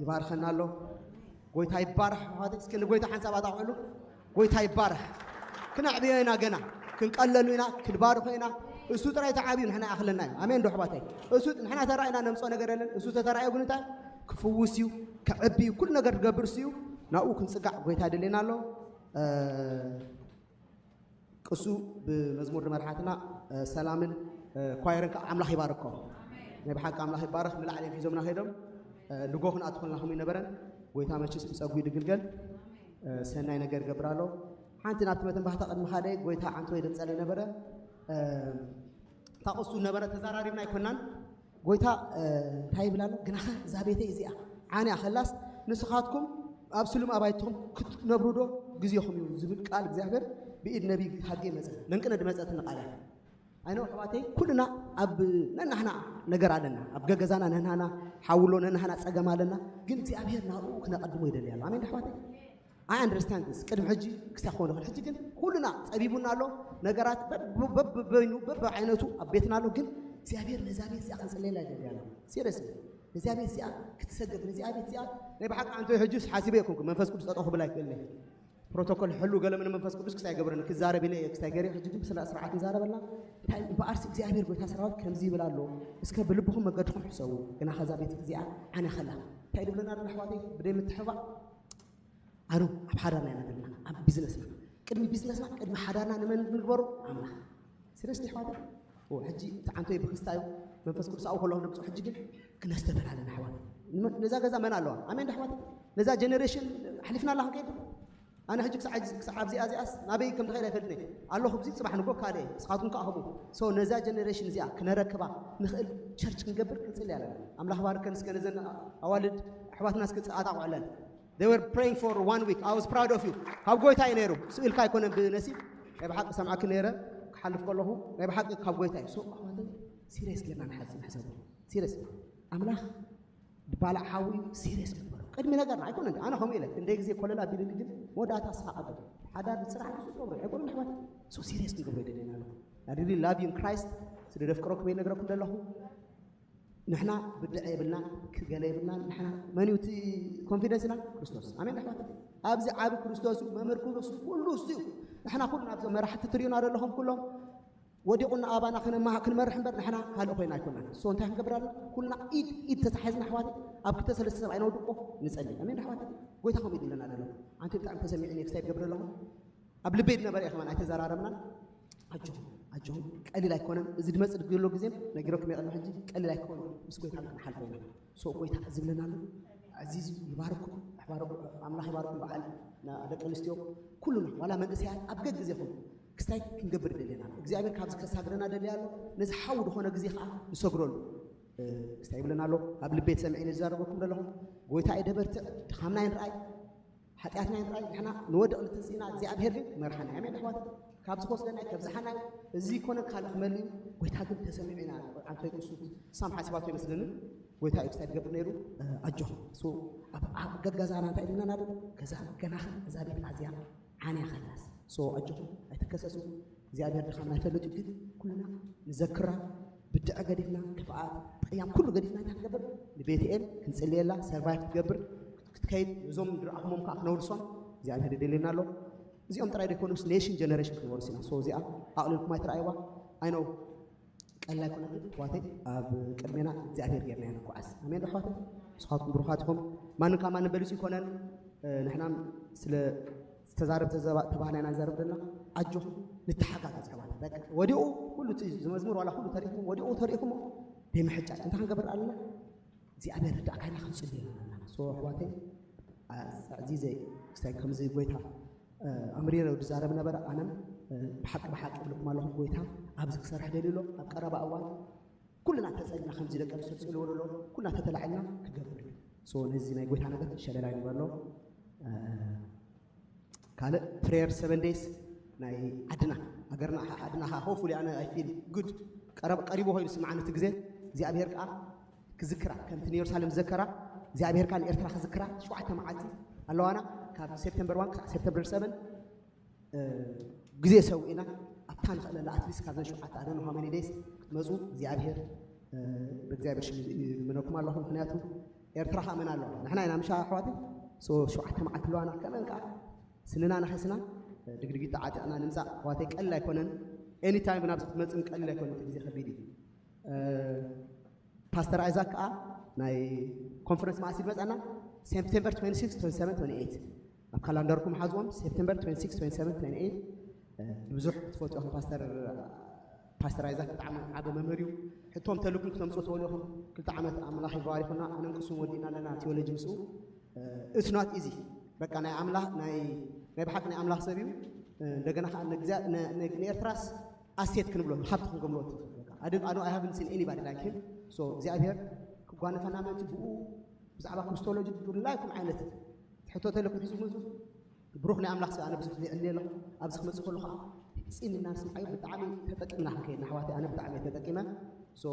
ይባርኸና ኣሎ። ጎይታ ይባረኽ። ኣሕዋተይ፣ እስኪ ንጎይታ ሓንሳብ ኣጣቕዕሉ። ጎይታ ይባረኽ። ክነዕብዮ ኢና ገና፣ ክንቀለሉ ኢና፣ ክንባርኾ ኢና። እሱ ጥራይ ተዓብዩ ንሕና ይኣኽለና እዩ። ኣሜን ዶ ኣሕዋተይ? እሱ ንሕና ተራኢና ነምፅኦ ነገር የለን። እሱ ተተራእዮ ግን እንታይ? ክፍውስ እዩ፣ ከዕቢ እዩ፣ ኩሉ ነገር ክገብር እሱ እዩ። ናብኡ ክንፅጋዕ ጎይታ ይደልየና ኣሎ። እ፣ ቅሱ ብመዝሙር ንመርሓትና፣ እ፣ ሰላምን፣ እ፣ ኳየርን ከዓ ኣምላኽ ይባርኮም። ናይ ብሓቂ ኣምላኽ ይባረኽ። ንላዕሊ እዮም ሒዞምና ከይዶም፣ እ፣ ንጎ ክንኣቱ ከለና ከምኡ ይነበረን። ጎይታ መችስ ብጸጉ ይድግልገል። እ፣ ሰናይ ነገር ይገብር ኣሎ። ሓንቲ ናብቲ መተንባህታ ቅድሚ ሓደ ጎይታ ዓንቶ ይደምጸለ ነበረ። እ፣ እታ ቅሱ ነበረ ተዛራሪብና ኣይኮናን። ጎይታ፣ እ፣ እንታይ ይብል ኣሎ? ግናኸ እዛ ቤተይ እዚኣ ዓንያ ከላስ ንስኻትኩም ኣብ ስሉም ኣባይትኹም ክትነብሩ ዶ ግዜኹም እዩ ዝብል ቃል እግዚኣብሔር ብኢድ ነቢይ ሃጌ መጸ። ለንቅነ ድመጸትኒ ቃል እያ። ኣይኖ ኣሕዋተይ፣ ኩልና ኣብ ነናህና ነገር ኣለና። ኣብ ገገዛና ነናህና ሓውሎ ነናህና ጸገም ኣለና። ግን እግዚኣብሔር ናብኡ ክነቐድሞ ይደሊ ኣሎ። ኣሜን ዶ ኣሕዋተይ? I understand this። ቅድሚ ሕጂ ክስታይ ክኸውን ይኽእል። ሕጂ ግን ኩልና ጸቢቡና ኣሎ። ነገራት በብ-፣ በብ-፣ በበይኑ በብዓይነቱ ኣብ ቤትና ኣሎ። ግን እግዚኣብሔር ነዛ ቤት እዚኣ ክንጽለየላ ይደሊ ኣሎ። ሲሪየስሊ። ነዚኣ ቤት እዚኣ ክትሰግድ፣ ነዚኣ ቤት እዚኣ ናይ ብሓቂ ኣንተ ሕጂ ሓሲበ ኣይኮንኩ። መንፈስ ቅዱስ ጠጠው ክብል ኣይክእልን። ፕሮቶኮል ሕሉ ገለ ምን መንፈስ ቅዱስ ክስታይ ገብረኒ ክዛረብ ኢለ ክስታይ ገይረ። ሕጂ ግን ብስነ ስርዓት ንዛረበላ። እንታይ እምበኣርሲ እግዚኣብሔር ጎይታ ሰራዊት ከምዚ ይብል ኣሎ። እስከ ብልብኹም መገድኹም ሕሰቡ። ግና ከዛ ቤት እዚኣ ዓነ ከላ። እንታይ ድብለና ደሎ ኣሕዋተይ? ብደይ ምትሕባእ ኣኑ ኣብ ሓዳርና ኢና ዘለና፣ ኣብ ቢዝነስና። ቅድሚ ቢዝነስና፣ ቅድሚ ሓዳርና ንመን ንግበሮ? ኣምላኽ። ሲሪየስሊ ኣሕዋተይ? ኦ፣ ሕጂ እቲ ዓንቶይ ብክስታይ እዩ፣ መንፈስ ቅዱስ ኣብኡ ከሎ ክነምፅኦ፣ ሕጂ ግን ክነስተብህል ኣለና ኣሕዋተይ። ንመ-፣ ነዛ ገዛ መን ኣለዋ? ኣሜን ዶ ኣሕዋተይ? ነዛ ጀነሬሽን ኣሕሊፍና ኣላ ክንከይድ? ኣነ ሕጂ ክሳዕ፣ ክሳዕ ኣብዚኣ እዚኣስ ናበይ ከም ዝኸይድ ኣይፈልጥን እየ። ኣለኹ ኣብዚ ጽባሕ ንጎ ካልእ እየ። ንስኻትኩም ከኣ ከምኡ። So ነዛ ጀነሬሽን እዚኣ ክነረክባ ንኽእል ቸርች ክንገብር ክንጽሊ ኣለና። ኣምላኽ ባርከን እስከ ነዘን ኣዋልድ ኣሕዋትና እስከ ኣጣቕዑለን። They were praying for one week. I was proud of you. ካብ ጎይታ እዩ ነይሩ። ስእልካ ኣይኮነን ብነሲብ። ናይ ብሓቂ ሰምዓኪ ነይረ ክሓልፍ ከለኹ ናይ ብሓቂ ካብ ጎይታ እዩ። So ኣሕዋተይ ሲሪየስ ጌርና ንሓዝ ንሕሰቡ። ሲሪየስ። ኣምላኽ ድባላዕ ሓዊ ሲሪየስ ንግበሮ። ቅድሚ ነገርና ኣይኮነን። ኣነ ከምኡ ኢለ ክንደይ ግዜ ኮለል ኣቢሉኒ፣ ግን መወዳእታ እስኻ ዓገብ። ሓዳር ስራሕ ብዙ ትገብሮ ኣይኮነን ኣሕዋት። So ሲሪየስ ክንገብሮ ይደልየና ኣለኹ። I really love you in Christ። ስለ ደፍቅረኩም ይነግረኩም ዘለኹ። ንሕና ብድዐ የብልና፣ ክገለ የብልና። ንሕና መን እዩ እቲ ኮንፊደንስና? ክርስቶስ። ኣሜን ኣሕዋት። ኣብዚ ዓቢ ክርስቶስ እዩ፣ መምህር ክርስቶስ ኩሉ እሱ እዩ። ንሕና ኩሉ ናብዞም መራሕቲ ትርእዩና ዘለኹም ኩሎም ወዲቑና ኣባና ክንመሃ- ክንመርሕ እምበር ንሕና ካልእ ኮይና ኣይኮናን። ሶ እንታይ ክንገብር ኣለና? ኩልና ኢድ ኢድ ተታሒዝና ኣሕዋት ኣብ ክልተ ሰለስተ ሰብ ኣይነውድቆ፣ ንጸሊ። ኣሜን ኣሕዋት። ጎይታ ከምኡ ይድለና ዘሎ። ኣንቲ ብጣዕሚ ተሰሚዑ ክሳይ ትገብር ኣለኹ ኣብ ልበይ ዝነበረ እየ ከማን ኣይተዘራረብናን። ኣጆኹም ኣጆኹም ቀሊል ኣይኮነን። እዚ ድመጽእ ዘሎ ግዜ ነጊሮኩም የቐድሚ ሕጂ ቀሊል ኣይኮነን። ምስ ጎይታ ክንሓልፎ ኢና። ሶ ጎይታ ዝብለና ኣሎ። ኣዚዙ ይባርኩም። ኣሕባረኩም ኣምላኽ ይባርኩም። በዓል ና- ደቂ ኣንስትዮ ኩሉና ዋላ መንእሰያት ኣብ ገግ ግዜኹም ክስታይ ክንገብር ደልየና እግዚኣብሔር ካብዚ ከሳግረና ደልያ ኣሎ። ነዚ ሓው ዝኾነ ግዜ ከዓ ንሰግረሉ። ክስታይ ይብለና ኣሎ። ኣብ ልቤ ተሰሚዒ ዝዛረበኩም ዘለኹም ጎይታ እዩ ደበርትዕ ድኻምና ይንርኣይ ሓጢኣትና ይንርኣይ ንሕና ንወድቕ ንትንስኢና እግዚኣብሔር ግን መርሓና ያሜ ኣሕዋት ካብዚ ክወስደና ከብዝሓና እዚ ኮነ ካልእ ክመልእ እዩ። ጎይታ ግን ተሰሚዑ ኢና። ኣንቶይ ክሱ ሳም ሓሲባቶ ይመስለኒ። ጎይታ እዩ ክስታይ ዝገብር ነይሩ። ኣጆኹም ሶ ኣብ ኣብ ገጋዛና እንታይ ኢልና ናደ ገዛ ገናኸ እዛ ቤት ኣዝያ ዓንያ ከላስ ሶ ኣጆኹም ኣይትከሰሱ። እግዚኣብሔር ድኻምና ይፈልጥ እዩ። ግን ኩልና ንዘክራ ብድዐ ገዲፍና ክፍኣት ቅያም ኩሉ ገዲፍና እንታይ ክትገብር ንቤትኤል ክንጽልየላ ሰርቫይቭ ክትገብር ክትከይድ እዞም ንረኣኹሞም ከዓ ክነውርሶም እግዚኣብሔር ይደልየና ኣሎ። እዚኦም ጥራይ ዘይኮኑስ ኔሽን ጀነሬሽን ክንወርስ ኢና። ሶ እዚኣ ኣቕልልኩም ኣይትረኣይዋ። ኣይነው ቀላል ኣይኮነ። ግን ኣሕዋተይ ኣብ ቅድሜና እግዚኣብሔር ጌርና ኢና ንጓዓዝ። ኣሜን ኣሕዋተይ። ንስኻትኩም ብሩኻት ኢኹም። ማንም ካብ ማንም በሊጹ ኣይኮነን። ንሕና ስለ ዝተዛረብ ተባህና ኢና ንዛረብ ዘለና። ኣጆኹም ንተሓጋገዝ ኣሕዋት። በቃ ወዲቑ ኩሉ እቲ ዝመዝሙር ዋላ ኩሉ ተሪእኩም ወዲቑ ተሪእኩሞ ደይ ምሕጫጭ እንታይ ክንገብር ኣለና? እግዚኣብሔር ርዳእካ ኢና ክንጽልይ ኣለና። ሶ ኣሕዋተይ ኣዕዚዘ ክስታይ ከምዚ ጎይታ ኣምሪረ ዝዛረብ ነበረ። ኣነም ብሓቂ ብሓቂ እብልኩም ኣለኹም ጎይታ ኣብዚ ክሰርሕ ደልዩ ኣሎ። ኣብ ቀረባ እዋን ኩልና ተጸሊና ከምዚ ደቂ ኣንስትዮ ዝጽልዎ ዘሎ ኩልና ተተላዒልና ክገብር እዩ። ሶ ነዚ ናይ ጎይታ ነገር ሸለላ ይንበሎ። ካልእ ፕሬየር ሰቨን ዴይስ ናይ ዓድና ሃገርና ዓድና ሆፉሊ ኣነ ኣይ ፊል ጉድ ቀሪቡ ኮይኑ ስምዓኒ እቲ ግዜ እግዚኣብሔር ከዓ ክዝክራ ከምቲ ንየሩሳሌም ዝዘከራ እግዚኣብሔር ከዓ ንኤርትራ ክዝክራ ሸውዓተ መዓልቲ ኣለዋና ካብ ሴፕተምበር ዋን ክሳብ ሴፕተምበር ሰቨን ግዜ ሰዊእና ኣብታ ንኽእለላ ኣትሊስት ካብዘን ሸውዓተ ኣደን ሃመኒ ዴይስ ክትመፁ እግዚኣብሔር ብእግዚኣብሔር ሽም ይልምነኩም ኣለኹ። ምክንያቱ ኤርትራ ከዓ መን ኣለዋ ንሕና ኢና ምሻ ኣሕዋት ሸውዓተ መዓልቲ ኣለዋና ከመን ከዓ ስንና ነኸስና ድግድጊት ተዓጢቕና ንምፃእ ኣሕዋተይ ቀሊል ኣይኮነን። ኤኒታይም ናብዚ ክትመፅእ ቀሊል ኣይኮነን። እቲ ግዜ ከቢድ እዩ። ፓስተር ኣይዛክ ከዓ ናይ ኮንፈረንስ መዓስ ይመፀና ሴፕቴምበር ኣብ ካላንደርኩም ሓዝዎም ሴፕቴምበር ብዙሕ ክትፈልጡ ኢኹም። ፓስተር ፓስተር ኣይዛክ ብጣዕሚ ዓበ መምህር እዩ። ሕቶም ተልኩም ክተምፅኡ ትበሉ ኢኹም። ክልተ ዓመት ኣምላኽ ይባሪኹና ኣነንቅሱም ወዲእና ኣለና ቴዎሎጂ ምስኡ እስናት ኢዚ በቃ ናይ ኣምላኽ ናይ ናይ ብሓቂ ናይ ኣምላኽ ሰብ እዩ። እንደገና ከዓ ንኤርትራስ ኣሴት ክንብሎ ሃብቲ ክንገብሎ ኣዶ ኣይሃብን ሲን ኤኒባዲ ላይክ ሂም። ሶ እግዚኣብሔር ክጓነፈና ምእንቲ ብኡ ብዛዕባ ክርስቶሎጂ ድላይኩም ዓይነት ትሕቶ ተለኩም ሒዙ ምዙ ብሩኽ ናይ ኣምላኽ ሰብ ኣነ ብዙሕ ግዜ ዕልየ ኣለኹ። ኣብዚ ክመፅእ ከሉ ከዓ ፂንና ንስምዓዮ ብጣዕሚ ተጠቂምና ክንከይድ ንኣሕዋተይ ኣነ ብጣዕሚ እየ ተጠቂመ። ሶ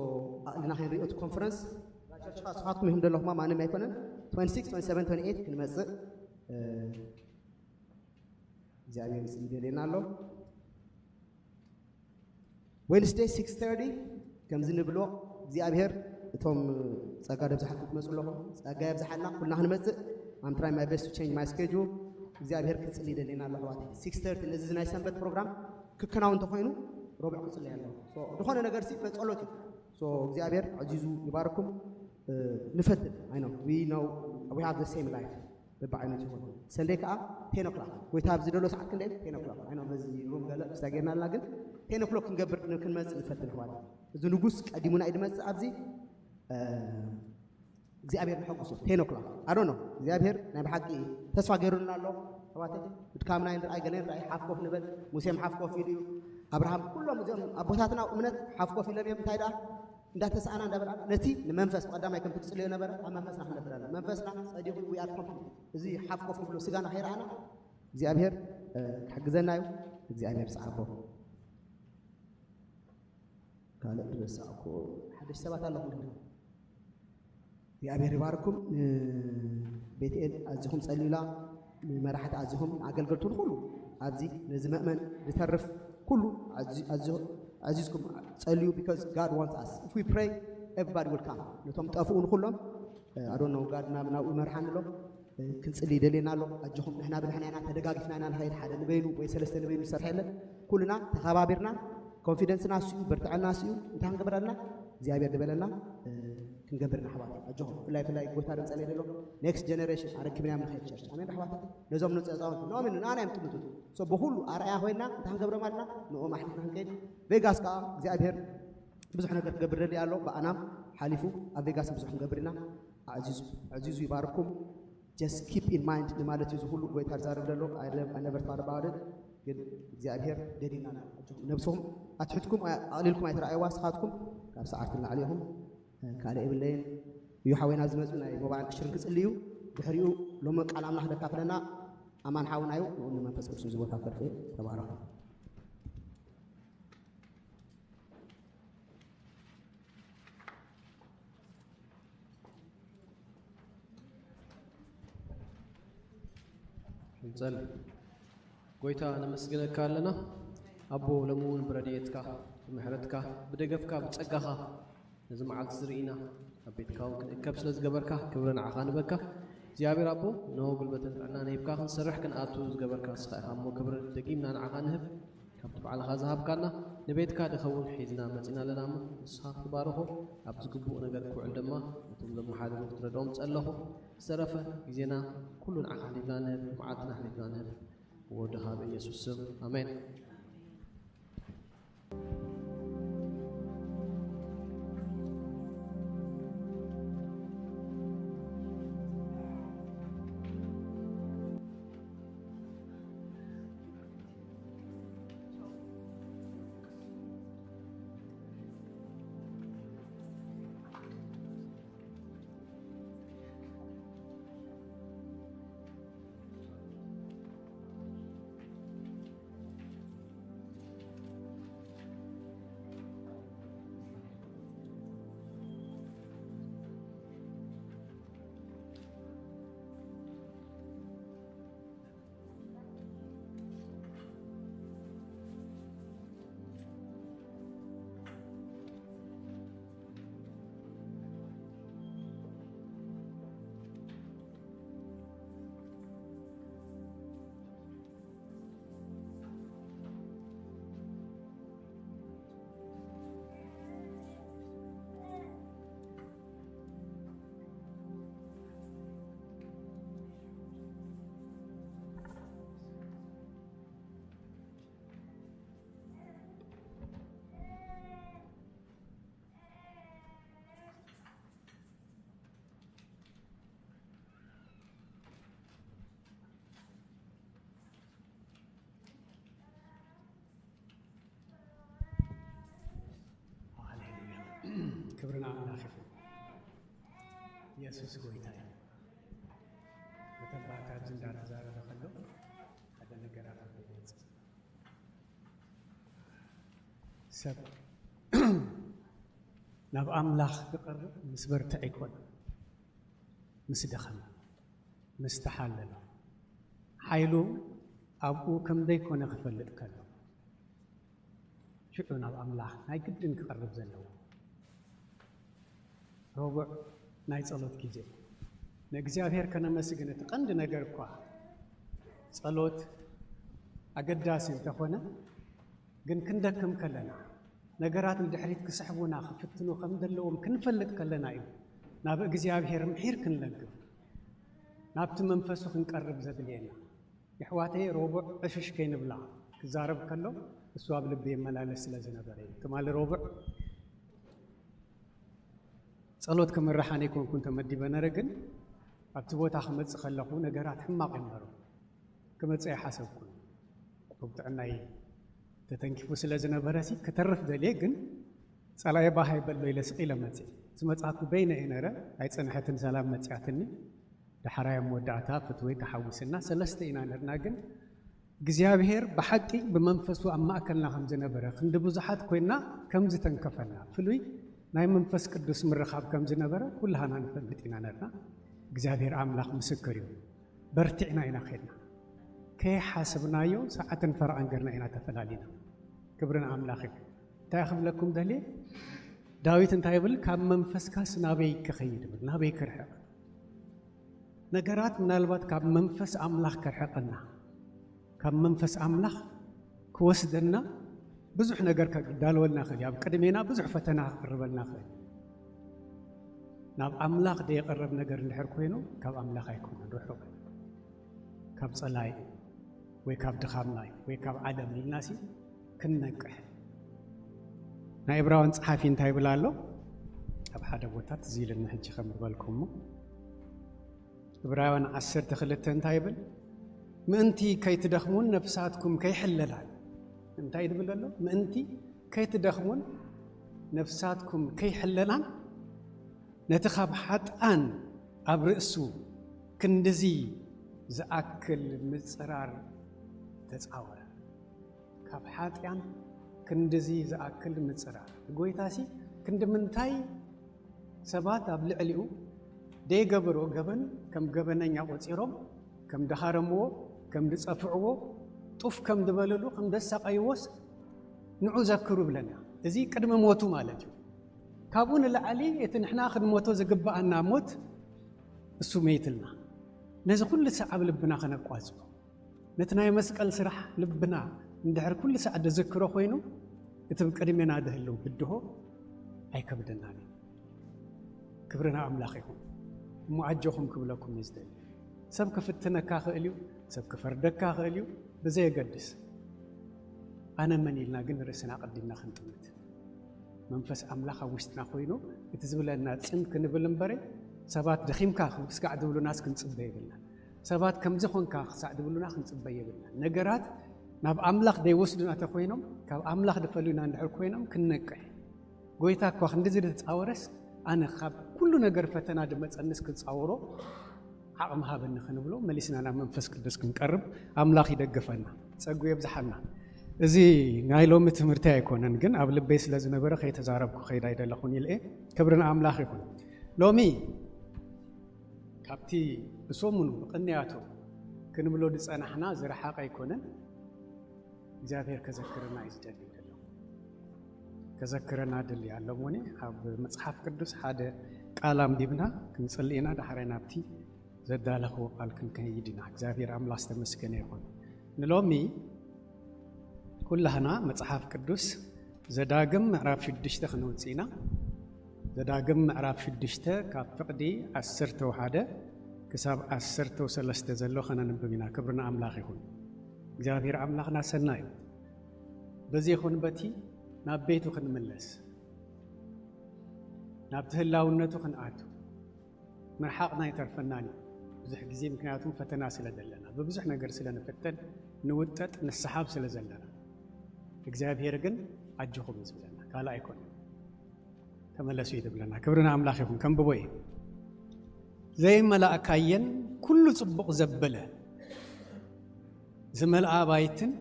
ኣእልና ከይንሪኦ እቲ ኮንፈረንስ ቸርችካ ስኻትኩም ይኹም ዘለኹማ ማንም ኣይኮነን። ትወንቲ ሲክስ ትወንቲ ሰቨን ትወንቲ ኤይት ክንመፅእ እግዚኣብሔር ይደልየና ኣሎ። ዌንስደይ ሲክስ ተርቲ ከምዚ ንብሎ እግዚኣብሔር እቶም ጸጋ ደብዝሓልኩም ትመፁ ኣለኹም ጸጋ የብዝሓልና ኩልና ክንመፅእ I'm trying my best to change my schedule እግዚኣብሔር ክንፅሊ ይደልየና ኣሎ ኣሕዋተይ። ሲክስ ተርቲ ነዚ ናይ ሰንበት ፕሮግራም ክከናውን እንተኮይኑ ረቡዕ ክፅለይ ኣለኹ። ዝኾነ ነገር ሲ በፀሎት እዩ። እግዚኣብሔር ኣዚዙ ይባርኩም። ንፈትን ኣይኖ we know we have the same life በብዓይነቱ ይኹን ሰንደይ ከዓ ቴን ኦክላክ ጎይታ ኣብዚ ደሎ ሰዓት ክንደይ ቴን ኦክላክ ኣይኖ በዚ ሩም ገለ ስታ ጌርና ኣለና ግን ቴን ኦክሎክ ክንገብር ክንመፅእ ንፈትን ኣሕዋት። እዚ ንጉስ ቀዲሙና እዩ ድመፅእ ኣብዚ እግዚኣብሔር ንሐጉሶ ቴን ኦክላክ ኣዶ ነው እግዚኣብሔር ናይ ብሓቂ ተስፋ ገይሩልና ኣሎ። ኣሕዋት ድካምና ንርኣይ ገለ ንርኣይ ሓፍ ኮፍ ንበል። ሙሴም ሓፍ ኮፍ ኢሉ እዩ። ኣብርሃም ኩሎም እዚኦም ኣቦታትና እምነት ሓፍ ኮፍ ኢሎም እዮም እንታይ ደኣ እንዳተሰኣና እንዳበላ ነቲ ንመንፈስ ብቀዳማይ ከምቲ ትፅልዮ ነበረ ኣብ መንፈስና ክንነብር ኣለና። መንፈስና ፀዲቁ we are complete እዚ ሓፍ ኮፍ ንብሎ ስጋና ከይረኣና እግዚኣብሔር ክሕግዘና እዩ። እግዚኣብሔር ሰዓቦ ካልእ ድረሳእኮ ሓደሽ ሰባት ኣለኹም ዶ እግዚኣብሔር ይባርኩም። ቤትኤል ኣዚኹም ፀልዩላ ንመራሕቲ ኣዚኹም ንኣገልገልቱ ንኩሉ ኣብዚ ነዚ መእመን ዝተርፍ ኩሉ ኣዚዝኩም ፀልዩ because God wants us if we pray Everybody will come። ነቶም ጠፍኡ ንኩሎም ኣዶኖ ጋድና ናብኡ ይመርሓኒ ኣሎ። ክንጽሊ ይደልየና ኣሎ። ኣጆኹም፣ ንሕና ብንሕና ኢና ተደጋጊፍና ኢና ንኸይድ። ሓደ ንበይኑ ወይ ሰለስተ ንበይኑ ዝሰርሕ የለን። ኩልና ተኸባቢርና፣ ኮንፊደንስና እሱ እዩ፣ በርትዐና እሱ እዩ። እንታይ ክንገብር ኣለና? እግዚኣብሔር ዝበለና ክንገብር ኢና ኣሕዋት። ኣጆኹም፣ ብፍላይ ብፍላይ ጎይታ ደምጸለይ ዘሎ ኔክስት ጀነሬሽን ኣረኪብናዮም ንኸይድ ቸርች። ኣሜን ኣሕዋት። ነዞም ንጸጻወት ኖምን ንኣና እዮም ጥምቱት። ሶ ብኹሉ ኣርኣያ ኮይና እንታይ ክንገብሮም ኣለና? ንኦም ኣሕሊፍና ክንከይድ። ቬጋስ ከኣ እግዚኣብሔር ብዙሕ ነገር ክገብር ደሊ ኣሎ። ብኣናም ሓሊፉ ኣብ ቬጋስ ብዙሕ ክንገብር ኢና። ኣዕዚዙ ኣዕዚዙ ይባርኩም። Just keep in mind ንማለት እዩ ዝኩሉ ጎይታ ዝዛረብ ዘሎ። I never thought about it። ግን እግዚኣብሔር ደሊና። ነብስኹም ኣትሕትኩም ኣቕሊልኩም ኣይትረኣይዋ። ስኻትኩም ካብ ሰዓት ንላዕሊ ኢኹም። ካልእ የብለይን እዩ። ሓወይና ዝመፁ ናይ ሞባይል ክሽርን ክፅልዩ ድሕሪኡ ሎሚ ቃል ኣምላኽ ደካፍለና ኣማን ሓውና እዩ። ንኡ ንመንፈስ ቅዱስ እዚ ቦታ ከርፍ። ተባረኹ። ንጸሊ። ጎይታ ነመስግነካ ኣለና። ኣቦ፣ ሎሚ እውን ብረድኤትካ፣ ብምሕረትካ፣ ብደገፍካ፣ ብጸጋኻ ነዚ መዓልቲ ዝርኢና ኣብ ቤትካ እውን ክንእከብ ስለ ዝገበርካ ክብሪ ንዓኻ ንበካ። እግዚኣብሔር ኣቦ፣ እንሆ ጉልበትን ጥዕናን ሂብካ ክንሰርሕ ክንኣቱ ዝገበርካ ንስኻ ኢኻ እሞ ክብሪ ደጊምና ንዓኻ ንህብ። ካብቲ ባዕልኻ ዝሃብካና ንቤትካ ድኸውን ሒዝና መጺና ኣለና እሞ ንስኻ ክትባርኾ ኣብ ዝግቡእ ነገር ክውዕል ድማ ነቶም ዘመሓድሩ ክትረድኦም ጸለኹ። ዝተረፈ ግዜና ኩሉ ንዓኻ ኣሕሊፍና ንህብ፣ መዓልትና ኣሕሊፍና ንህብ። ብወድኻ ብኢየሱስ ስም ኣሜን። ክብርና ኣምላኽ ይኹን። ኢየሱስ ጎይታ እዩ። ከተባካ እንዳተዛረበ ከሎ ሓደ ነገር ኣፈ ይገልጽ። ሰብ ናብ ኣምላኽ ክቐርብ ምስ በርትዕ ኣይኮነ፣ ምስ ደኸመ፣ ምስ ተሓለለ፣ ሓይሉ ኣብኡ ከም ዘይኮነ ክፈልጥ ከሎ፣ ሽዑ ናብ ኣምላኽ ናይ ግድን ክቐርብ ዘለዎ። ረቡዕ ናይ ጸሎት ግዜ ንእግዚኣብሔር ከነመስግን እቲ ቀንዲ ነገር እኳ ጸሎት ኣገዳሲ እንተኾነ፣ ግን ክንደክም ከለና ነገራት ንድሕሪት ክስሕቡና ክፍትኑ ከም ዘለዎም ክንፈልጥ ከለና እዩ ናብ እግዚኣብሔር ምሒር ክንለግብ ናብቲ መንፈሱ ክንቀርብ ዘድልየና። የሕዋተይ ረቡዕ ዕሽሽ ከይንብላ ክዛረብ ከሎ እሱ ኣብ ልቢ የመላለስ ስለ ዝነበረ እዩ። ትማሊ ረቡዕ ጸሎት ክምራሕ ኣነ ኣይኮንኩን ተመዲበ ነረ፣ ግን ኣብቲ ቦታ ክመጽእ ከለኹ ነገራት ሕማቕ እዮም ነሩ። ክመጽእ ኣይሓሰብኩን። ቁሩብ ጥዕናይ ተተንኪፉ ስለ ዝነበረ ሲ ክተርፍ ደልየ፣ ግን ጸላየ ባህ ኣይበሎ ኢለ ስቕ ኢለ መጽእ። ዝመጽኣኩ በይነ እየ ነረ፣ ኣይጸንሐትን ሰላም መጽኣትኒ። ዳሕራይ ኣብ መወዳእታ ፍትወይ ተሓዊስና ሰለስተ ኢና ነርና፣ ግን እግዚኣብሔር ብሓቂ ብመንፈሱ ኣብ ማእከልና ከም ዝነበረ፣ ክንዲ ብዙሓት ኮይንና ከም ዝተንከፈና፣ ፍሉይ ናይ መንፈስ ቅዱስ ምርኻብ ከም ዝነበረ ኩላህና ንፈልጥ ኢና ነርና። እግዚኣብሔር ኣምላኽ ምስክር እዩ። በርቲዕና ኢና ኸድና። ከይሓሰብናዮ ሰዓትን ፈረቓን ገርና ኢና ተፈላሊና። ክብሪ ንኣምላኽ እዩ። እንታይ ክብለኩም ደልየ? ዳዊት እንታይ ይብል? ካብ መንፈስካስ ናበይ ክኸይድ ይብል፣ ናበይ ክርሕቕ? ነገራት ምናልባት ካብ መንፈስ ኣምላኽ ከርሕቐና፣ ካብ መንፈስ ኣምላኽ ክወስደና ብዙሕ ነገር ከዳልወልና ይኽእል እዩ። ኣብ ቅድሜና ብዙሕ ፈተና ክቕርበልና ይኽእል እዩ። ናብ ኣምላኽ ደየቐረብ ነገር እንድሕር ኮይኑ ካብ ኣምላኽ ኣይኮነን፣ ርሑቕ እዩ። ካብ ጸላኢ ወይ ካብ ድኻምና እዩ ወይ ካብ ዓለም ኢልናሲ ክንነቅሕ። ናይ ዕብራውያን ጸሓፊ እንታይ ይብል ኣሎ? ኣብ ሓደ ቦታ ትዝ ኢልኒ ሕጂ ከም ዝበልኩሞ፣ ዕብራውያን ዓሰርተ ክልተ እንታይ ይብል? ምእንቲ ከይትደኽሙን ነፍሳትኩም ከይሕለላን። እንታይ ይብል ኣሎ? ምእንቲ ከይትደኽሙን ነፍሳትኩም ከይሕለላን ነቲ ካብ ሓጥኣን ኣብ ርእሱ ክንድዚ ዝኣክል ምጽራር ተጻወረ። ካብ ሓጥኣን ክንድዚ ዝኣክል ምጽራር። ጎይታሲ ክንዲ ምንታይ ሰባት ኣብ ልዕሊኡ ደይገበሮ ገበን ከም ገበነኛ ቆጺሮም፣ ከም ድሃረምዎ፣ ከም ድጸፍዕዎ፣ ጡፍ ከም ድበለሉ፣ ከም ደሳቐይዎስ ንዑ ዘክሩ ብለና። እዚ ቅድሚ ሞቱ ማለት እዩ። ካብኡ ንላዕሊ እቲ ንሕና ክንሞቶ ዝግብኣና ሞት እሱ መይትልና። ነዚ ኩሉ ሳዕ ኣብ ልብና ከነቋጽሮ። ነቲ ናይ መስቀል ስራሕ ልብና እንድሕር ኩሉ ሳዕ ደዘክሮ ኮይኑ፣ እቲ ብቅድሜና ደህልው ብድሆ ኣይከብደናን እዩ። ክብሪ ንኣምላኽ ይኹን። እሞ ኣጆኹም ክብለኩም እዩ ዝደሊ። ሰብ ክፍትነካ ክእል እዩ፣ ሰብ ክፈርደካ ክእል እዩ፣ ብዘየገድስ። ኣነ መን ኢልና ግን ርእስና ቀዲምና ክንጥምት። መንፈስ ኣምላኽ ኣብ ውሽጥና ኮይኑ እቲ ዝብለና ጽን ክንብል እምበረ፣ ሰባት ደኺምካ ክስጋዕ ዝብሉናስ ክንጽበ የብልና። ሰባት ከምዚ ኾንካ ክሳዕ ዝብሉና ክንጽበ የብልና። ነገራት ናብ ኣምላኽ ደይወስዱና ተኾይኖም፣ ካብ ኣምላኽ ድፈልዩና እንድሕር ኮይኖም ክንነቅሕ። ጎይታ እኳ ክንድዚ ዝተጻወረስ፣ ኣነ ካብ ኩሉ ነገር ፈተና ድመጸንስ ክጻወሮ ዓቕሚ ሃበኒ ክንብሎ፣ መሊስና ናብ መንፈስ ቅዱስ ክንቀርብ ኣምላኽ ይደግፈና፣ ጸጉ የብዝሓልና። እዚ ናይ ሎሚ ትምህርቲ ኣይኮነን፣ ግን ኣብ ልበይ ስለ ዝነበረ ከይተዛረብኩ ከይድ ኣይደለኹን ኢለ እየ። ክብሪ ንኣምላኽ ይኹን። ሎሚ ካብቲ ብሰሙኑ ብቕንያቱ ክንብሎ ዝጸናሕና ዝረሓቐ ኣይኮነን። እግዚኣብሔር ከዘክረና እዩ ዝደሊ ዘሎ። ከዘክረና ደሊ ኣሎ። እሞኒ ኣብ መጽሓፍ ቅዱስ ሓደ ቃል ኣንቢብና ክንጽሊ ኢና። ዳሕራይ ናብቲ ዘዳለኽዎ ቃል ክንከይድ ኢና። እግዚኣብሔር ኣምላኽ ዝተመስገነ ይኹን። ንሎሚ ኩላህና መጽሓፍ ቅዱስ ዘዳግም ምዕራፍ ሽዱሽተ ክንወጽእ ኢና። ዘዳግም ምዕራፍ ሽዱሽተ ካብ ፍቕዲ ዓሰርተ ወሓደ ክሳብ ዓሰርተ ወሰለስተ ዘሎ ከነንብብ ኢና። ክብሪ ንኣምላኽ ይኹን። እግዚኣብሔር ኣምላኽና ሰናይ እዩ። በዚ ይኹን በቲ ናብ ቤቱ ክንምለስ፣ ናብቲ ህላውነቱ ክንኣቱ ምርሓቕና ኣይተርፈናን እዩ። ብዙሕ ግዜ ምክንያቱም ፈተና ስለ ዘለና፣ ብብዙሕ ነገር ስለ ንፍተን፣ ንውጠጥ፣ ንስሓብ ስለ ዘለና፣ እግዚኣብሔር ግን ኣጆኹም እዩ ዝብለና፣ ካልእ ኣይኮነን። ተመለሱ እዩ ዝብለና። ክብሪ ንኣምላኽ ይኹን። ከንብቦ እየ። ዘይመላእካየን ኩሉ ጽቡቕ ዘበለ ዝመልኣ ኣባይትን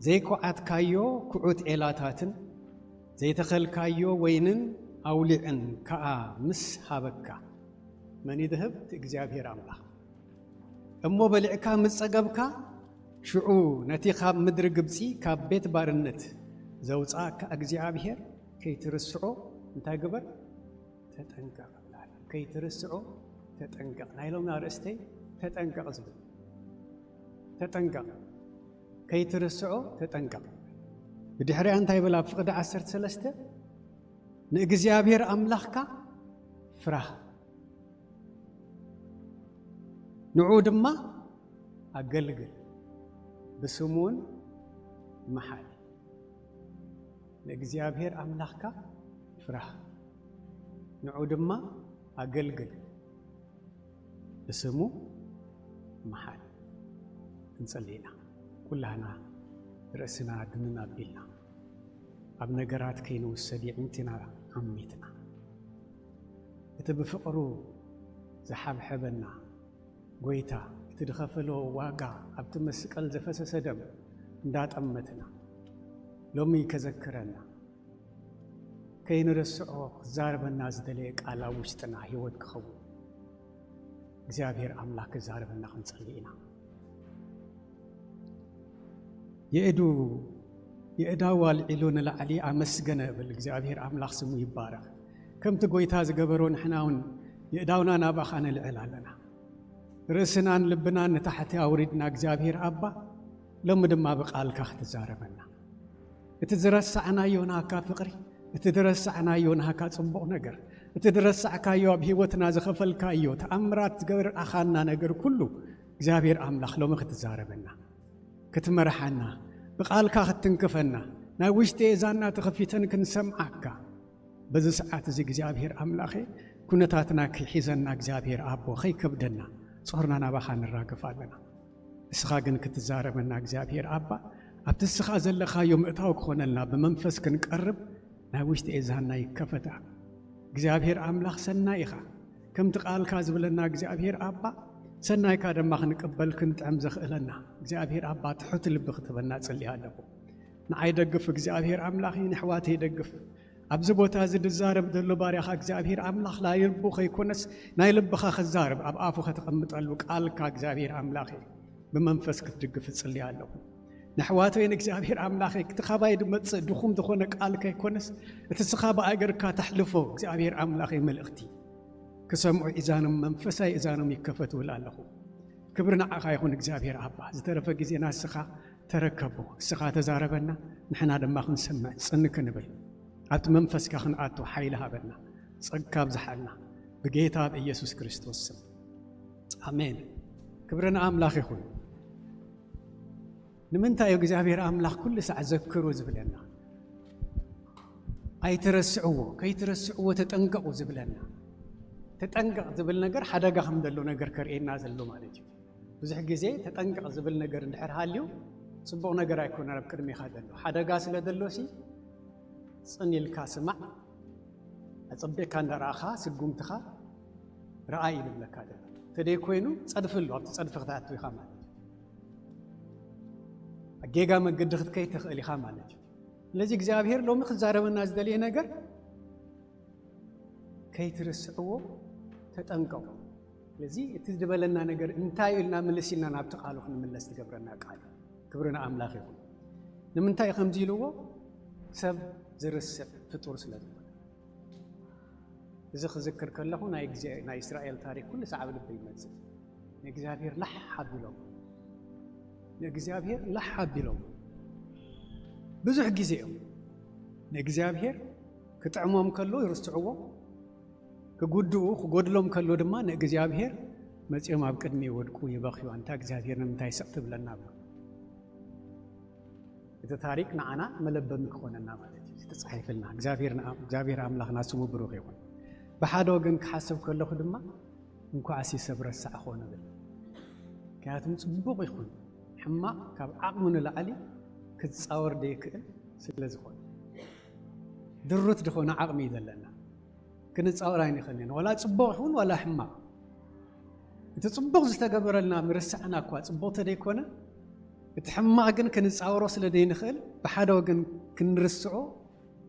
ዘይኮዓትካዮ ኩዑት ዔላታትን ዘይተኸልካዮ ወይንን ኣውሊዕን ከኣ ምስ ሃበካ፣ መን እዩ ዝህብ? እቲ እግዚኣብሔር ኣምላኽ። እሞ በሊዕካ ምስ ጸገብካ፣ ሽዑ ነቲ ካብ ምድሪ ግብጺ፣ ካብ ቤት ባርነት ዘውጽኣካ እግዚኣብሔር ከይትርስዖ እንታይ ግበር? ተጠንቀቕ እብላል። ከይትርስዖ ተጠንቀቕ። ናይ ሎሚ ኣርእስተይ ተጠንቀቕ ዝብል። ተጠንቀቕ። ከይትርስዖ ተጠንቀቕ። ብድሕሪኣ እንታይ ይብል? ኣብ ፍቕዲ ዓሰርተ ሰለስተ፣ ንእግዚኣብሔር ኣምላኽካ ፍራህ፣ ንዑ ድማ ኣገልግል፣ ብስሙ እውን መሓል። ንእግዚኣብሔር ኣምላኽካ ፍራህ፣ ንዑ ድማ ኣገልግል፣ ብስሙ መሓል። ክንጸሊ ኢና። ኩላህና ርእስና ድንን ኣቢልና፣ ኣብ ነገራት ከይንውሰድ የዒንትና ዓሚትና፣ እቲ ብፍቕሩ ዝሓብሐበና ጎይታ፣ እቲ ዝኸፈሎ ዋጋ፣ ኣብቲ መስቀል ዘፈሰሰ ደም እንዳጠመትና፣ ሎሚ ከዘክረና፣ ከይንርስዖ ክዛረበና ዝደለየ ቃል ኣብ ውሽጥና ህይወት ክኸውን እግዚኣብሔር ኣምላኽ ክዛረበና ክንጸሊ ኢና። የእዱ የእዳው ኣልዒሉ ንላዕሊ ኣመስገነ እብል። እግዚኣብሔር ኣምላኽ ስሙ ይባረኽ። ከምቲ ጎይታ ዝገበሮ ንሕና እውን የእዳውና ናባኻ ነልዕል ኣለና። ርእስናን ልብናን ንታሕቲ ኣውሪድና እግዚኣብሔር ኣባ፣ ሎሚ ድማ ብቃልካ ክትዛረበና። እቲ ዝረሳዕናዮ ናካ ፍቕሪ፣ እቲ ዝረሳዕናዮ ናካ ጽቡቕ ነገር፣ እቲ ዝረሳዕካዮ ኣብ ህይወትና ዝኸፈልካዮ ተኣምራት ዝገበርካና ነገር ኩሉ እግዚኣብሔር ኣምላኽ ሎሚ ክትዛረበና፣ ክትመርሓና፣ ብቃልካ ክትትንክፈና፣ ናይ ውሽጢ እዛና ተኸፊተን ክንሰምዓካ። በዚ ሰዓት እዚ እግዚኣብሔር ኣምላኸ ኩነታትና ክሒዘና እግዚኣብሔር ኣቦ ከይከብደና ጾርና ናባኻ ንራገፍ ኣለና። ንስኻ ግን ክትዛረበና እግዚኣብሔር ኣባ ኣብቲ ንስኻ ዘለኻዮ ምእታው ክኾነልና ብመንፈስ ክንቀርብ ናይ ውሽጢ እዛና ይከፈታ። እግዚኣብሔር ኣምላኽ ሰናይ ኢኻ። ከምቲ ቃልካ ዝብለና እግዚኣብሔር ኣባ ሰናይካ ድማ ክንቅበል ክንጥዕም ዘኽእለና እግዚኣብሔር ኣባ ትሑት ልቢ ክትበና ጽልያ ኣለኹ። ንዓይ ደግፍ እግዚኣብሔር ኣምላኽ ንሕዋተይ ደግፍ። ኣብዚ ቦታ እዚ ዝዛረብ ዘሎ ባርያኻ እግዚኣብሔር ኣምላኽ ናይ ልቡ ከይኮነስ ናይ ልብኻ ክዛረብ ኣብ ኣፉ ከተቐምጠሉ ቃልካ እግዚኣብሔር ኣምላኽ ብመንፈስ ክትድግፍ እጽሊ ኣለኹ። ንሕዋተይ ንእግዚኣብሔር ኣምላኸይ ክቲ ካባይ ድመጽእ ድኹም ዝኾነ ቃል ከይኮነስ እቲ ስኻ ብኣገርካ ተሕልፎ እግዚኣብሔር ኣምላኸይ መልእኽቲ ክሰምዑ ኢዛኖም መንፈሳዊ ኢዛኖም ይከፈት ውል ኣለኹ። ክብሪ ንዓኻ ይኹን እግዚኣብሔር ኣባ። ዝተረፈ ግዜና እስኻ ተረከቦ፣ እስኻ ተዛረበና፣ ንሕና ድማ ክንሰምዕ ጽን ክንብል ኣብቲ መንፈስካ ክንኣቱ ሓይሊ ሃበና፣ ጸግካ ኣብዝሓልና ብጌታ ብኢየሱስ ክርስቶስ ስም ኣሜን። ክብሪ ንኣምላኽ ይኹን። ንምንታይ እዩ እግዚኣብሔር ኣምላኽ ኩሉ ሳዕ ዘክሩ ዝብለና? ኣይትረስዕዎ፣ ከይትረስዕዎ ተጠንቀቑ ዝብለና። ተጠንቀቕ ዝብል ነገር ሓደጋ ከም ዘሎ ነገር ከርእየና ዘሎ ማለት እዩ። ብዙሕ ግዜ ተጠንቀቕ ዝብል ነገር እንድሕር ሃልዩ ጽቡቕ ነገር ኣይኮነን ኣብ ቅድሜኻ ዘሎ። ሓደጋ ስለ ዘሎ ሲ ጽን ኢልካ ስማዕ፣ ኣጸቢቕካ እንዳረኣኻ ስጉምትኻ ረኣይ እዩ ዝብለካ ዘሎ። ተደይ ኮይኑ ጸድፊ ኣሎ፣ ኣብቲ ጸድፊ ክትኣቱ ኢኻ ማለት እዩ። ጌጋ መገዲ ክትከይድ ትኽእል ኢኻ ማለት እዩ። ስለዚ እግዚኣብሔር ሎሚ ክዛረበና ዝደልየ ነገር ከይትርስዕዎ ተጠንቀቑ። ስለዚ እቲ ዝበለና ነገር እንታይ ኢልና ምልስ ኢልና ናብቲ ቃሉ ክንምለስ ትገብረና ቃል እዩ። ክብሪ ንኣምላኽ ይኹን። ንምንታይ ከምዚ ኢልዎ? ሰብ ዝርስዕ ፍጡር ስለ ዝኾነ። እዚ ክዝክር ከለኹ ናይ ግዜ ናይ እስራኤል ታሪክ ኩሉ ሰዓብ ልቢ ይመጽእ። ንእግዚኣብሔር ላሕ ኣቢሎም ንእግዚኣብሔር ላሕ ኣቢሎም ብዙሕ ግዜ እዮም ንእግዚኣብሔር ክጥዕሞም ከሎ ይርስዕዎ፣ ክጉድኡ ክጎድሎም ከሎ ድማ ንእግዚኣብሔር መጺኦም ኣብ ቅድሚ ይወድቁ ይበኽዩ። ኣንታ እግዚኣብሔር ንምንታይ ስቕ ትብለና ብሎ እቲ ታሪክ ንዓና መለበሚ ክኾነና ማለት እዩ። ተጻሒፍልና እግዚኣብሔር ኣምላኽና ስሙ ብሩኽ ይኹን። ብሓደ ወገን ክሓስብ ከለኹ ድማ እንኳዕ ሲ ሰብ ረሳዕኾ ንብል። ምክንያቱም ጽቡቕ ይኹን ሕማቕ ካብ ዓቕሙ ንላዕሊ ክጻወር ደይክእል ስለ ዝኾነ ድሩት ዝኾነ ዓቕሚ እዩ ዘለና። ክንጻወር ኣይንኽእልን ኢና። ዋላ ጽቡቕ ይኹን ዋላ ሕማቕ። እቲ ጽቡቕ ዝተገበረልና ምርሳዕና እኳ ጽቡቕ ተደይኮነ፣ እቲ ሕማቕ ግን ክንጻወሮ ስለ ደይንኽእል፣ ብሓደ ወገን ክንርስዖ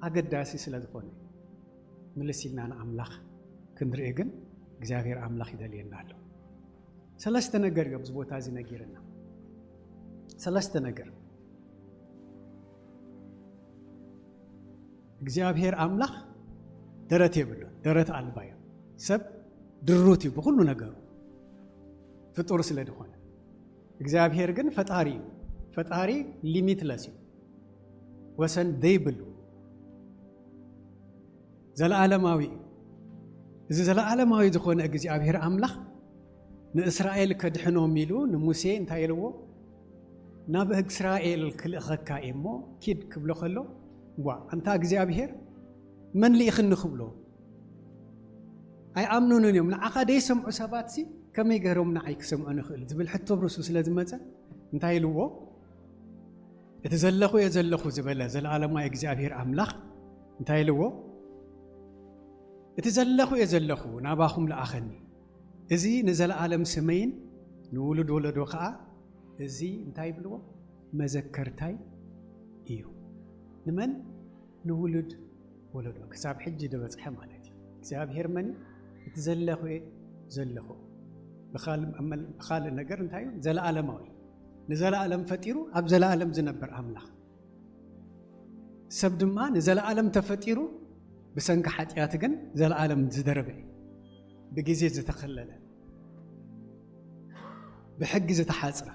ኣገዳሲ ስለ ዝኾነ፣ ምልስ ኢልና ንኣምላኽ ክንርኢ ግን እግዚኣብሔር ኣምላኽ ይደልየና ኣሎ። ሰለስተ ነገር እዩ ኣብዚ ቦታ እዚ ነጊርና። ሰለስተ ነገር እግዚኣብሔር ኣምላኽ ደረት የብሉን፣ ደረት ኣልባ እዩ። ሰብ ድሩት እዩ ብኹሉ ነገሩ ፍጡር ስለ ዝኾነ። እግዚኣብሔር ግን ፈጣሪ እዩ። ፈጣሪ ሊሚትለስ እዩ፣ ወሰን ዘይብሉ ዘለዓለማዊ እዩ። እዚ ዘለዓለማዊ ዝኾነ እግዚኣብሔር ኣምላኽ ንእስራኤል ከድሕኖም ኢሉ ንሙሴ እንታይ ኢልዎ? ናብ እስራኤል ክልእኸካ እየ እሞ ኪድ ክብሎ ከሎ፣ ዋ ኣንታ እግዚኣብሔር መን ልኢኽኒ ክብሎ ኣይኣምኑንን እዮም። ንዓኻ ደይሰምዑ ሰባትሲ ከመይ ገይሮም ንዓይ ክሰምዑ ንኽእል ዝብል ሕቶ ብርሱ ስለ ዝመጸ እንታይ ኢልዎ? እቲ ዘለኹ እየ ዘለኹ ዝበለ ዘለዓለማዊ እግዚኣብሔር ኣምላኽ እንታይ ኢልዎ? እቲ ዘለኹ እየ ዘለኹ ናባኹም ለኣኸኒ። እዚ ንዘለዓለም ስመይን ንውሉድ ወለዶ ኸዓ እዚ እንታይ ይብልዎ? መዘከርታይ እዩ። ንመን? ንውሉድ ወለዶ። ክሳብ ሕጂ ዝበጽሐ ማለት እዩ። እግዚኣብሔር መን እዩ? እቲ ዘለኹ እየ ዘለኹ። ብኻል-፣ ብኻልእ ነገር እንታይ እዩ? ዘለዓለማዊ። ንዘለዓለም ፈጢሩ ኣብ ዘለዓለም ዝነብር ኣምላኽ። ሰብ ድማ ንዘለኣለም ተፈጢሩ፣ ብሰንኪ ሓጢኣት ግን ዘለኣለም ዝደረበ እዩ። ብግዜ ዝተኸለለ፣ ብሕጊ ዝተሓጽረ።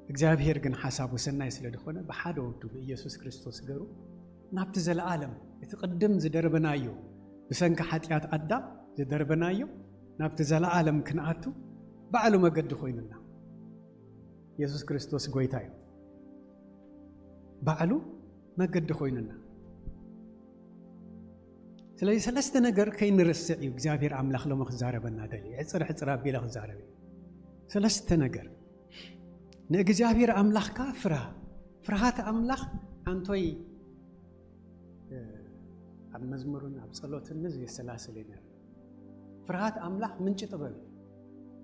እግዚኣብሔር ግን ሓሳቡ ሰናይ ስለ ዝኾነ ብሓደ ወዱ ብኢየሱስ ክርስቶስ ገሩ ናብቲ ዘለኣለም፣ እቲ ቅድም ዝደርበናዮ፣ ብሰንኪ ሓጢኣት ኣዳም ዝደርበናዮ፣ ናብቲ ዘለኣለም ክንኣቱ ባዕሉ መገዲ ኮይኑና። ኢየሱስ ክርስቶስ ጎይታ እዩ። ባዕሉ መገዲ ኮይኑና። ስለዚ ሰለስተ ነገር ከይንርስዕ እዩ እግዚኣብሔር ኣምላኽ ሎሚ ክዛረበና ደልዩ። ሕጽር ሕጽር ኣቢለ ክዛረብ እዩ። ሰለስተ ነገር። ንእግዚኣብሔር ኣምላኽካ ፍርሃ። ፍርሃት ኣምላኽ ኣንቶይ፣ እ፣ ኣብ መዝሙርን ኣብ ጸሎትን እዚ የሰላስል እዩ ነይሩ። ፍርሃት ኣምላኽ ምንጪ ጥበብ እዩ።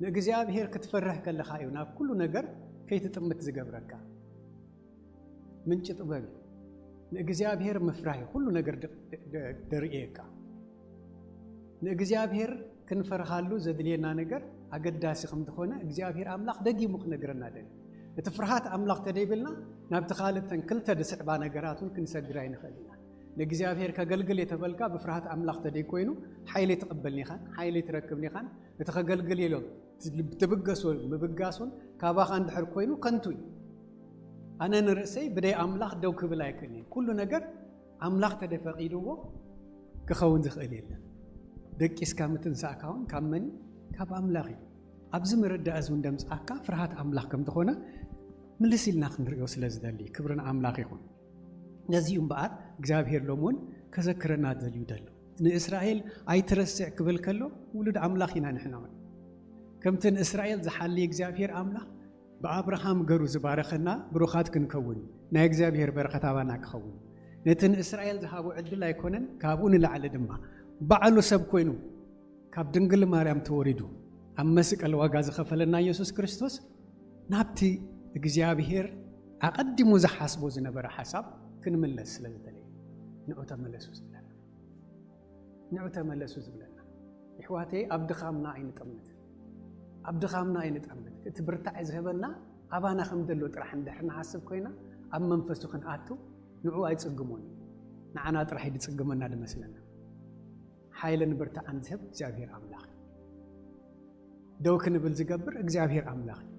ንእግዚኣብሔር ክትፈርህ ከለኻ እዩ ናብ ኩሉ ነገር ከይትጥምት ዝገብረካ። ምንጪ ጥበብ እዩ። ንእግዚኣብሔር ምፍራህ እዩ ኩሉ ነገር ደ-፣ ደ-፣ ደርእየካ። ንእግዚኣብሔር ክንፈርሃሉ ዘድልየና ነገር ኣገዳሲ ከም ዝኾነ እግዚኣብሔር ኣምላኽ ደጊሙ ክነግረና ደልዩ። እቲ ፍርሃት ኣምላኽ ተደይብልና ናብቲ ካልእተን ክልተ ድስዕባ ነገራት እውን ክንሰግር ኣይንኽእል ኢና። ንእግዚኣብሔር ከገልግል የተበልካ ብፍርሃት ኣምላኽ ተደይኮይኑ ሓይሊ ትቕበልን ኢኻን ሓይሊ ትረክብን ኢኻን። እቲ ከገልግል ኢሎም ትብገሶ ምብጋሱን ካባኻ እንድሕር ኮይኑ ከንቱ እዩ። ኣነ ንርእሰይ ብደይ ኣምላኽ ደው ክብል ኣይክእልን። ኩሉ ነገር ኣምላኽ ተደፈቂድዎ ክኸውን ዝኽእል የለን። ደቂስካ ምትንሳእካ እውን ካብ መን እዩ? ካብ ኣምላኽ እዩ። ኣብዚ መረዳእ እዚ እውን ደምፅኣካ ፍርሃት ኣምላኽ ከም ዝኾነ ምልስ ኢልና ክንርእዮ ስለ ዝደሊ ክብሪ ንኣምላኽ ይኹን። ነዚ እዩ እምበኣር እግዚኣብሔር ሎም እውን ከዘክረና ደልዩ ደሎ። ንእስራኤል ኣይትረስዕ ክብል ከሎ ውሉድ ኣምላኽ ኢና ንሕና እውን። ከምቲ ንእስራኤል ዝሓሊ እግዚኣብሔር ኣምላኽ ብኣብርሃም ገሩ ዝባረኸና ብሩኻት ክንከውን ናይ እግዚኣብሔር በረኸት ኣባና ክኸውን። ነቲ ንእስራኤል ዝሃቦ ዕድል ኣይኮነን፣ ካብኡ ንላዕሊ ድማ ባዕሉ ሰብ ኮይኑ ካብ ድንግል ማርያም ተወሪዱ ኣብ መስቀል ዋጋ ዝኸፈለና ኢየሱስ ክርስቶስ ናብቲ እግዚኣብሔር ኣቐዲሙ ዝሓስቦ ዝነበረ ሓሳብ ክንምለስ ስለ ዝደለየ ንዑ ተመለሱ ዝብለና። ንዑ ተመለሱ ዝብለና። ይሕዋተይ ኣብ ድኻምና ኣይንጠምት። ኣብ ድኻምና ኣይንጠምት። እቲ ብርታዕ ዝህበና ኣባና ከም ዘሎ ጥራሕ እንድሕር ንሓስብ ኮይና ኣብ መንፈሱ ክንኣቱ ንዑ ኣይጽግሞን እዩ። ንዓና ጥራሕ እዩ ዝጽግመና ዝመስለና። ሓይልን ብርታዕን ዝህብ እግዚኣብሔር ኣምላኽ እዩ። ደው ክንብል ዝገብር እግዚኣብሔር ኣምላኽ እዩ።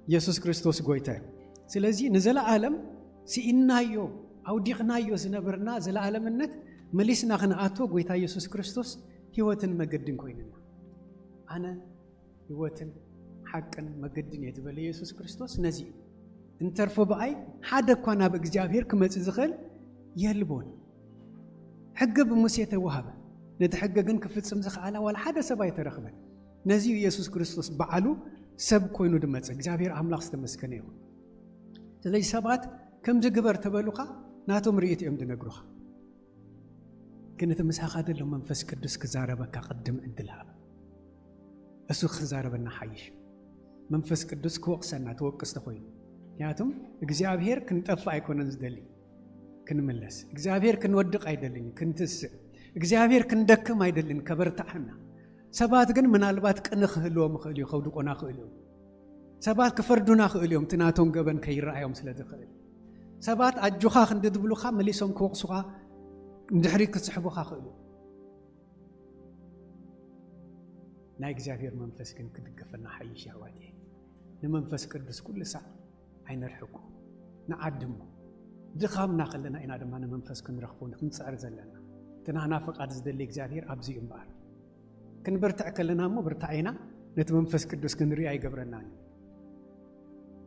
ኢየሱስ ክርስቶስ ጎይታ እዩ። ስለዚ ንዘለዓለም ስኢናዮ ኣውዲቕናዮ ዝነበርና ዘለዓለምነት መሊስና ክንኣቶ ጎይታ ኢየሱስ ክርስቶስ ህይወትን መገድን ኮይንና። ኣነ ህይወትን ሓቅን መገድን እየ ዝበለ ኢየሱስ ክርስቶስ ነዚ እዩ። እንተርፎ ብኣይ ሓደ እኳ ናብ እግዚኣብሔር ክመጽእ ዝኽእል የልቦን። ሕገ ብሙሴ ተዋህበ። ነቲ ሕገ ግን ክፍጽም ዝኸኣላ ዋላ ሓደ ሰብ ኣይተረኽበን። ነዚ እዩ ኢየሱስ ክርስቶስ ባዕሉ ሰብ ኮይኑ ዝመጸ። እግዚኣብሔር ኣምላኽ ዝተመስገነ ይኹን። ስለዚ ሰባት ከምዚ ግበር ተበሉኻ ናቶም ርእይቶ እዮም ዝነግሩኻ። ግን እቲ ምሳኻ ዘሎ መንፈስ ቅዱስ ክዛረበካ ቅድም ዕድል ሃብ። እሱ ክዛረበና ሓይሽ። መንፈስ ቅዱስ ክወቕሰና ተወቅስ ተኾይኑ። ምክንያቱም እግዚኣብሔር ክንጠፍእ ኣይኮነን ዝደሊ፣ ክንምለስ። እግዚኣብሔር ክንወድቕ ኣይደልን፣ ክንትስእ። እግዚኣብሔር ክንደክም ኣይደልን፣ ከበርትዓና። ሰባት ግን ምናልባት ቅን ክህልዎም ይኽእል እዩ፣ ከውድቆና ክእል እዮም። ሰባት ክፈርዱና ክእል እዮም፣ እቲ ናቶም ገበን ከይረኣዮም ስለ ዝኽእል። ሰባት ኣጆኻ ክንዲ ዝብሉኻ መሊሶም ክወቕሱኻ፣ ንድሕሪት ክስሕቡኻ ክእል እዮም። ናይ እግዚኣብሔር መንፈስ ግን ክድገፈና ሓይሽ የሕዋት እየ። ንመንፈስ ቅዱስ ኩሉ ሳዕ ኣይነርሕቁ፣ ንዓድሞ። ድኻምና ከለና ኢና ድማ ንመንፈስ ክንረኽቦ ክንጽዕር ዘለና። እቲ ናህና ፍቓድ ዝደሊ እግዚኣብሔር ኣብዚ እዩ እምበኣር። ክንበርትዕ ከለና እሞ ብርታዕ ኢና፣ ነቲ መንፈስ ቅዱስ ክንርኢ ኣይገብረናን እዩ።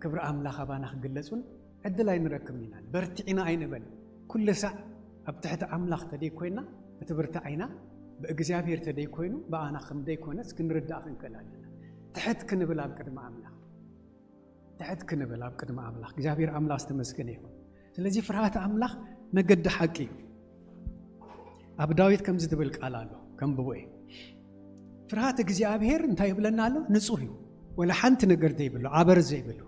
ክብሪ ኣምላኽ ኣባና ክግለጹን ዕድል ኣይንረክብን ኢና። በርቲዕና ኣይንበል። ኩሉ ሳዕ ኣብ ትሕቲ ኣምላኽ ተደይ ኮይና፣ እቲ ብርታዕ ኢና ብእግዚኣብሔር ተደይ ኮይኑ፣ ብኣና ከም ደይኮነስ ክንርዳእ ክንክእል ኣለና። ትሕት ክንብል ኣብ ቅድሚ ኣምላኽ። ትሕት ክንብል ኣብ ቅድሚ ኣምላኽ። እግዚኣብሔር ኣምላኽ ዝተመስገነ ይኹን። ስለዚ ፍርሃት ኣምላኽ መገዲ ሓቂ እዩ። ኣብ ዳዊት ከምዚ ዝብል ቃል ኣሎ፣ ከንብቦ እየ። ፍርሃት እግዚኣብሔር እንታይ ይብለና ኣሎ? ንጹህ እዩ። ወላ ሓንቲ ነገር ዘይብሉ፣ ኣበር ዘይብሉ።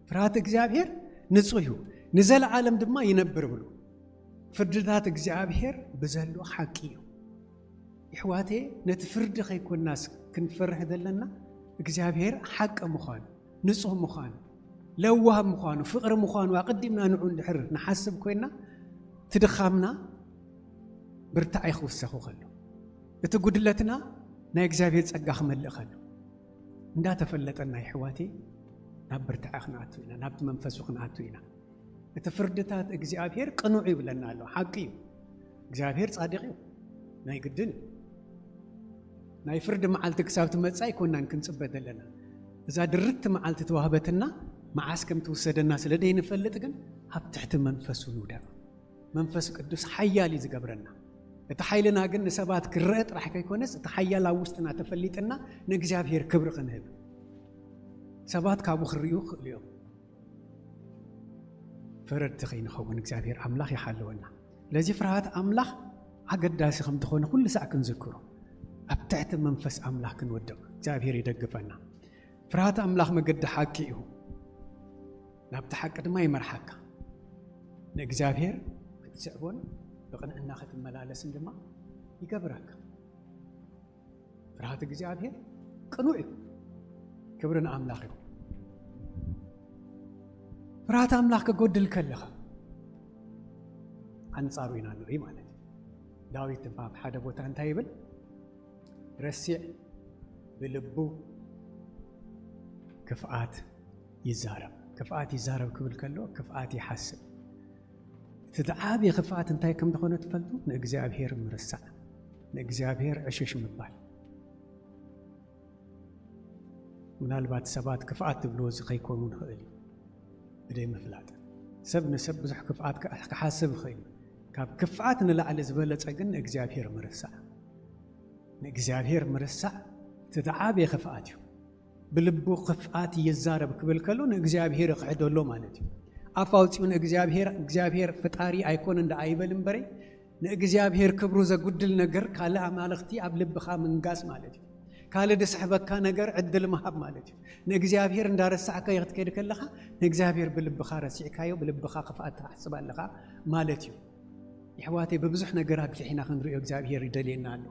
ፍርሃት እግዚኣብሔር ንጹህ እዩ። ንዘለዓለም ድማ ይነብር ብሉ። ፍርድታት እግዚኣብሔር ብዘሎ ሓቂ እዩ። ይሕዋቴ፣ ነቲ ፍርዲ ከይኮናስ ክንፈርህ ዘለና እግዚኣብሔር ሓቂ ምዃኑ፣ ንጹህ ምዃኑ፣ ለዋህ ምዃኑ፣ ፍቕሪ ምዃኑ ኣቐዲምና ንዑ እንድሕር ንሓስብ ኮይና፣ እቲ ድኻምና ብርታዐ ክውሰኹ ከሎ፣ እቲ ጉድለትና ናይ እግዚኣብሔር ጸጋ ክመልእ ከሎ፣ እንዳተፈለጠና፣ ይሕዋቴ፣ ናብ ብርታዐ ክንኣቱ ኢና፣ ናብቲ መንፈሱ ክንኣቱ ኢና። እቲ ፍርድታት እግዚኣብሔር ቅኑዕ ይብለና ኣሎ። ሓቂ እዩ። እግዚኣብሔር ጻድቕ እዩ። ናይ ግድን እዩ። ናይ ፍርዲ መዓልቲ ክሳብ ትመጽእ ኣይኮናን ክንጽበ ዘለና። እዛ ድርቲ መዓልቲ ተዋህበትና፣ መዓስ ከም ትውሰደና ስለ ደይንፈልጥ ግን፣ ኣብ ትሕቲ መንፈሱ ንውደቕ። መንፈስ ቅዱስ ሓያል እዩ ዝገብረና። እቲ ሓይልና ግን ንሰባት ክረአ ጥራሕ ከይኮነስ፣ እቲ ሓያል ኣብ ውሽጥና ተፈሊጥና ንእግዚኣብሔር ክብሪ ክንህብ፣ ሰባት ካብኡ ክርእዩ ክኽእሉ እዮም። ፈረድቲ ከይንኸውን እግዚኣብሔር ኣምላኽ ይሓልወና። ስለዚ ፍርሃት ኣምላኽ ኣገዳሲ ከም ዝኾነ ኩሉ ሳዕ ክንዝክሮ፣ ኣብ ትሕቲ መንፈስ ኣምላኽ ክንወድቕ እግዚኣብሔር ይደግፈና። ፍርሃት ኣምላኽ መገዲ ሓቂ እዩ። ናብቲ ሓቂ ድማ ይመርሓካ። ንእግዚኣብሔር ክትስዕቦን ብቕንዕና ክትመላለስን ድማ ይገብረካ። ፍርሃት እግዚኣብሔር ቅኑዕ እዩ። ክብሪ ንኣምላኽ እዩ። ፍርሃት ኣምላኽ ክጎድል ከለኻ፣ ኣንጻሩ ኢና ንርኢ ማለት እዩ። ዳዊት ድማ ኣብ ሓደ ቦታ እንታይ ይብል? "ረሲዕ ብልቡ ክፍኣት ይዛረብ።" ክፍኣት ይዛረብ ክብል ከሎ፣ ክፍኣት ይሓስብ። እቲ ዝዓበየ ክፍኣት እንታይ ከም ዝኾነ ትፈልጡ? ንእግዚኣብሔር ምርሳዕ፣ ንእግዚኣብሔር ዕሽሽ ምባል። ምናልባት ሰባት ክፍኣት ትብልዎ እዚ ከይኮኑ ንኽእል እዩ፣ ብደይ ምፍላጥ። ሰብ ንሰብ ብዙሕ ክፍኣት ክሓስብ ይኽእል እዩ። ካብ ክፍኣት ንላዕሊ ዝበለጸ ግን ንእግዚኣብሔር ምርሳዕ። ንእግዚኣብሔር ምርሳዕ እቲ ዝዓበየ ክፍኣት እዩ። ብልቡ ክፍኣት ይዛረብ ክብል ከሎ፣ ንእግዚኣብሔር ይኽሕደሎ ማለት እዩ። ኣፍ ኣውፂኡ ንእግዚኣብሔር፣ እግዚኣብሔር ፍጣሪ ኣይኮነን ደኣ ይበል እምበረይ፣ ንእግዚኣብሔር ክብሩ ዘጉድል ነገር፣ ካልእ ኣማልኽቲ ኣብ ልብኻ ምንጋስ ማለት እዩ። ካልእ ድስሕበካ ነገር ዕድል ምሃብ ማለት እዩ። ንእግዚኣብሔር እንዳረሳዕካዮ ክትከይድ ከለኻ፣ ንእግዚኣብሔር ብልብኻ ረሲዕካዮ፣ ብልብኻ ክፍኣት ትሓስብ ኣለኻ ማለት እዩ። የሕዋተይ፣ ብብዙሕ ነገር ኣብዚሕ ኢና ክንሪኦ እግዚኣብሔር ይደልየና ኣሎ።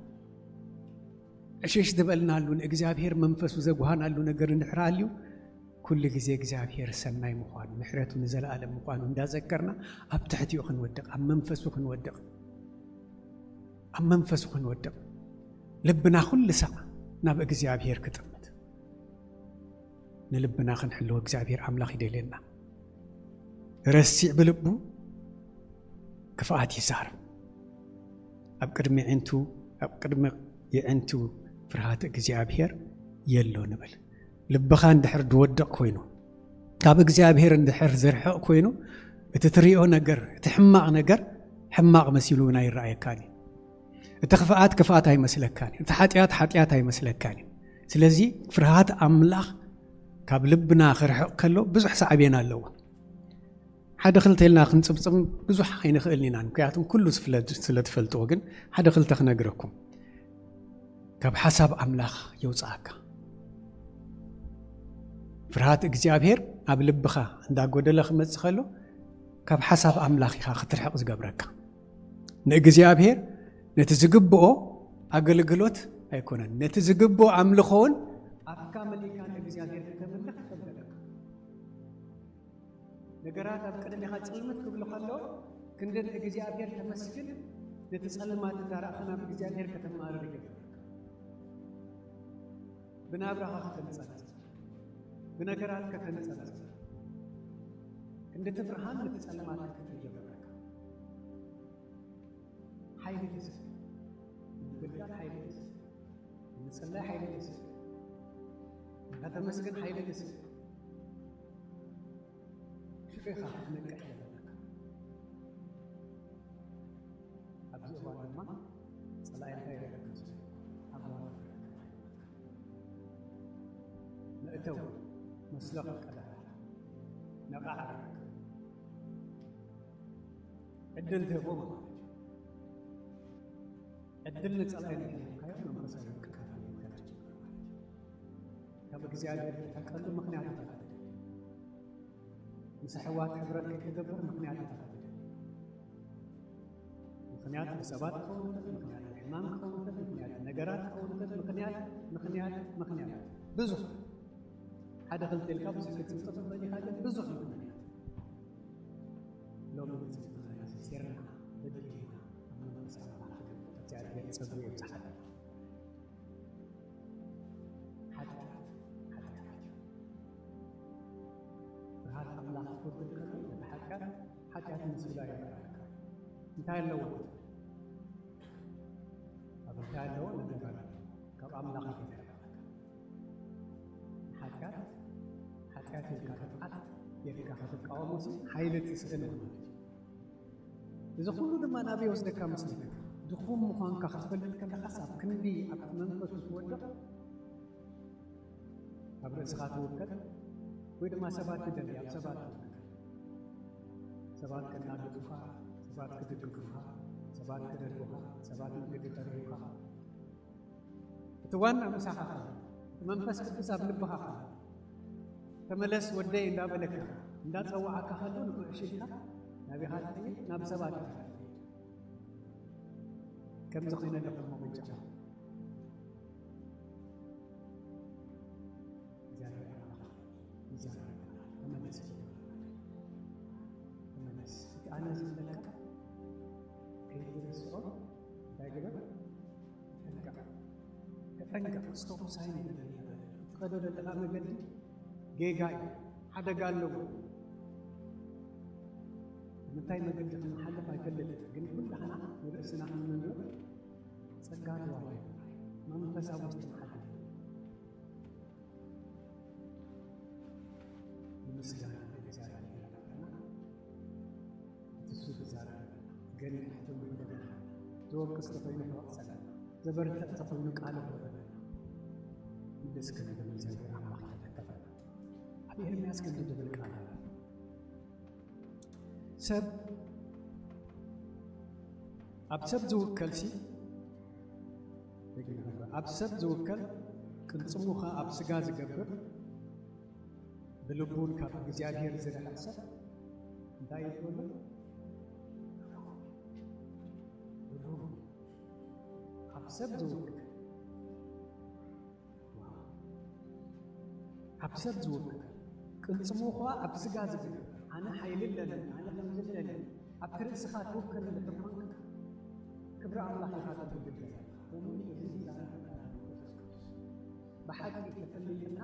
ዕሽሽ ዝበልናሉ፣ ንእግዚኣብሔር መንፈሱ ዘጉሃናሉ ነገር እንድሕር ሃልዩ፣ ኩሉ ግዜ እግዚኣብሔር ሰናይ ምዃኑ፣ ምሕረቱ ንዘለኣለም ምዃኑ እንዳዘከርና፣ ኣብ ትሕቲኡ ክንወድቕ፣ ኣብ መንፈሱ ክንወድቕ፣ ኣብ መንፈሱ ክንወድቕ፣ ልብና ኩሉ ሳዕ ናብ እግዚኣብሔር ክጥምት፣ ንልብና ክንሕልዎ እግዚኣብሔር ኣምላኽ ይደልየና። ረሲዕ ብልቡ ክፍኣት ይዛረብ። ኣብ ቅድሚ የዕንቱ፣ ኣብ ቅድሚ የዕንቱ ፍርሃት እግዚኣብሔር የሎ ንብል። ልብኻ እንድሕር ድወድቕ ኮይኑ፣ ካብ እግዚኣብሔር እንድሕር ዝርሕቕ ኮይኑ፣ እቲ ትሪኦ ነገር፣ እቲ ሕማቕ ነገር ሕማቕ መሲሉ እውን ኣይረኣየካን እዩ። እቲ ክፍኣት ክፍኣት ኣይመስለካን እዩ። እቲ ሓጢኣት ሓጢኣት ኣይመስለካን እዩ። ስለዚ ፍርሃት ኣምላኽ ካብ ልብና ክርሕቕ ከሎ ብዙሕ ሳዕቤን ኣለዎ። ሓደ ክልተ ኢልና ክንጽብጽም ብዙሕ ኣይንኽእልን ኢና፣ ምክንያቱም ኩሉ ዝፍለ-፣ ስለ ትፈልጥዎ። ግን ሓደ ክልተ ክነግረኩም። ካብ ሓሳብ ኣምላኽ የውጽኣካ። ፍርሃት እግዚኣብሔር ኣብ ልብኻ እንዳጎደለ ክመጽእ ከሎ፣ ካብ ሓሳብ ኣምላኽ ኢኻ ክትርሕቕ ዝገብረካ። ንእግዚኣብሔር ነቲ ዝግብኦ ኣገልግሎት ኣይኮነን፣ ነቲ ዝግብኦ ኣምልኾ እውን ኣፍካ መሊእካ ንእግዚኣብሔር ከተምልኽ ይፈልገለካ። ነገራት ኣብ ቅድሜኻ ጽልምት ክብሉ ከለዉ፣ ክንዲ ንእግዚኣብሔር ተመስግን፣ ነቲ ጸልማት እንዳረኣኻ ናብ እግዚኣብሔር ከተማርር ይገብረካ። ብናብራኻ ከተንጸርጽር፣ ብነገራት ከተንጸርጽር፣ ክንዲ እቲ ብርሃን ነቲ ጸልማት ክፍል ይገብረካ። ሓይሊ ትስብ፣ ምግልጋል ሓይሊ ትስብ፣ ምጽላይ ሓይሊ ትስብ፣ ከተመስግን ሓይሊ ትስብ። ሽዑ ኢኻ ክትነቅሕ ዘለካ። ኣብዚ እዋን ድማ ጸላኢ እንታይ ይረክብ ዘሎ? ኣብ ዋና መእተዊ መስሎ ክቀዳሕ፣ ነቓዕ ክረክብ ዕድል ትህቦ ማለት እዩ። ዕድል ንጸላኢ ንክህብካዮ መንፈሳዊ ውድቀት ይከላከል ማለት እዩ። ካብ እግዚኣብሔር ትርሕቀሉ ምኽንያት እዩ። ምስ ኣሕዋት ሕብረት ከይትገብር ምኽንያት እዩ። ምኽንያት ንሰባት ክኸውን ይኽእል፣ ምኽንያት ንሕማም ክኸውን ይኽእል፣ ምኽንያት ነገራት ክኸውን ይኽእል፣ ምኽንያት፣ ምኽንያት፣ ምኽንያት። ብዙሕ። ሓደ ክልተ ኢልካ ብዙሕ ክትጽብጽብ ትኽእል ኢኻ፣ ግን ብዙሕ ጸጉ ይብጽሓል። ሓጢኣት ሓጢኣት እዩ። ብርሃን ኣምላኽ ክወርድ ከሎ ነቲ ሓጢኣት ሓጢኣት ምስላ ይረኣየካ። እንታይ ኣለዎ? ኣብ እንታይ ኣለዎ? ነገር ኣሎ። ካብ ኣምላኽ ይረኣየካ። ሓጢኣት ሓጢኣት ኢልካ ክትዓት ኢልካ ክትቃወሞ ሲ ሓይሊ ትስእን ማለት እዩ። እዚ ኩሉ ድማ ናበይ ይወስደካ መስለካ? ድኹም ምዃንካ ክትፈልጥ ከለኻስ ኣብ ክንዲ ኣብቲ መንፈሱ ትወድቕ፣ ኣብ ርእስኻ ትውከል ወይ ድማ ሰባት ትደሊ ኣብ ሰባት ትውከል። ሰባት ከናግፉኻ፣ ሰባት ክድግፉኻ፣ ሰባት ክደግፉኻ፣ ሰባት መገዲ ከርእዩኻ። እቲ ዋና ምሳኻ ከሎ፣ እቲ መንፈስ ቅዱስ ኣብ ልብኻ ከሎ፣ ተመለስ ወደይ እንዳበለካ እንዳጸዋዓካ ከሎ ንኩዕሽ ኢልካ ናበይ ኢኻ ትኸይድ? ናብ ሰባት ኢኻ ትኸይድ። ከምዚ ኮይነ ኣለኹ እሞ በጃኹም። እግዚኣብሔር ኣምላኽ ይዛረበና። ተመለስ፣ ተመለስ። እቲ ኣነ ዝብለካ ከይትርስዖ እንታይ ግበር? ተጠንቀቕ፣ ተጠንቀቕ። ስቶፕ ሳይን ይበል። ትኸዶ ዘለኻ መገዲ ጌጋ እዩ፣ ሓደጋ ኣለዎ። ምንታይ መገዲ ክንሓልፍ ኣይፈልጥን፣ ግን ኩላህና ንርእስና ክንምርምር ጸጋ ተዋሂቡ መንፈሳዊ ውሽጢ ንሓድር። ንምስጋና ንእግዚኣብሔር ይረዳእና። እቲ እሱ ዝዛረበና፣ ገሊሕ ትብል ገለና፣ ዝወቅስ ተኾይኑ ክወቅሰና፣ ዘበርትዕ ተኾይኑ ቃሉ ክህበና። ምልስ ክንብል እግዚኣብሔር ኣምላኽ ይፈተና። ኣብ ኤርምያስ ከምዚ ዝብል ቃል ኣሎ። ሰብ ኣብ ሰብ ዝውከል ሲ፣ ደግመ፣ ኣብ ሰብ ዝውከል ቅልጽሙ ኸኣ ኣብ ስጋ ዝገብር ብልቡን ካብ እግዚኣብሔር ዝርሕቕ ሰብ እንታይ ይብሉ? ርጉም። ኣብ ሰብ ዝውክል፣ ኣብ ሰብ ዝውክል፣ ቅልጽሙ ኸኣ ኣብ ስጋ ዝግበር፣ ኣነ ሓይሊ ኣለኒ፣ ኣነ ከምዚ ኣለኒ፣ ኣብቲ ርእስኻ ትውከል እንድሕር ኾንካ፣ ክብሪ ኣምላኽ ኢኻ ተጉድል ዘለኻ። ከምኡ እዚ ዛረበና መንፈስ ቅዱስ። ብሓቂ ተፈሊጥና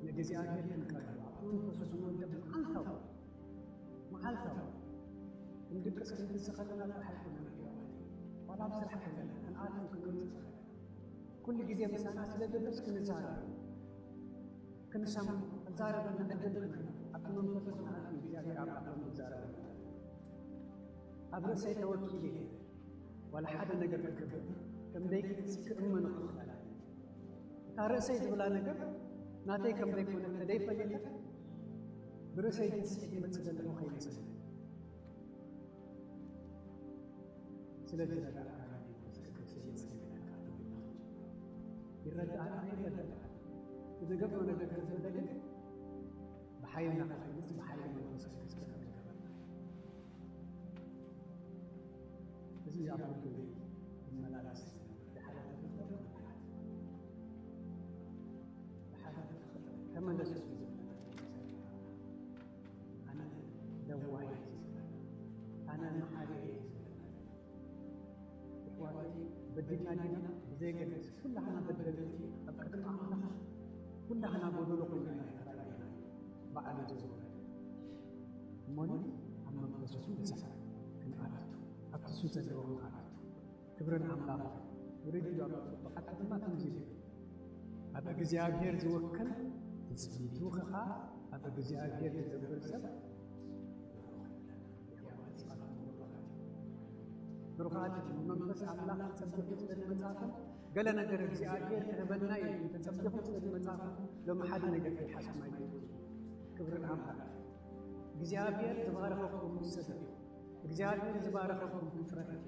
ንእግዚኣብሔር ክንቀርብ፣ ኣብቲ መንፈሱ ክንወድቕ መዓልታዊ፣ መዓልታዊ ክንድቅስ ክንድዚ ከለና ጥራሕ ኣይኮነን፣ ዋላ ኣብ ስራሕ ከለና፣ ክንኣቱ ክንወጽእ ከለና፣ ኩሉ ግዜ ምሳና ስለ ዘሎስ ክንዛረብ፣ ክንሰምዖ፣ ክዛረበና ዕድል ክንህቦ፣ ኣብቲ መንፈሱ ክንኣቱ እግዚኣብሔር ኣምላኽ ከም ዝዛረበና። ኣብ ርእሰይ ተወኪለ ዋላ ሓደ ነገር ክገብር ከም ዘይክእል ክእመን ክኽእል ኣለኒ። እታ ርእሰይ ዝብላ ነገር ናተይ ከም ዘይኮነት ተደይፈሊጠ ብርእሰይ ትስሒት ይመጽእ ዘለኹ ከይመስለኒ። ስለዚ ረዳእካ መንፈስ ቅዱስ የመስግነካ። ይረዳእካ ይረዳእካ። ዝገብሮ ነገር ተዝበለ ግን ብሓይልና ከይኮነስ ብሓይሊ መንፈስ ቅዱስ ክነብር ይገበርና። እዚ ኣብ ልበይ ዝመላለስ ዝሓለፈ ፍልጠት ምኽንያት ዝሓለፈ ፍልጠት ተመለሱ እዩ ዝብለና። ኣነ ለዋህ እየ ዝብለና። ኣነ መሓሪ እየ ዝብለና። ኣሕዋተይ፣ በዲልና ዲና ብዘየገድስ፣ ኩላህና በደልቲ፣ ኣብ ቅድሚ ኣምላኽ ኩላህና ጎደሎ ኮይና ኢና ተራእየና። በዓል እዚ ዝወረደ እሞኒ ኣብ መንፈሱ ኩሉ ሳዕ ክንኣቱ፣ ኣብቲ እሱ ዘለዎ ክንኣቱ። ክብሪ ንኣምላኽ። ወደ ዲዱ ኣብ ጽቡቓት ድማ ከምዚ ይብል፣ ኣብ እግዚኣብሔር ዝውክል ትጽቢቱ ኸኣ ኣብ እግዚኣብሔር ዝገብር ሰብ ብሩኻት ኢኹም። ብመንፈስ ኣምላኽ ተጸቢኹም ስለ ዝመጻእኩም፣ ገለ ነገር እግዚኣብሔር ክህበና እዩ ተጸቢኹም ስለ ዝመጻእኩም፣ ሎሚ ሓደ ነገር ከይሓዝኩም ኣይትውዕሉ። ክብሪ ንኣምላኽ። እግዚኣብሔር ዝባረኸኩም ሰብ እዩ። እግዚኣብሔር ዝባረኸኩም ፍጥረት እዩ።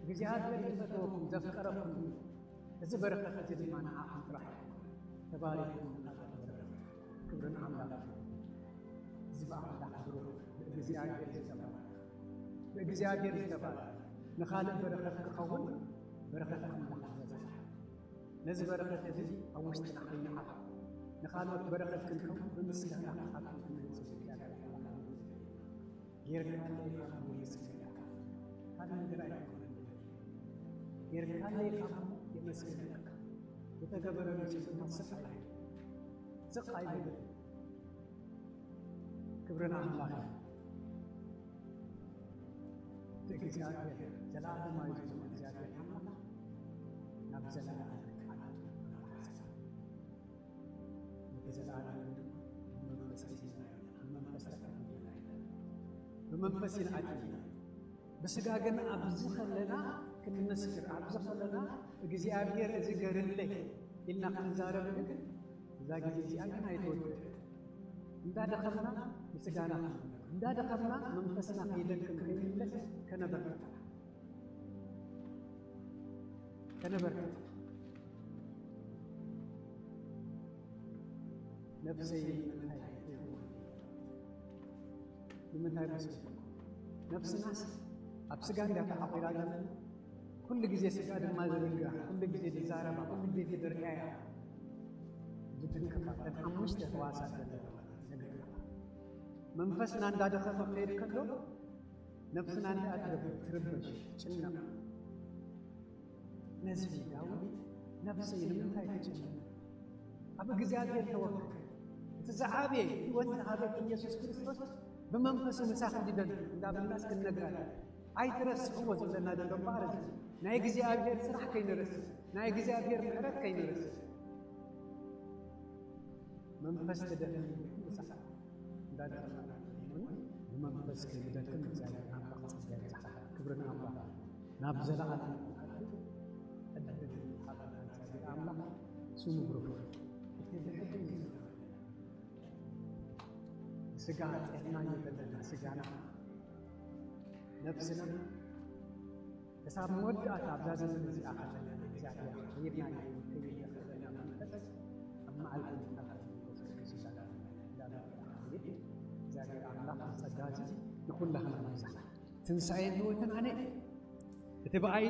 እግዚኣብሔር ዝፈተወኩም ዘፍቀረኩም እዩ። እዚ በረኸት እዚ ድማ ንዓኹም ጥራሕ ኣይኮነን። ተባሪኽኩም ንዓኹም በረኸት። ክብሪ ንኣምላኽ እዩ። እዚ ብኣምላኽ ብሩኽ፣ ብእግዚኣብሔር ዝተባረኸ፣ ብእግዚኣብሔር ዝተባረኸ፣ ንኻልእ በረኸት ክኸውን በረኸት ኣምላኽ ዝበዝሓ። ነዚ በረኸት እዚ ኣብ ውሽጥና ከይንዓፍ፣ ንኻልኦት በረኸት ክንከውን ብምስጋና ኣብ ክንመጽእ እግዚኣብሔር ኣምላኽ ጌርካለይ ካብ የመስግነካ። ካልእ ነገር ኣይኮነን። ጌርካለይ ኢኻ እሞ የመስግነካ። ዝተገበረሉ ስቕ ድማ ስቕ ኣይብል። ስቕ ኣይብል። ክብሪ ንኣምላኽ እዩ። እቲ እግዚኣብሔር፣ ዘለኣለማዊ ዝኾነ እግዚኣብሔር ኣምላኽ ናብ ዘለኣለም ቃል ነቲ ዘለኣለም ብመንፈስ ሒዝና ኢና፣ ብመንፈስ ተጠቒምና ኢና፣ ብመንፈስ ኢና ኣቲና። ብስጋ ግን ኣብዚ ከለና ክንመስክር፣ ኣብዚ ከለና እግዚኣብሔር እዚ ገርለይ ኢልና ክንዛረብ ግን እዛ ግዜ እዚኣ ግን ኣይተወደአት። እንዳደኸምና ብስጋና ክንነግር፣ እንዳደኸምና መንፈስና ከይደክም ከይምለስ ከነበርክታ። ከነበርክታ። ነፍሰይ ንምንታይ ትህወኒ? ንምንታይ መስለኩም? ነፍስናስ ኣብ ስጋ እንዳ ተዓቑራ ዘላ፣ ኩሉ ግዜ ስጋ ድማ ዝርግኣ፣ ኩሉ ግዜ ዝዛረባ፣ ኩሉ ግዜ ዝደርቅያ እያ። ዝትንክፋ፣ ተን ሓሙሽተ ሕዋሳት ዘለዋ ነገር። መንፈስና እንዳደኸመ ክኸይድ ከሎ፣ ነፍስና እንታይ ትገብር? ትርበሽ፣ ትጭነቕ። ነዚ ዳዊት፣ "ነፍሰይ ንምንታይ ትጭነቕ? ኣብ እግዚኣብሔር ተወከል። እቲ ዝዓበየ ህይወት ዝሃበኪ ኢየሱስ ክርስቶስ ብመንፈሱ ምሳኺ ድደሊ" እንዳበልናስ ክንነግራ፣ ኣይትረስዕዎ ዝብለና ዘሎ እምበኣር፣ እዚ ናይ እግዚኣብሔር ስራሕ ከይንረስዕ፣ ናይ እግዚኣብሔር ምሕረት ከይንረስዕ። መንፈስ ተደኺሙ ኩሉ ሰዓት እንዳደኸመና፣ ብመንፈስ ከይንደክም እግዚኣብሔር ኣምላኽ ጸጋ ይብዝሓልና። ክብሪ ንኣምላኽ። ናብ ዘለኣለም ዓዱ ዕድል ዝሃበና እግዚኣብሔር ኣምላኽ ስሙ ብሩኽ ይኹን። እቲ ብሕጊ ዝተኸልከለ ስጋ ኣጽዒርና እዩ ዘለና። ስጋና፣ ነብስና ክሳብ መወዳእታ ኣብዛ ዘመን እዚኣ ከለና እግዚኣብሔር ሂብና እዩ ከይድ ዘኽእለና መንፈስ ኣብ መዓልቲ መዓልቲ መንፈስ ቅዱስ ይዛጋና እንዳመጣ ይኸይድ። እግዚኣብሔር ኣምላኽ ጸጋ እዚ ንኹላህና ይብዛሕ። ትንሳኤን ህይወትን ኣነ እቲ ብኣይ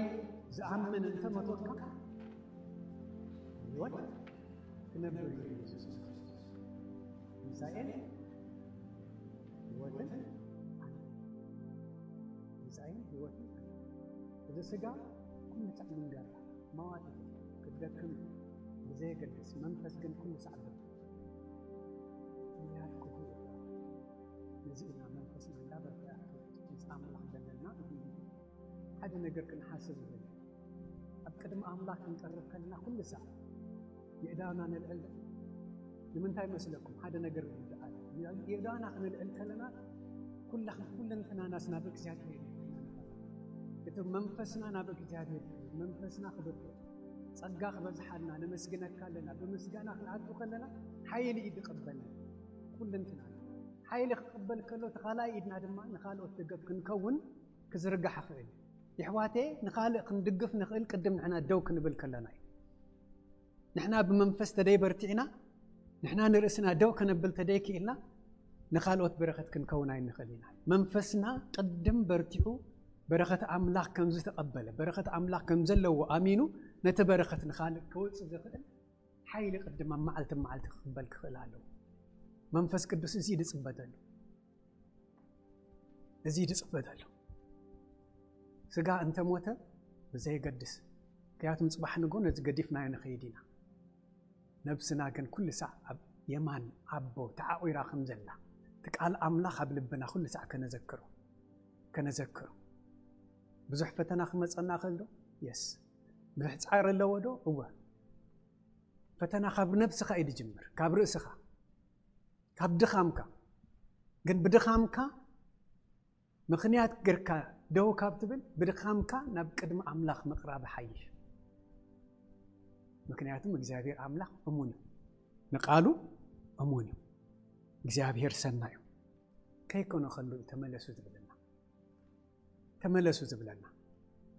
ዝኣምን እንተ መቶትካ ህይወት ክነብር እዩ ኢየሱስ ክርስቶስ። ትንሳኤን ህይወትን ኣነ። ትንሳኤን ህይወትን ኣነ። እዚ ስጋ ኩሉ ሳዕ ምንጋር መዋቲ ክትደክም ብዘየገድስ መንፈስ ግን ኩሉ ሳዕ ደክም። ምክንያት ክፉእ እዩ። ነዚ ኢና መንፈስና እንዳበርትዐ ምስ ኣምላኽ ዘለና ሓደ ነገር ክንሓስብ ይብል። ኣብ ቅድሚ ኣምላኽ ክንቀርብ ከለና ኩሉ ሳዕ የእዳና ነልዕል። ንምንታይ መስለኩም? ሓደ ነገር ይርድኣል። የእዳና ክንልዕል ከለና ኩላ-፣ ኩለንትናናስ ናብ እግዚኣብሔር እዩ። እቲ መንፈስና ናብ እግዚኣብሔር እዩ። መንፈስና ክብርትዕ፣ ጸጋ ክበዝሓልና፣ ነመስግነካ ኣለና። ብምስጋና ክንኣቱ ከለና ሓይሊ እዩ ዝቕበልና ኩለንትናና። ሓይሊ ክቕበል ከሎ፣ እቲ ካልኣይ ኢድና ድማ ንኻልኦት ደገፍ ክንከውን ክዝርጋሕ ይኽእል። የሕዋተየ፣ ንኻልእ ክንድግፍ ንኽእል ቅድም ንሕና ደው ክንብል ከለና እዩ። ንሕና ብመንፈስ ተደይ በርቲዕና፣ ንሕና ንርእስና ደው ከነብል ተደይ ክኢልና፣ ንኻልኦት በረኸት ክንከውን ኣይንኽእል ኢና። መንፈስና ቅድም በርቲዑ በረኸት ኣምላኽ ከም ዝተቐበለ፣ በረኸት ኣምላኽ ከም ዘለዎ ኣሚኑ፣ ነቲ በረኸት ንኻልእ ከውጽእ ዝኽእል ሓይሊ ቅድም ኣብ መዓልቲ መዓልቲ ክቕበል ክኽእል ኣለዎ። መንፈስ ቅዱስ እዚ ድጽበ ዘሎ። እዚ ድጽበ ዘሎ። ስጋ እንተ ሞተ ብዘየገድስ፣ ምክንያቱም ጽባሕ ንግሆ ነዚ ገዲፍናዮ ንኸይድ ኢና። ነብስና ግን ኩሉ ሳዕ ኣብ የማን ኣቦ ተዓቑራ ከም ዘላ፣ እቲ ቃል ኣምላኽ ኣብ ልብና ኩሉ ሳዕ ከነዘክሮ፣ ከነዘክሮ። ብዙሕ ፈተና ክመጸና ከሎ፣ የስ። ብዙሕ ጻዕሪ ኣለዎ ዶ? እወ። ፈተና ካብ ነብስኻ እዩ ዝጅምር፣ ካብ ርእስኻ፣ ካብ ድኻምካ። ግን ብድኻምካ ምኽንያት ጌርካ ደው ካብ ትብል፣ ብድኻምካ ናብ ቅድሚ ኣምላኽ ምቕራብ ይሓይሽ። ምኽንያቱም እግዚኣብሔር ኣምላኽ እሙን እዩ፣ ንቃሉ እሙን እዩ። እግዚኣብሔር ሰናይ እዩ። ከይኮነ ከሎ እዩ ተመለሱ ዝብለና። ተመለሱ ዝብለና።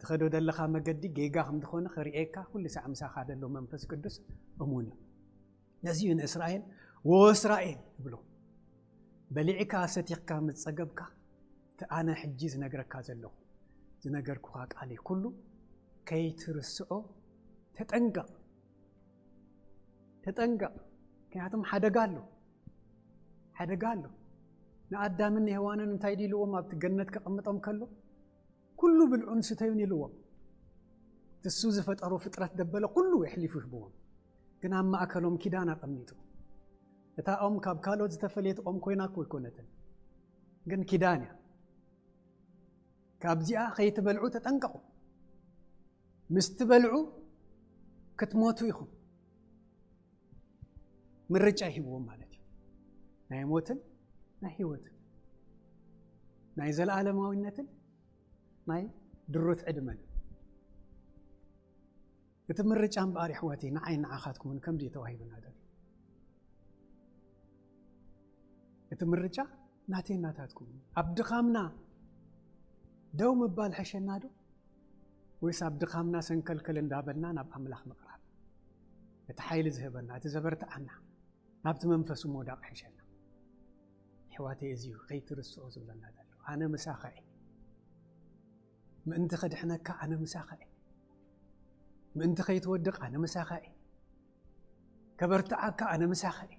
ትኸዶ ዘለኻ መገዲ ጌጋ ከም ዝኾነ ክርእየካ፣ ኩሉ ሳዕ ምሳኻ ዘሎ መንፈስ ቅዱስ እሙን እዩ። ነዚ እዩ ንእስራኤል፣ "ወእስራኤል" ይብሎ። በሊዕካ ሰቲኽካ ምስ ጸገብካ፣ እቲ ኣነ ሕጂ ዝነግረካ ዘለኹ፣ ዝነገርኩኻ ቃለይ ኩሉ ከይትርስዖ ተጠንቀቕ። ተጠንቀቕ። ምክንያቱም ሓደጋ ኣሎ። ሓደጋ ኣሎ። ንኣዳምን ንሄዋንን እንታይ ድዩ ኢልዎም ኣብቲ ገነት ከቐምጦም ከሎ? "ኩሉ ብልዑን ስተዩን" ኢልዎም። እሱ ዝፈጠሮ ፍጥረት ደበለ ኩሉ የሕሊፉ ይህብዎም። ግን ኣብ ማእከሎም ኪዳን ኣቐሚጡ። እታ ኦም ካብ ካልኦት ዝተፈለየት ኦም ኮይና እኮ ኣይኮነትን፣ ግን ኪዳን እያ። ካብዚኣ ከይትበልዑ ተጠንቀቑ፣ ምስ ትበልዑ ክትሞቱ ኢኹም። ምርጫ ይህብዎም ማለት እዩ፣ ናይ ሞትን ናይ ህይወትን፣ ናይ ዘለኣለማዊነትን ናይ ድሩት ዕድመን። እቲ ምርጫ እምበኣር፣ ኣሕዋተይ፣ ንዓይ ንዓኻትኩምን ከምዚ እዩ ተዋሂቡና ዘሎ። እቲ ምርጫ ናተይ ናታትኩም እዩ። ኣብ ድኻምና ደው ምባል ሕሸና ዶ፣ ወይስ ኣብ ድኻምና ሰንከልከል እንዳበልና ናብ ኣምላኽ ምቕራብ? እቲ ሓይሊ ዝህበና፣ እቲ ዘበርትዓና፣ ናብቲ መንፈሱ ምውዳቕ ሕሸና። ኣሕዋተይ፣ እዚ እዩ ከይትርስዖ ዝብለና ዘሎ። ኣነ ምሳኻ እየ። ምእንቲ ከድሕነካ ኣነ ምሳኻ እየ። ምእንቲ ከይትወድቕ ኣነ ምሳኻ እየ። ከበርትዓካ ኣነ ምሳኻ እየ።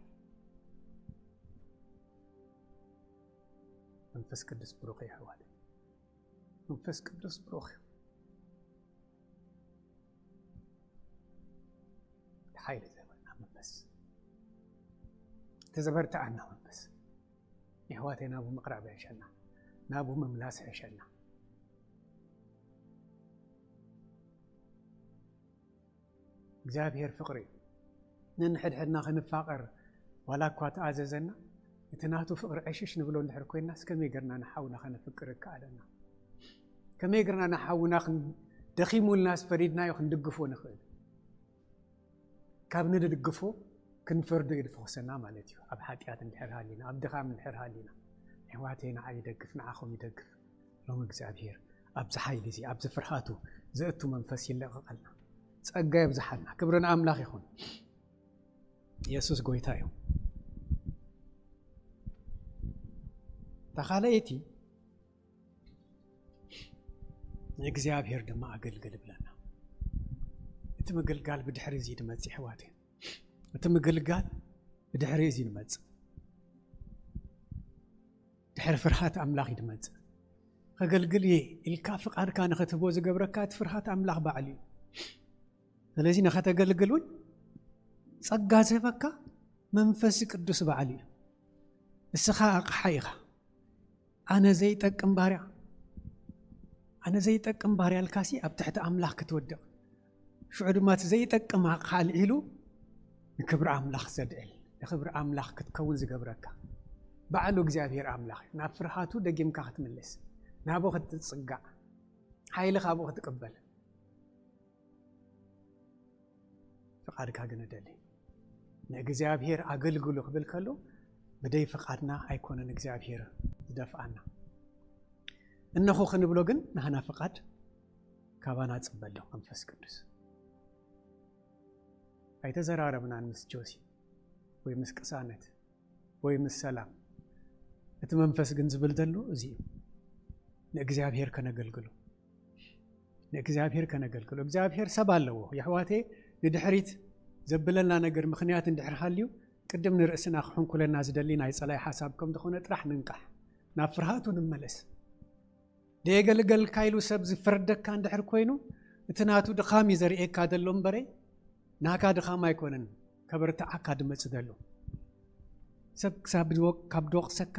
መንፈስ ቅዱስ ብሩኽ እዩ፣ ኣሕዋት። መንፈስ ቅዱስ ብሩኽ እዩ። ሓይሊ ዘበና መንፈስ፣ እቲ ዘበርትዓና መንፈስ። ኣሕዋተይ፣ ናብኡ ምቕራብ ይሕሸና፣ ናብኡ ምምላስ ይሕሸና። እግዚኣብሔር ፍቕሪ እዩ። ነንሕድሕድና ክንፋቐር ዋላ እኳ ተኣዘዘና፣ እቲ ናቱ ፍቕሪ ዕሽሽ ንብሎ እንድሕር ኮይንናስ፣ ከመይ ጌርና ንሓውና ከነፍቅር ይከኣለና? ከመይ ጌርና ንሓውና ክን-፣ ደኺሙልናስ ፈሪድናዮ ክንድግፎ ንኽእል? ካብ ንድግፎ ክንፈርዶ እዩ ዝፈኽሰና ማለት እዩ። ኣብ ሓጢኣት እንድሕር ሃሊና፣ ኣብ ድኻም እንድሕር ሃሊና፣ ኣሕዋተይ፣ ንዓይ ይደግፍ፣ ንዓኹም ይደግፍ። ሎሚ እግዚኣብሔር ኣብዚ ሓይሊ እዚ፣ ኣብዚ ፍርሃቱ ዘእቱ መንፈስ ይለቐቐልና። ጸጋ የብዝሓልና። ክብሪ ንኣምላኽ ይኹን። የሱስ ጎይታ እዩ። እታ ካልኣይቲ፣ ንእግዚኣብሔር ድማ ኣገልግል ይብለና። እቲ ምግልጋል ብድሕሪ እዚ ድመጽእ፣ ኣሕዋተይ። እቲ ምግልጋል ብድሕሪ እዚ ድመጽእ። ድሕሪ ፍርሃት ኣምላኽ እዩ ድመጽእ። ከገልግል እየ ኢልካ ፍቓድካ ንኽትህቦ ዝገብረካ እቲ ፍርሃት ኣምላኽ ባዕሉ እዩ። ስለዚ ንኸተገልግል እውን ጸጋ ዝህበካ መንፈስ ቅዱስ ባዕሉ እዩ። እስኻ ኣቕሓ ኢኻ። ኣነ ዘይጠቅም ባርያ፣ ኣነ ዘይጠቅም ባርያ ኢልካሲ ኣብ ትሕቲ ኣምላኽ ክትወድቕ። ሽዑ ድማ እቲ ዘይጠቅም ኣቕሓ ኣልዒሉ ንክብሪ ኣምላኽ ዘድዕል፣ ንክብሪ ኣምላኽ ክትከውን ዝገብረካ ባዕሉ እግዚኣብሔር ኣምላኽ እዩ። ናብ ፍርሃቱ ደጊምካ ክትምልስ፣ ናብኡ ክትጽጋዕ፣ ሓይሊ ካብኡ ክትቅበል። ፍቓድካ ግን እደሊ። ንእግዚኣብሔር ኣገልግሉ ክብል ከሎ፣ ብደይ ፍቓድና ኣይኮነን እግዚኣብሔር ዝደፍኣና። እነኹ ክንብሎ ግን ናህና ፍቓድ ካባና ጽበሎ መንፈስ ቅዱስ። ኣይተዘራረብናን ምስ ጆሲ ወይ ምስ ቅሳነት ወይ ምስ ሰላም። እቲ መንፈስ ግን ዝብል ዘሎ እዚ እዩ። ንእግዚኣብሔር ከነገልግሎ፣ ንእግዚኣብሔር ከነገልግሎ። እግዚኣብሔር ሰብ ኣለዎ። የሕዋቴ፣ ንድሕሪት ዘብለና ነገር ምኽንያት እንድሕር ሃልዩ፣ ቅድም ንርእስና ክሕንኩለና ዝደሊ ናይ ጸላይ ሓሳብ ከም ዝኾነ ጥራሕ ንንቃሕ። ናብ ፍርሃቱ ንመለስ። ደየገልገልካ ኢሉ ሰብ ዝፈርደካ እንድሕር ኮይኑ፣ እቲ ናቱ ድኻም እዩ ዘርእየካ ዘሎ እምበረ፣ ናካ ድኻም ኣይኮነን ከበርትዓካ ድመጽእ ዘሎ። ሰብ ክሳብ ዝወቅ-፣ ካብ ድወቅሰካ፣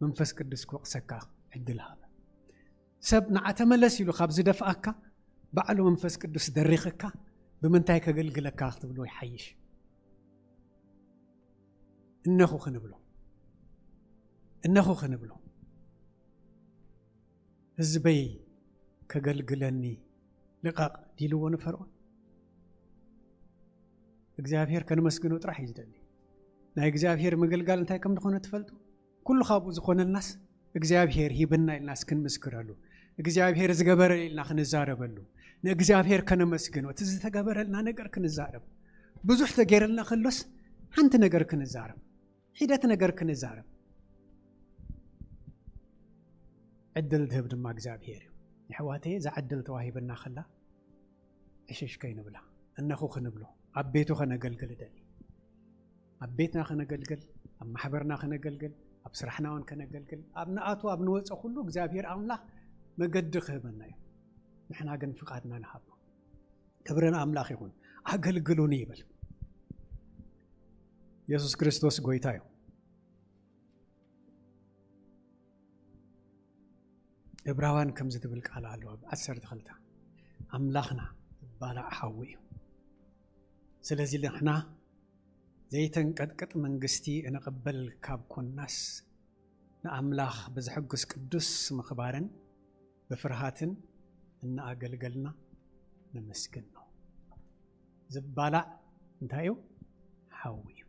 መንፈስ ቅዱስ ክወቅሰካ ዕድል ሃበ። ሰብ ንዓ ተመለስ ኢሉ ካብ ዝደፍኣካ፣ ባዕሉ መንፈስ ቅዱስ ደሪኽካ፣ ብምንታይ ከገልግለካ ክትብሎ ይሓይሽ። እነኹ ክንብሎ፣ እነኹ ክንብሎ፣ ህዝበይ ከገልግለኒ ልቐቕ ዲልዎ ንፈርዖን። እግዚኣብሔር ከነመስግኖ ጥራሕ እዩ ዝደሊ። ናይ እግዚኣብሔር ምግልጋል እንታይ ከም ዝኾነ ትፈልጡ? ኩሉ ካብኡ ዝኾነልናስ እግዚኣብሔር ሂብና ኢልናስ ክንምስክረሉ፣ እግዚኣብሔር ዝገበረ ኢልና ክንዛረበሉ፣ ንእግዚኣብሔር ከነመስግኖ፣ እቲ ዝተገበረልና ነገር ክንዛረብ። ብዙሕ ተገይረልና ከሎስ ሓንቲ ነገር ክንዛረብ፣ ሒደት ነገር ክንዛረብ። ዕድል ዝህብ ድማ እግዚኣብሔር እዩ። የሕዋተየ፣ እዛ ዕድል ተዋሂበና ከላ፣ ዕሽሽ ከይንብላ፣ እነኹ ክንብሎ፣ ኣብ ቤቱ ከነገልግል እደሊ። ኣብ ቤትና ከነገልግል፣ ኣብ ማሕበርና ከነገልግል፣ ኣብ ስራሕና እውን ከነገልግል፣ ኣብ ንኣቱ ኣብ ንወጾ ኩሉ እግዚኣብሔር ኣምላኽ መገዲ ክህበና እዩ። ንሕና ግን ፍቓድና ንሃቦ። ክብርን ኣምላኽ ይኹን። ኣገልግሉኒ ይብል። የሱስ ክርስቶስ ጎይታ እዩ። እብራውያን ከምዚ ትብል ቃል ኣሎ ኣብ ዓሰርተ ክልተ፣ ኣምላኽና ባላዕ ሓዊ እዩ። ስለዚ ንሕና ዘይተንቀጥቅጥ መንግስቲ እንቕበል ካብ ኮናስ፣ ንኣምላኽ ብዘሐጉስ ቅዱስ ምኽባርን ብፍርሃትን እናኣገልገልና ነመስግኖ። ዝባላዕ እንታይ እዩ? ሓዊ እዩ።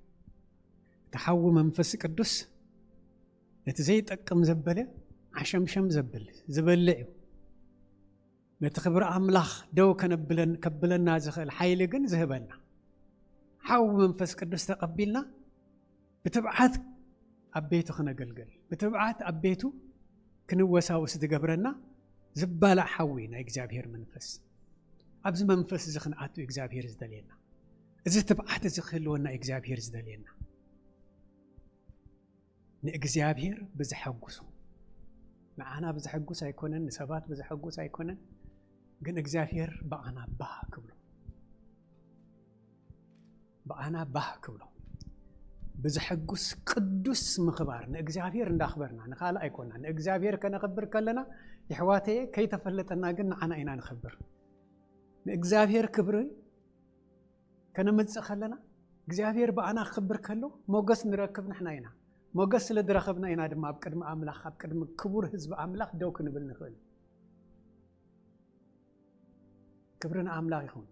እቲ ሓዊ መንፈስ ቅዱስ ነቲ ዘይጠቅም ዘበለ ዓሸምሸም ዘብል ዝበልዕ እዩ። ነቲ ክብሪ ኣምላኽ ደው ከነብለን ከብለና ዝኽእል ሓይሊ ግን ዝህበና ሓዊ መንፈስ ቅዱስ ተቐቢልና ብትብዓት ኣብ ቤቱ ክነገልግል፣ ብትብዓት ኣብ ቤቱ ክንወሳወስ ዝገብረና ዝባላዕ ሓዊ ናይ እግዚኣብሔር መንፈስ። ኣብዚ መንፈስ እዚ ክንኣቱ እግዚኣብሔር ዝደልየና፣ እዚ ትብዓት እዚ ክህልወና እግዚኣብሔር ዝደልየና። ንእግዚኣብሔር ብዘሐጉሱ፣ ንዓና ብዘሐጉስ ኣይኮነን፣ ንሰባት ብዘሐጉስ ኣይኮነን፣ ግን እግዚኣብሔር ብኣና ባህ ክብሎ፣ ብኣና ባህ ክብሎ ብዘሐጉስ ቅዱስ ምኽባር ንእግዚኣብሔር እንዳኽበርና ንኻልእ ኣይኮና። ንእግዚኣብሔር ከነኽብር ከለና ይሕዋተየ ከይተፈለጠና ግን ንዓና ኢና ንኸብር። ንእግዚኣብሔር ክብሪ ከነመጽእ ከለና እግዚኣብሔር ብኣና ክኽብር ከሎ ሞገስ ንረክብ ንሕና ኢና። ሞገስ ስለ ዝረኸብና ኢና ድማ ኣብ ቅድሚ ኣምላኽ፣ ኣብ ቅድሚ ክቡር ህዝቢ ኣምላኽ ደው ክንብል ንኽእል። ክብሪ ንኣምላኽ ይኹን።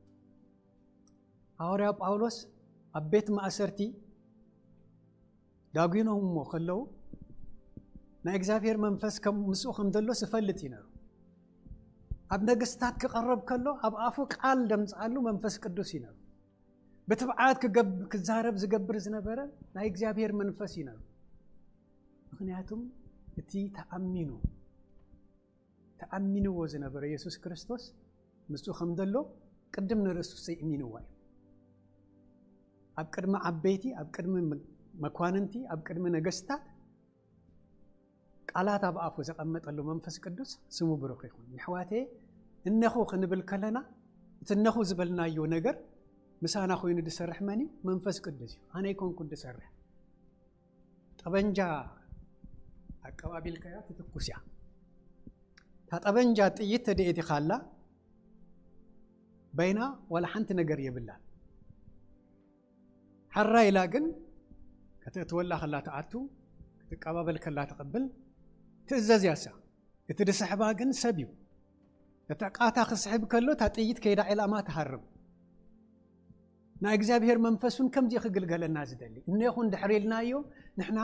ሃዋርያ ጳውሎስ ኣብ ቤት ማእሰርቲ ዳጒኖምዎ ከለዉ ናይ እግዚኣብሔር መንፈስ ከም ምስኡ ከም ዘሎስ ይፈልጥ እዩ ነሩ። ኣብ ነገስታት ክቐረብ ከሎ ኣብ ኣፉ ቃል ደምፅኣሉ መንፈስ ቅዱስ እዩ ነሩ። ብትብዓት ክገብ- ክዛረብ ዝገብር ዝነበረ ናይ እግዚኣብሔር መንፈስ እዩ ነሩ። ምኽንያቱም እቲ ተኣሚኑ ተኣሚንዎ ዝነበረ የሱስ ክርስቶስ ምስኡ ከም ዘሎ ቅድም ንርእሱ እሚንዋ እዩ። ኣብ ቅድሚ ዓበይቲ፣ ኣብ ቅድሚ መኳንንቲ፣ ኣብ ቅድሚ ነገስታት ቃላት ኣብ ኣፉ ዘቐመጠሉ መንፈስ ቅዱስ ስሙ ብሩኽ ይኹን። የሕዋተየ እነኹ ክንብል ከለና እቲ እነኹ ዝበልናዮ ነገር ምሳና ኮይኑ ዝሰርሕ መን እዩ? መንፈስ ቅዱስ እዩ። ኣነ ኣይኮንኩን ዝሰርሕ። ጠበንጃ ኣቀባቢልካያ ትትኩስ እያ። እታ ጠበንጃ ጥይት ተደኤቲ ካላ በይና ዋላ ሓንቲ ነገር የብላን። ሓራ ኢላ ግን ከተእትወላ ከላ ትኣቱ፣ ክትቀባበል ከላ ትቕብል፣ ትእዘዝ ያሳ። እቲ ድስሕባ ግን ሰብ እዩ። እቲ ቃታ ክስሕብ ከሎ እታ ጥይት ከይዳ ዕላማ ትሃርም። ናይ እግዚኣብሔር መንፈስ እውን ከምዚ ክግልገለና ዝደሊ እነኹን ድሕሪ ኢልናዮ ንሕና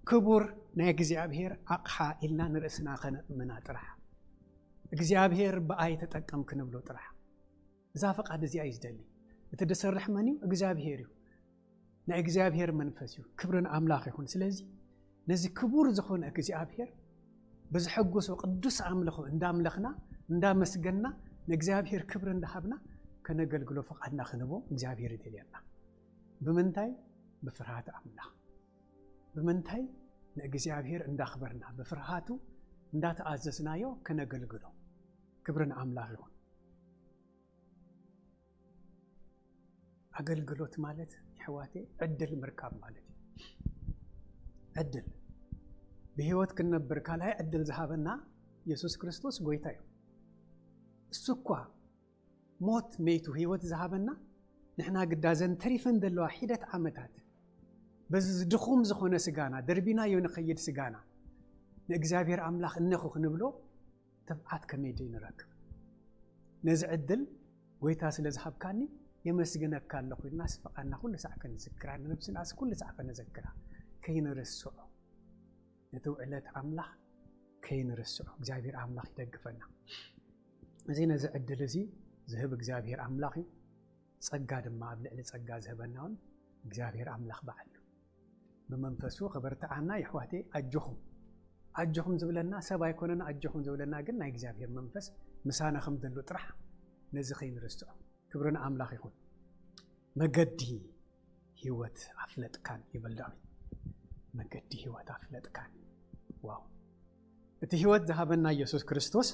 ክቡር ናይ እግዚኣብሔር ኣቕሓ ኢልና ንርእስና ከነእምና ጥራሕ እግዚኣብሔር ብኣይ ተጠቀም ክንብሎ ጥራሕ። እዛ ፈቓድ እዚኣ እዩ ዝደሊ። እቲ ድሰርሕ መን እዩ? እግዚኣብሔር እዩ። ናይ እግዚኣብሔር መንፈስ እዩ። ክብርን ኣምላኽ ይኹን። ስለዚ ነዚ ክቡር ዝኾነ እግዚኣብሔር ብዝሐጉሶ ቅዱስ ኣምልኾ እንዳምለኽና እንዳመስገንና ንእግዚኣብሔር ክብሪ እንዳሃብና ከነገልግሎ ፈቓድና ክንቦ እግዚኣብሔር ይደልየና። ብምንታይ? ብፍርሃት ኣምላኽ። ብምንታይ? ንእግዚኣብሔር እንዳኽበርና ብፍርሃቱ እንዳተኣዘዝናዮ ከነገልግሎ። ክብርን ኣምላኽ ይኹን። ኣገልግሎት ማለት የሕዋቴ ዕድል ምርካብ ማለት እዩ። ዕድል ብህይወት ክንነብር ካልኣይ ዕድል ዝሃበና የሱስ ክርስቶስ ጎይታ እዩ። እሱ እኳ ሞት መይቱ ህይወት ዝሃበና ንሕና ግዳ ዘን ተሪፈን ዘለዋ ሒደት ዓመታት በዚ ድኹም ዝኾነ ስጋና ደርቢናዮ ንኸይድ ስጋና ንእግዚኣብሔር ኣምላኽ እነኹ ክንብሎ ትብዓት ከመይ ደይ ንረክብ? ነዚ ዕድል ጎይታ ስለ ዝሃብካኒ የመስግነካ ኣለኹ ኢልናስ ፈቓድና ኩሉ ሳዕ ከንዝክራ ንነብስናስ ኩሉ ሳዕ ከነዘክራ ከይንርስዖ ነቲ ውዕለት ኣምላኽ ከይንርስዖ እግዚኣብሔር ኣምላኽ ይደግፈና። እዚ ነዚ ዕድል እዚ ዝህብ እግዚኣብሔር ኣምላኽ እዩ። ጸጋ ድማ ኣብ ልዕሊ ጸጋ ዝህበና እውን እግዚኣብሔር ኣምላኽ በዓል እዩ። ብመንፈሱ ክበርትዓና ይሕዋቴ ኣጆኹም ኣጆኹም ዝብለና ሰብ ኣይኮነን። ኣጆኹም ዝብለና ግን ናይ እግዚኣብሔር መንፈስ ምሳና ከም ዘሎ ጥራሕ ነዚ ከይንርስዖ። ክብሪ ንኣምላኽ ይኹን። መገዲ ህይወት ኣፍለጥካን ይብል ዳዊት። መገዲ ህይወት ኣፍለጥካን። ዋው! እቲ ህይወት ዝሃበና ኢየሱስ ክርስቶስ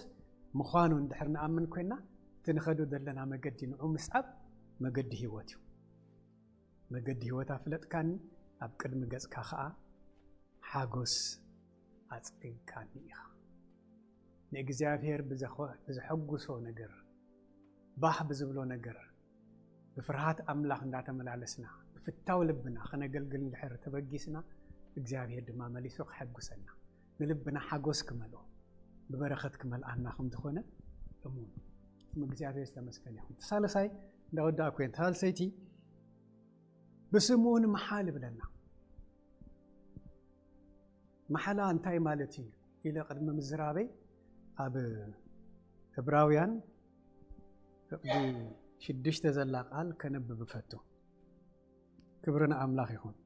ምዃኑ እንድሕር ንኣምን ኮይና እቲ እቲ ንኸዶ ዘለና መገዲ ንዑ ምስዓብ መገዲ ህይወት እዩ። መገዲ ህይወት ኣፍለጥካኒ፣ ኣብ ቅድሚ ገጽካ ኸኣ ሓጎስ ኣጽጊብካኒ ኢኻ። ንእግዚኣብሔር ብዘኾ-፣ ብዘሐጉሶ ነገር፣ ባህ ብዝብሎ ነገር፣ ብፍርሃት ኣምላኽ እንዳተመላለስና፣ ብፍታው ልብና ኸነገልግል እንድሕር ተበጊስና፣ እግዚኣብሔር ድማ መሊሱ ኸሐጉሰና፣ ንልብና ሓጎስ ክመልኦ፣ ብበረኸት ክመልኣና ከም ዝኾነ እሙን። ስም እግዚኣብሔር ዝተመስገነ ይኹን። እቲ ሳልሳይ እንዳወዳእኩ እየ። እቲ ሳልሰይቲ ብስሙ ንምሓል ይብለና። መሓላ እንታይ ማለት እዩ ኢለ ቅድሚ ምዝራበይ፣ ኣብ ዕብራውያን ፍቕዲ ሽዱሽተ ዘላ ቃል ከነብብ እፈቱ። ክብሪ ንኣምላኽ ይኹን።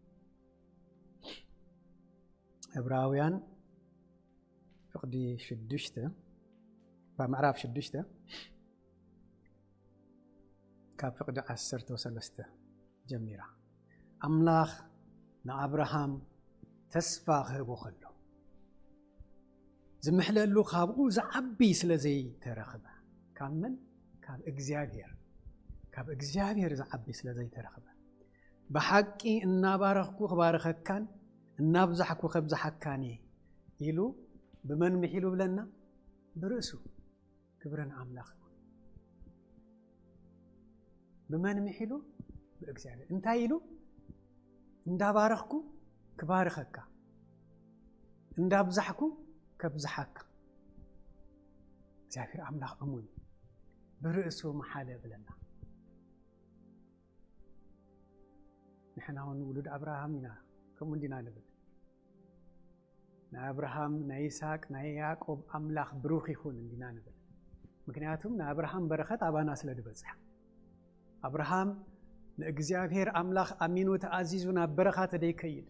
ዕብራውያን ፍቕዲ ሽዱሽተ፣ ባ-፣ ምዕራፍ ሽዱሽተ፣ ካብ ፍቕዲ ዓሰርተ ሰለስተ ጀሚራ። ኣምላኽ ንኣብርሃም ተስፋ ክህቦ ከሎ፣ ዝምሕለሉ ካብኡ ዝዓቢ ስለ ዘይተረኽበ፣ ካብ መን? ካብ እግዚኣብሔር። ካብ እግዚኣብሔር ዝዓቢ ስለ ዘይተረኽበ፣ "ብሓቂ እናባረኽኩ ክባርኸካን እናብዛሕኩ ከብዝሓካን እየ" ኢሉ ብመን ምሒሉ ብለና? ብርእሱ። ክብሪ ንኣምላኽ ይኹን። ብመን ምሒሉ? ብእግዚኣብሔር። እንታይ ኢሉ? "እንዳባረኽኩ ክባርኸካ፣ እንዳብዛሕኩ ከብዝሓካ።" እግዚኣብሔር ኣምላኽ እሙን እዩ። ብርእሱ መሓለ ብለና። ንሕና እውን ውሉድ ኣብርሃም ኢና፣ ከምኡ እንዲና ንብል። ናይ ኣብርሃም፣ ናይ ይስሐቅ፣ ናይ ያዕቆብ ኣምላኽ ብሩኽ ይኹን እንዲና ንብል። ምክንያቱም ናይ ኣብርሃም በረኸት ኣባና ስለ ዝበጽሐ። ኣብርሃም ንእግዚኣብሔር ኣምላኽ ኣሚኑ ተኣዚዙ ናብ በረኻ ተደይከይድ፣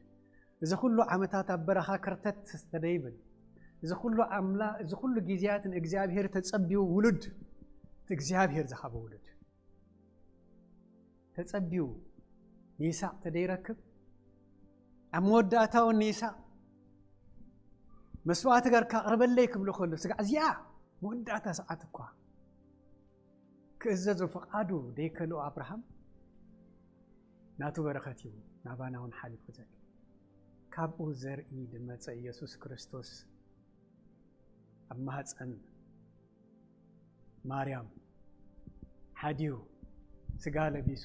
እዚ ኩሉ ዓመታት ኣብ በረኻ ከርተት ተደይብል፣ እዚ ኩሉ ኣምላ-፣ እዚ ኩሉ ግዜያት ንእግዚኣብሔር ተጸቢዩ ውሉድ፣ እቲ እግዚኣብሔር ዝሃቦ ውሉድ ተጸቢዩ ንይስሐቅ ተደይረክብ፣ ኣብ መወዳእታ እውን ንይስሐቅ መስዋዕቲ ገርካ ኣቕርበለይ ክብሎ ከሎ፣ ስጋዕ እዚኣ መወዳእታ ሰዓት እኳ ክእዘዞ ፍቓዱ ደይከልኦ ኣብርሃም፣ ናቱ በረኸት እዩ ናባና እውን ሓሊፉ ዘሎ። ካብኡ ዘርኢ ዝመጸ ኢየሱስ ክርስቶስ ኣብ ማህፀን ማርያም ሓዲሩ ስጋ ለቢሱ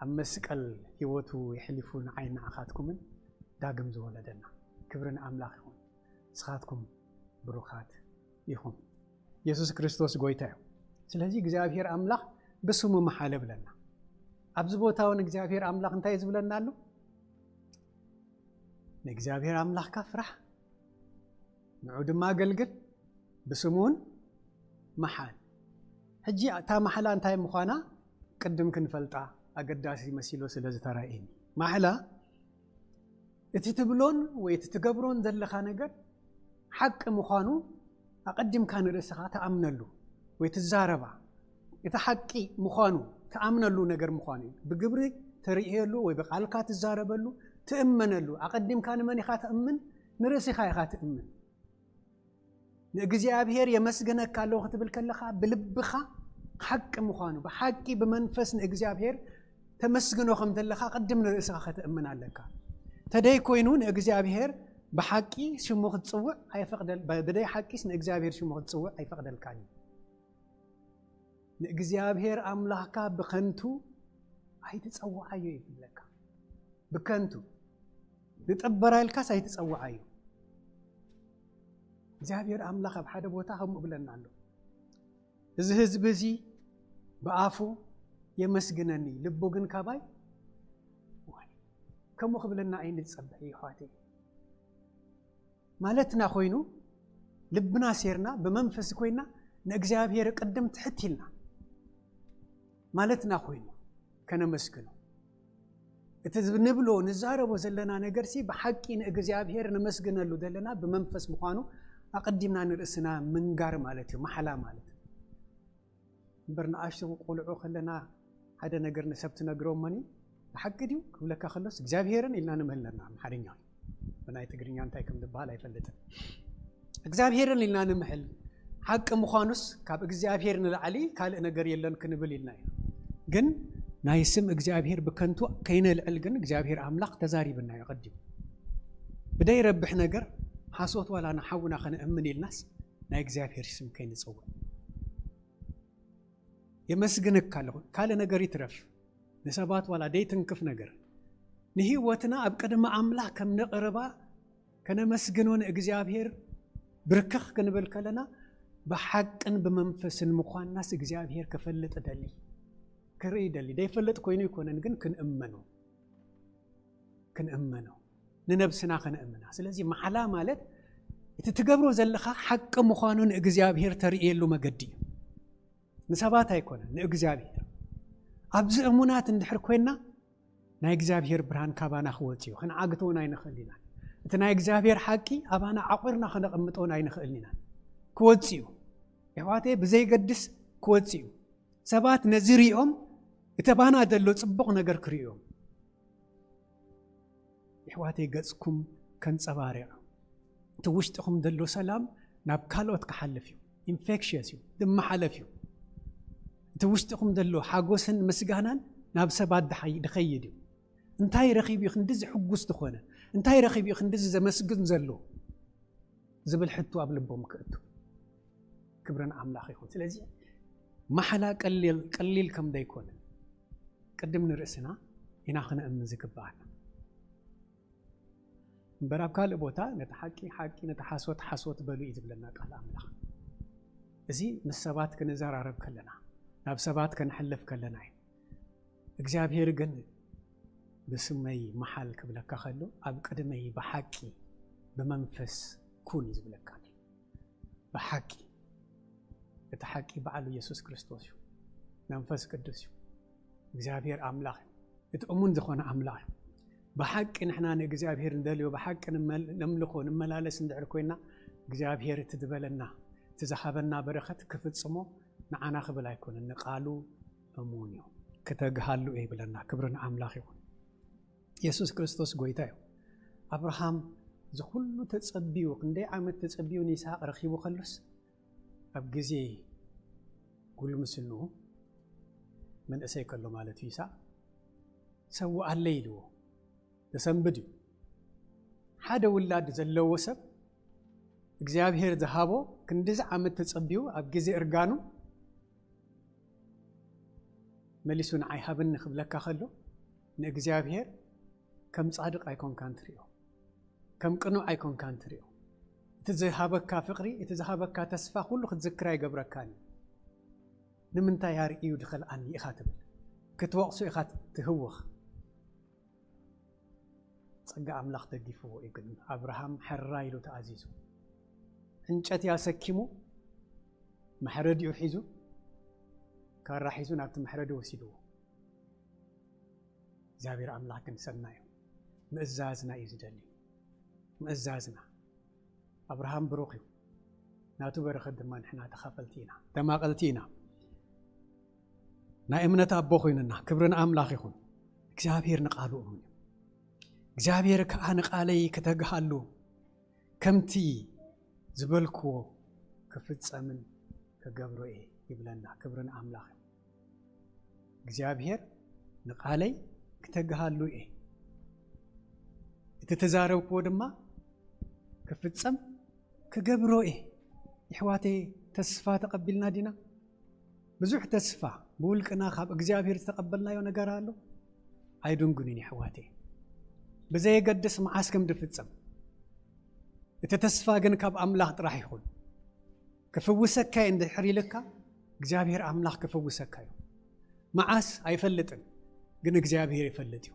ኣብ መስቀል ህይወቱ የሕሊፉ ንዓይ ንዓኻትኩምን ዳግም ዝወለደና። ክብሪ ንኣምላኽ ይኹን። ንስኻትኩም ብሩኻት ኢኹም። ኢየሱስ ክርስቶስ ጎይታ እዩ። ስለዚ እግዚኣብሔር ኣምላኽ ብስሙ መሓለ ብለና። ኣብዚ ቦታ እውን እግዚኣብሔር ኣምላኽ እንታይ እዩ ዝብለና ኣሎ? ንእግዚኣብሔር ኣምላኽካ ፍራሕ፣ ንዑ ድማ ኣገልግል፣ ብስሙ እውን መሓል። ሕጂ እታ ማሕላ እንታይ ምዃና ቅድም ክንፈልጣ ኣገዳሲ መሲሎ ስለ ዝተራእየኒ። ማሕላ እቲ ትብሎን ወይ እቲ ትገብሮን ዘለኻ ነገር ሓቂ ምዃኑ ኣቐዲምካ ንርእስኻ ትኣምነሉ ወይ ትዛረባ። እቲ ሓቂ ምዃኑ ትኣምነሉ ነገር ምዃኑ እዩ። ብግብሪ ተርእየሉ ወይ ብቃልካ ትዛረበሉ፣ ትእመነሉ። ኣቐዲምካ ንመን ኢኻ ትእምን? ንርእስኻ ኢኻ ትእምን። ንእግዚኣብሔር የመስግነካ ኣለኹ ክትብል ከለኻ ብልብኻ ሓቂ ምዃኑ፣ ብሓቂ ብመንፈስ ንእግዚኣብሔር ተመስግኖ ከም ዘለኻ ቅድም ንርእስኻ ከተእምን ኣለካ። ተደይ ኮይኑ ንእግዚኣብሔር ብሓቂ ሽሙ ክትጽውዕ ኣይፈቕደል-፣ ብደይ ሓቂስ ንእግዚኣብሔር ሽሙ ክትጽውዕ ኣይፈቕደልካን እዩ። ንእግዚኣብሔር ኣምላኽካ ብኸንቱ ኣይትጸውዓዮ ይብለካ። ብከንቱ ንጠበራ ኢልካስ ኣይትጸውዓዮ። እግዚኣብሔር ኣምላኽ ኣብ ሓደ ቦታ ከምኡ ብለና ኣሎ። እዚ ህዝቢ እዚ ብኣፉ የመስግነኒ፣ ልቡ ግን ካባይ ወኒ። ከምኡ ክብለና ኣይንጸበ ይሕዋተይ። ማለትና ኮይኑ፣ ልብና ሴርና፣ ብመንፈስ ኮይና፣ ንእግዚኣብሔር ቅድም ትሕት ኢልና ማለትና ኮይኑ ከነመስግኖ። እቲ ንብሎ፣ ንዛረቦ ዘለና ነገርሲ ብሓቂ ንእግዚኣብሔር ነመስግነሉ ዘለና ብመንፈስ ምዃኑ ኣቐዲምና ንርእስና ምንጋር ማለት እዩ፣ ማሕላ ማለት። እምበር ንኣሽቱ ቆልዑ ከለና ሓደ ነገር ንሰብ ትነግሮም መኒ ብሓቂ ድዩ ክብለካ ከሎስ እግዚኣብሔርን ኢልና ንምህል ነርና። ኣምሓርኛ ብናይ ትግርኛ እንታይ ከም ዝበሃል ኣይፈልጥን። እግዚኣብሔርን ኢልና ንምሕል። ሓቂ ምዃኑስ ካብ እግዚኣብሔር ንላዕሊ ካልእ ነገር የለን ክንብል ኢልና ኢና። ግን ናይ ስም እግዚኣብሔር ብከንቱ ከይነልዕል ግን እግዚኣብሔር ኣምላኽ ተዛሪብና እዩ ቀዲሙ። ብደይ ረብሕ ነገር ሓሶት ዋላ ንሓውና ከነእምን ኢልናስ ናይ እግዚኣብሔር ስም ከይንጽውዕ። የመስግንካ ኣለኹ። ካልእ ነገር ይትረፍ፣ ንሰባት ዋላ ደይትንክፍ ነገር፣ ንህይወትና ኣብ ቅድሚ ኣምላኽ ከም ነቕርባ ከነመስግኖ ንእግዚኣብሔር ብርክኽ ክንብል ከለና፣ ብሓቅን ብመንፈስን ምዃንናስ እግዚኣብሔር ክፈልጥ ደሊ፣ ክርኢ ደሊ። ደይፈልጥ ኮይኑ ኣይኮነን፣ ግን ክንእመኖ፣ ክንእመኖ፣ ንነብስና ከነእምና። ስለዚ ማሕላ ማለት እቲ ትገብሮ ዘለኻ ሓቂ ምዃኑ ንእግዚኣብሔር ተርእየሉ መገዲ እዩ። ንሰባት ኣይኮነን፣ ንእግዚኣብሔር። ኣብዚ እሙናት እንድሕር ኮይንና፣ ናይ እግዚኣብሔር ብርሃን ካባና ክወጽእ እዩ። ክንዓግቶ እውን ኣይንኽእል ኢና። እቲ ናይ እግዚኣብሔር ሓቂ ኣባና ዓቑርና ከነቐምጦ እውን ኣይንኽእል ኢና። ክወጽእ እዩ። የሕዋተይ፣ ብዘይገድስ ክወጽእ እዩ። ሰባት ነዚ ሪኦም፣ እቲ ኣባና ዘሎ ጽቡቕ ነገር ክርእዮም። የሕዋተይ፣ ገጽኩም ከንጸባርቕ። እቲ ውሽጥኹም ዘሎ ሰላም ናብ ካልኦት ክሓልፍ እዩ። ኢንፌክሽየስ እዩ፣ ዝመሓለፍ እዩ። እቲ ውሽጥኹም ዘሎ ሓጎስን ምስጋናን ናብ ሰባት ድሓይ-፣ ድኸይድ እዩ። እንታይ ረኺቡ እዩ ክንድዚ ሕጉስ ዝኾነ? እንታይ ረኺቡ እዩ ክንድዚ ዘመስግን ዘሎ? ዝብል ሕቶ ኣብ ልቦም ክእቱ። ክብሪ ንኣምላኽ ይኹን። ስለዚ ማሕላ ቀሊል፣ ቀሊል ከም ዘይኮነ ቅድም ንርእስና ኢና ክነእምን ዝግብኣና። እምበር ኣብ ካልእ ቦታ ነቲ ሓቂ ሓቂ፣ ነቲ ሓሶት ሓሶት በሉ እዩ ዝብለና ቃል ኣምላኽ። እዚ ምስ ሰባት ክንዘራረብ ከለና፣ ናብ ሰባት ከነሕልፍ ከለና እዩ። እግዚኣብሔር ግን ብስመይ መሓል ክብለካ ከሎ፣ ኣብ ቅድመይ ብሓቂ ብመንፈስ ኩን እዩ ዝብለካ። ብሓቂ፣ እቲ ሓቂ በዓሉ የሱስ ክርስቶስ እዩ። መንፈስ ቅዱስ እዩ። እግዚኣብሔር ኣምላኽ እዩ። እቲ እሙን ዝኾነ ኣምላኽ እዩ። ብሓቂ ንሕና ንእግዚኣብሔር ንደልዮ፣ ብሓቂ ንመል-፣ ነምልኾ፣ ንመላለስ እንድሕር ኮይና፣ እግዚኣብሔር እቲ ዝበለና፣ እቲ ዝሃበና በረኸት ክፍጽሞ ንዓና ክብል ኣይኮነን፣ ንቃሉ እሙን እዩ። ክተግሃሉ እየ ይብለና። ክብሪ ንኣምላኽ ይኹን። የሱስ ክርስቶስ ጎይታ እዩ። ኣብርሃም እዚ ኩሉ ተጸቢዩ፣ ክንደይ ዓመት ተጸቢዩ ንይስሃቅ ረኺቡ ከሎስ፣ ኣብ ግዜ ጉልምስንኡ፣ መንእሰይ ከሎ ማለት እዩ፣ ይስሃቅ፣ "ሰውኣለይ" ኢልዎ። ዘሰንብድ እዩ። ሓደ ውላድ ዘለዎ ሰብ እግዚኣብሔር ዝሃቦ ክንድዚ ዓመት ተጸቢዩ ኣብ ግዜ እርጋኑ መሊሱ ንዓይ ሃብኒ ክብለካ ከሎ ንእግዚኣብሔር ከም ጻድቕ ኣይኮንካን ትሪኦ፣ ከም ቅኑዕ ኣይኮንካን ትሪኦ። እቲ ዝሃበካ ፍቕሪ፣ እቲ ዝሃበካ ተስፋ ኩሉ ክትዝክር ኣይገብረካን እዩ። ንምንታይ ኣርእዩ ድኸልኣኒ ኢኻ ትብል፣ ክትወቕሶ ኢኻ ትህውኽ። ጸጋ ኣምላኽ ደጊፍዎ እዩ። ግን ኣብርሃም ሕራይ ኢሉ ተኣዚዙ። ዕንጨት ኣሰኪሙ፣ መሕረዲኡ ሒዙ፣ ካራ ሒዙ ናብቲ መሕረዲ ወሲድዎ። እግዚኣብሔር ኣምላኽ ግን ሰናይ እዩ። ምእዛዝና እዩ ዝደሊ። ምእዛዝና። ኣብርሃም ብሩኽ እዩ። ናቱ በረኸት ድማ ንሕና ተኻፈልቲ ኢና፣ ተማቐልቲ ኢና። ናይ እምነት ኣቦ ኮይኑና፣ ክብሪ ንኣምላኽ ይኹን። እግዚኣብሔር ንቃሉ እሙን እዩ። እግዚኣብሔር ከኣ ንቃለይ ክተግሃሉ፣ ከምቲ ዝበልክዎ ክፍጸምን ክገብሮ እየ ይብለና። ክብሪ ንኣምላኽ እዩ። እግዚኣብሔር ንቃለይ ክተግሃሉ እየ፣ እቲ ተዛረብክዎ ድማ ክፍጸም ክገብሮ እየ። የሕዋተይ፣ ተስፋ ተቐቢልና ዲና? ብዙሕ ተስፋ ብውልቅና ካብ እግዚኣብሔር ዝተቐበልናዮ ነገር ኣሎ? ኣይድንጉንን የሕዋተይ። ብዘየገድስ መዓስ ከም ድፍጸም፣ እቲ ተስፋ ግን ካብ ኣምላኽ ጥራሕ ይኹን። ክፍውሰካ እየ እንድሕር ኢልካ፣ እግዚኣብሔር ኣምላኽ ክፍውሰካ እዩ። መዓስ ኣይፈልጥን፣ ግን እግዚኣብሔር ይፈልጥ እዩ።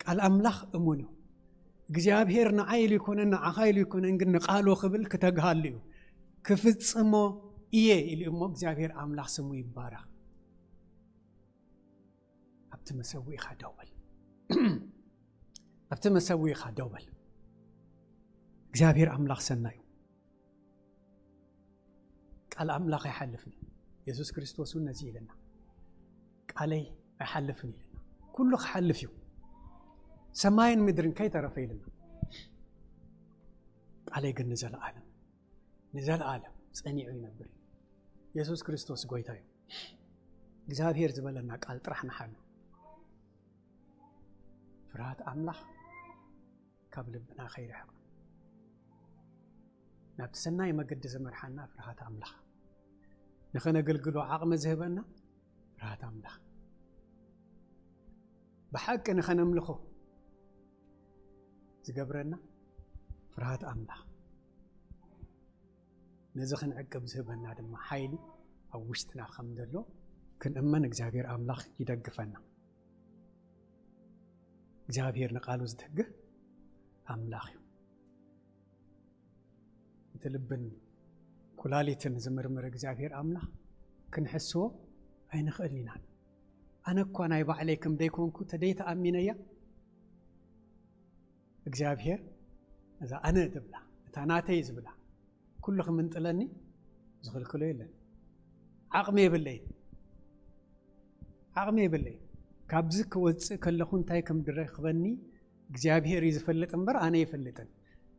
ቃል ኣምላኽ እሙን እዩ። እግዚኣብሔር ንዓይ ኢሉ ይኮነን፣ ንዓኻ ኢሉ ይኮነን፣ ግን ንቃሉ ክብል ክተግሃሉ እዩ። ክፍጽሞ እየ ኢሉ እሞ፣ እግዚኣብሔር ኣምላኽ ስሙ ይባረኽ። ኣብቲ መሰዊእኻ ደው በል። ኣብቲ መሰዊእኻ ደው በል። እግዚኣብሔር ኣምላኽ ሰናይ እዩ። ቃል ኣምላኽ ኣይሓልፍን እዩ። የሱስ ክርስቶስ እውን ነዚ ኢለና፣ "ቃለይ ኣይሓልፍን" ኢለና። ኩሉ ክሓልፍ እዩ፣ ሰማይን ምድርን ከይተረፈ ኢለና። "ቃለይ ግን ንዘለኣለም ንዘለኣለም ጸኒዑ ይነብር እዩ። የሱስ ክርስቶስ ጎይታ እዩ። እግዚኣብሔር ዝበለና ቃል ጥራሕ ንሓሉ። ፍርሃት ኣምላኽ ካብ ልብና ከይርሕቕ፣ ናብቲ ሰናይ መገዲ ዝመርሓና ፍርሃት ኣምላኽ፣ ንኸነገልግሎ ዓቕሚ ዝህበና ፍርሃት ኣምላኽ፣ ብሓቂ ንኸነምልኾ ዝገብረና ፍርሃት ኣምላኽ፣ ነዚ ክንዕቅብ ዝህበና ድማ ሓይሊ ኣብ ውሽጥና ከም ዘሎ ክንእመን እግዚኣብሔር ኣምላኽ ይደግፈና። እግዚኣብሔር ንቃሉ ዝትግህ ኣምላኽ እዩ። እቲ ልብን ኩላሊትን ዝምርምር እግዚኣብሔር ኣምላኽ ክንሕስዎ ኣይንኽእል ኢናን። ኣነ እኳ ናይ ባዕለይ ከም ደይኮንኩ ተደይ ተኣሚነያ፣ እግዚኣብሔር እዛ ኣነ ትብላ፣ እታ ናተይ ዝብላ፣ ኩሉ ክምንጥለኒ ዝኽልክሎ የለን። ዓቕሚ የብለይን። ዓቕሚ የብለይን። ካብዚ ክወፅእ ከለኹ እንታይ ከም ድረክበኒ እግዚኣብሔር እዩ ዝፈልጥ እምበር ኣነ ይፈልጥን።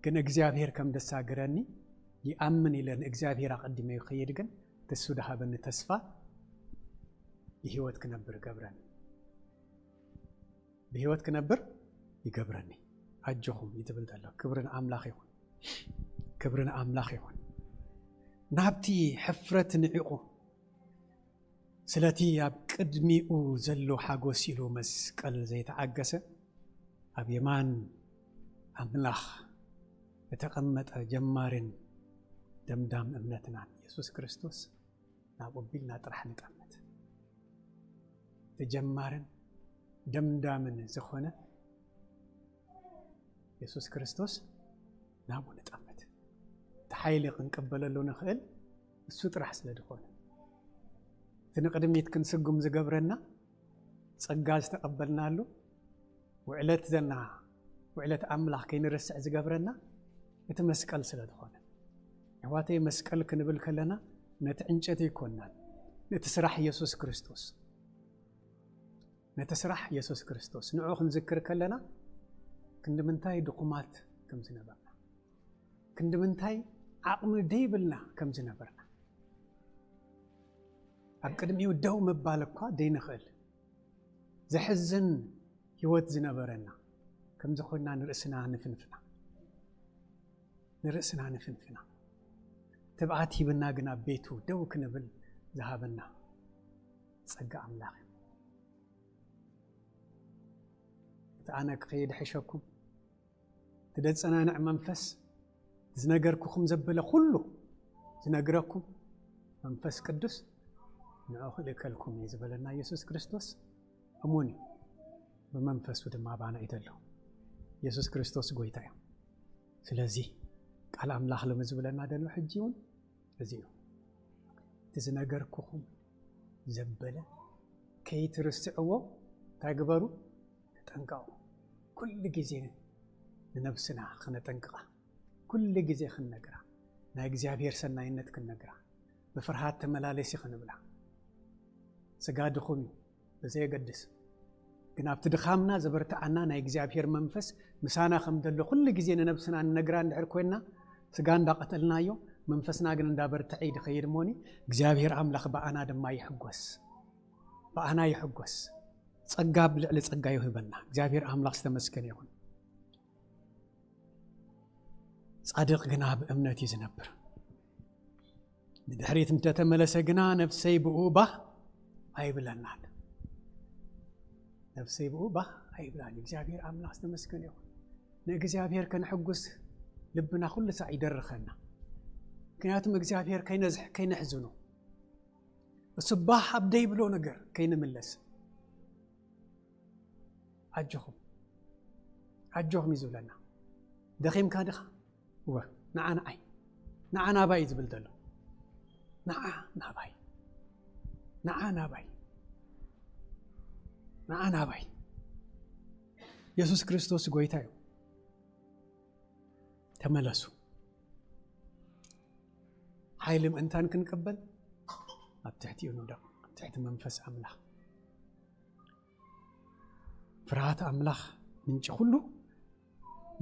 ግን እግዚኣብሔር ከም ደሳግረኒ ይኣምን ኢለ ንእግዚኣብሔር ኣቐዲመ ይኸይድ። ግን እሱ ድሃበኒ ተስፋ ብህይወት ክነብር ገብረኒ። ብህይወት ክነብር ይገብረኒ። ኣጆኹም እዩ ትብል ዘሎ። ክብሪ ንኣምላኽ ይኹን። ክብሪ ንኣምላኽ ይኹን። ናብቲ ሕፍረት ንዒቑ፣ ስለቲ ኣብ ቅድሚኡ ዘሎ ሓጎስ ኢሉ መስቀል ዘይተዓገሰ፣ ኣብ የማን ኣምላኽ እተቐመጠ ጀማርን ደምዳም እምነትናን የሱስ ክርስቶስ ናብኡ ቢልና ጥራሕ ንጠምት። እቲ ጀማርን ደምዳምን ዝኾነ የሱስ ክርስቶስ ናብኡ ንጠምት። እቲ ሓይሊ ክንቀበለሉ ንኽእል እሱ ጥራሕ ስለ ዝኾነ፣ እቲ ንቕድሚት ክንስጉም ዝገብረና ጸጋ ዝተቐበልናሉ፣ ውዕለት ዘና ውዕለት ኣምላኽ ከይንርስዕ ዝገብረና እቲ መስቀል ስለ ዝኾነ፣ ኣሕዋተይ፣ መስቀል ክንብል ከለና ነቲ ዕንጨት ኣይኮናን፣ ነቲ ስራሕ የሱስ ክርስቶስ፣ ነቲ ስራሕ የሱስ ክርስቶስ ንዑ ክንዝክር ከለና ክንዲ ምንታይ ድኹማት ከም ዝነበርና፣ ክንዲ ምንታይ ዓቕሚ ደይብልና ከም ዝነበርና፣ ኣብ ቅድሚኡ ደው ምባል እኳ ደይንኽእል፣ ዘሕዝን ህይወት ዝነበረና ከም ዝኾንና ንርእስና ንፍንፍና፣ ንርእስና ንፍንፍና። ትብዓት ሂብና ግን ኣብ ቤቱ ደው ክንብል ዝሃበና ጸጋ ኣምላኽ እዩ። እቲ ኣነ ክኸይድ ሕሸኩም፣ እቲ ደጸናንዕ መንፈስ፣ ዝነገርኩኹም ዘበለ ኩሉ ዝነግረኩም መንፈስ ቅዱስ ንዑ ክልእከልኩም እዩ ዝበለና የሱስ ክርስቶስ እሙን እዩ። ብመንፈሱ ድማ ባና እዩ ዘሎ። የሱስ ክርስቶስ ጎይታ እዩ። ስለዚ ቃል ኣምላኽ ሎሚ ዝብለና ዘሎ ሕጂ እውን እዚ እዩ። እቲ ዝነገርኩኹም ዘበለ ከይትርስዕዎ እንታይ ግበሩ? ተጠንቀቑ። ኩሉ ግዜ ንነብስና ክነጠንቅቓ፣ ኩሉ ግዜ ክንነግራ፣ ናይ እግዚኣብሔር ሰናይነት ክንነግራ፣ ብፍርሃት ተመላለሲ ክንብላ። ስጋ ድኹም እዩ፣ ብዘየገድስ ግን ኣብቲ ድኻምና ዘበርትዓና ናይ እግዚኣብሔር መንፈስ ምሳና ከም ዘሎ ኩሉ ግዜ ንነብስና ንነግራ እንድሕር ኮይንና፣ ስጋ እንዳቐተልናዮ መንፈስና ግን እንዳበርትዐ እዩ ድኸይድ እሞኒ፣ እግዚኣብሔር ኣምላኽ ብኣና ድማ ይሕጎስ፣ ብኣና ይሕጎስ። ጸጋ ኣብ ልዕሊ ጸጋ ይህበና። እግዚኣብሔር ኣምላኽ ዝተመስገነ ይኹን። ጻድቕ ግና ብእምነት እዩ ዝነብር። ንድሕሪት እንተተመለሰ ግና ነፍሰይ ብኡ ባህ ኣይብለናን። ነፍሰይ ብኡ ባህ ኣይብላን። እግዚኣብሔር ኣምላኽ ዝተመስገነ ይኹን። ንእግዚኣብሔር ከነሕጉስ ልብና ኩሉ ሳዕ ይደርኸና። ምክንያቱም እግዚኣብሔር ከይነዝሕ-፣ ከይነሕዝኖ፣ እሱ ባህ ኣብ ደይብሎ ነገር ከይንምለስ። ኣጆኹም፣ ኣጆኹም እዩ ዝብለና። ደኺምካ ድኻ? እወ፣ ንዓ ንዓይ፣ ንዓ ናባይ እዩ ዝብል ዘሎ። ንዓ ናባይ፣ ንዓ ናባይ፣ ንዓ ናባይ። የሱስ ክርስቶስ ጎይታ እዩ። ተመለሱ። ሓይሊ ምእንታን ክንቅበል ኣብ ትሕቲኡ ንውደቕ፣ ኣብ ትሕቲ መንፈስ ኣምላኽ። ፍርሃት ኣምላኽ ምንጪ ኩሉ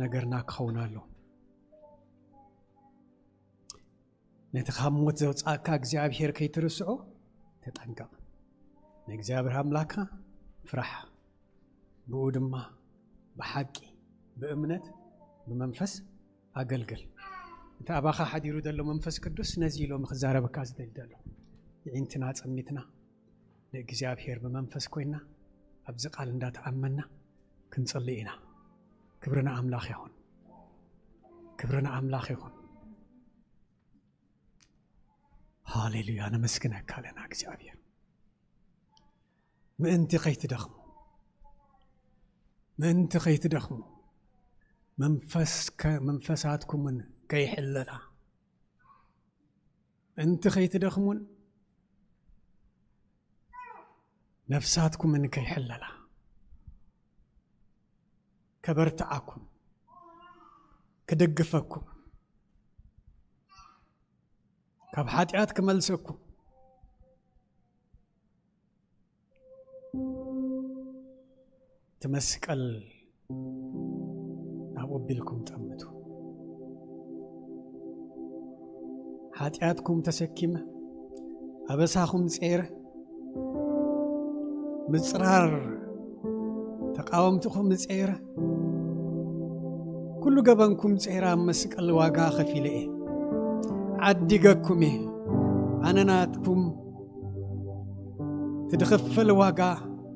ነገርና ክኸውን ኣሎ። ነቲ ካብ ሞት ዘውጻእካ እግዚኣብሔር ከይትርስዖ ተጠንቀቕ። ንእግዚኣብሔር ኣምላኽካ ፍራሕ፣ ብኡ ድማ ብሓቂ ብእምነት ብመንፈስ ኣገልግል። እቲ ኣባኻ ሓዲሩ ዘሎ መንፈስ ቅዱስ ነዚ ኢሎም ክዛረበካ ዝደሊ ዘሎ። የዒንትና ጸሚትና ንእግዚኣብሔር ብመንፈስ ኮይና ኣብዚ ቃል እንዳተኣመና ክንጽሊ ኢና። ክብሪ ንኣምላኽ ይኹን። ክብሪ ንኣምላኽ ይኹን። ሃሌሉያ፣ ነመስግነካ ኣለና እግዚኣብሔር። ምእንቲ ከይትደኽሙ፣ ምእንቲ ከይትደኽሙ፣ መንፈስ ከ-፣ መንፈሳትኩምን ከይሕለላ፣ ምእንቲ ከይትደኽሙን ነፍሳትኩምን ከይሕለላ፣ ከበርትዓኩም፣ ክድግፈኩም፣ ካብ ሓጢኣት ክመልሰኩም፣ እቲ መስቀል ናብ ኣቢልኩም ጠምቱ። ሓጢኣትኩም ተሰኪመ፣ ኣበሳኹም ጸይረ፣ ምጽራር ተቃወምትኹም ጸይረ፣ ኩሉ ገበንኩም ጸይረ ኣብ መስቀል ዋጋ ከፊለ እየ። ዓዲገኩም እየ። ኣነ ናትኩም እቲ ዝኽፈል ዋጋ